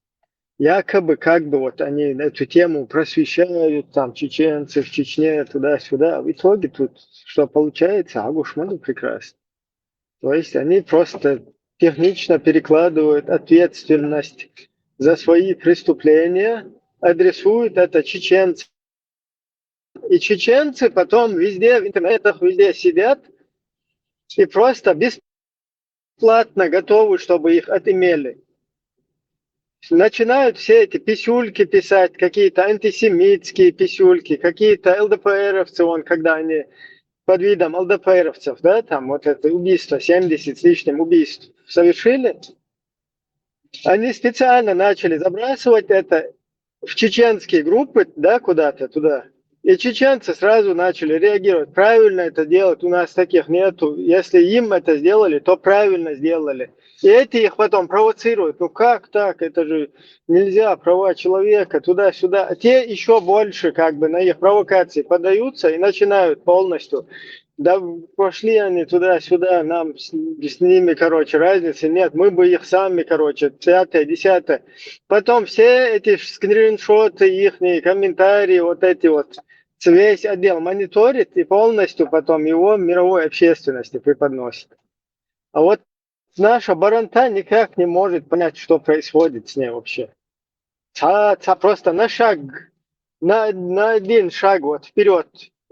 Якобы как бы вот они эту тему просвещают, там, чеченцы в Чечне, туда-сюда. А в итоге тут что получается? Агушману прекрасно. То есть они просто технично перекладывают ответственность за свои преступления, адресуют это чеченцам. И чеченцы потом везде в интернетах, везде сидят и просто бесплатно готовы, чтобы их отымели. Начинают все эти писюльки писать, какие-то антисемитские писюльки, какие-то ЛДПРовцы, вон, когда они под видом ЛДПРовцев, да, там вот это убийство, семьдесят с лишним убийств совершили, они специально начали забрасывать это в чеченские группы, да, куда-то туда. И чеченцы сразу начали реагировать. Правильно это делать, у нас таких нету. Если им это сделали, то правильно сделали. И эти их потом провоцируют. Ну как так? Это же нельзя, права человека, туда-сюда. А те еще больше как бы на их провокации поддаются и начинают полностью. Да пошли они туда-сюда, нам с, с ними, короче, разницы нет. Мы бы их сами, короче, пятое, десятое. Потом все эти скриншоты, их комментарии, вот эти вот, весь отдел мониторит и полностью потом его мировой общественности преподносит. А вот наша баранта никак не может понять, что происходит с ней вообще. Ца, ца просто на шаг, на, на один шаг вот вперед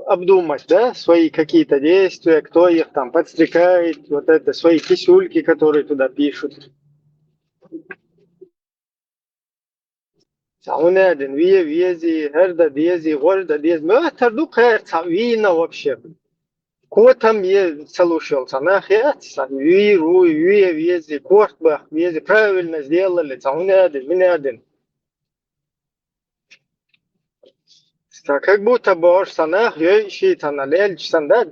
обдумать, да, свои какие-то действия, кто их там подстрекает, вот это, свои писюльки, которые туда пишут. Ца унедин, вие вези, герда дези, горда дези, мётер ду кер, ца вина вообще. Ко там е салушал, ца нахер, ца ви руй, вие вези, корт бах вези, правильно сделали, ца унедин, винедин. Ца как будто бы ош ца нах, ё ищи ца на лельч ца да,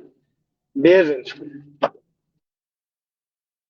беженчик.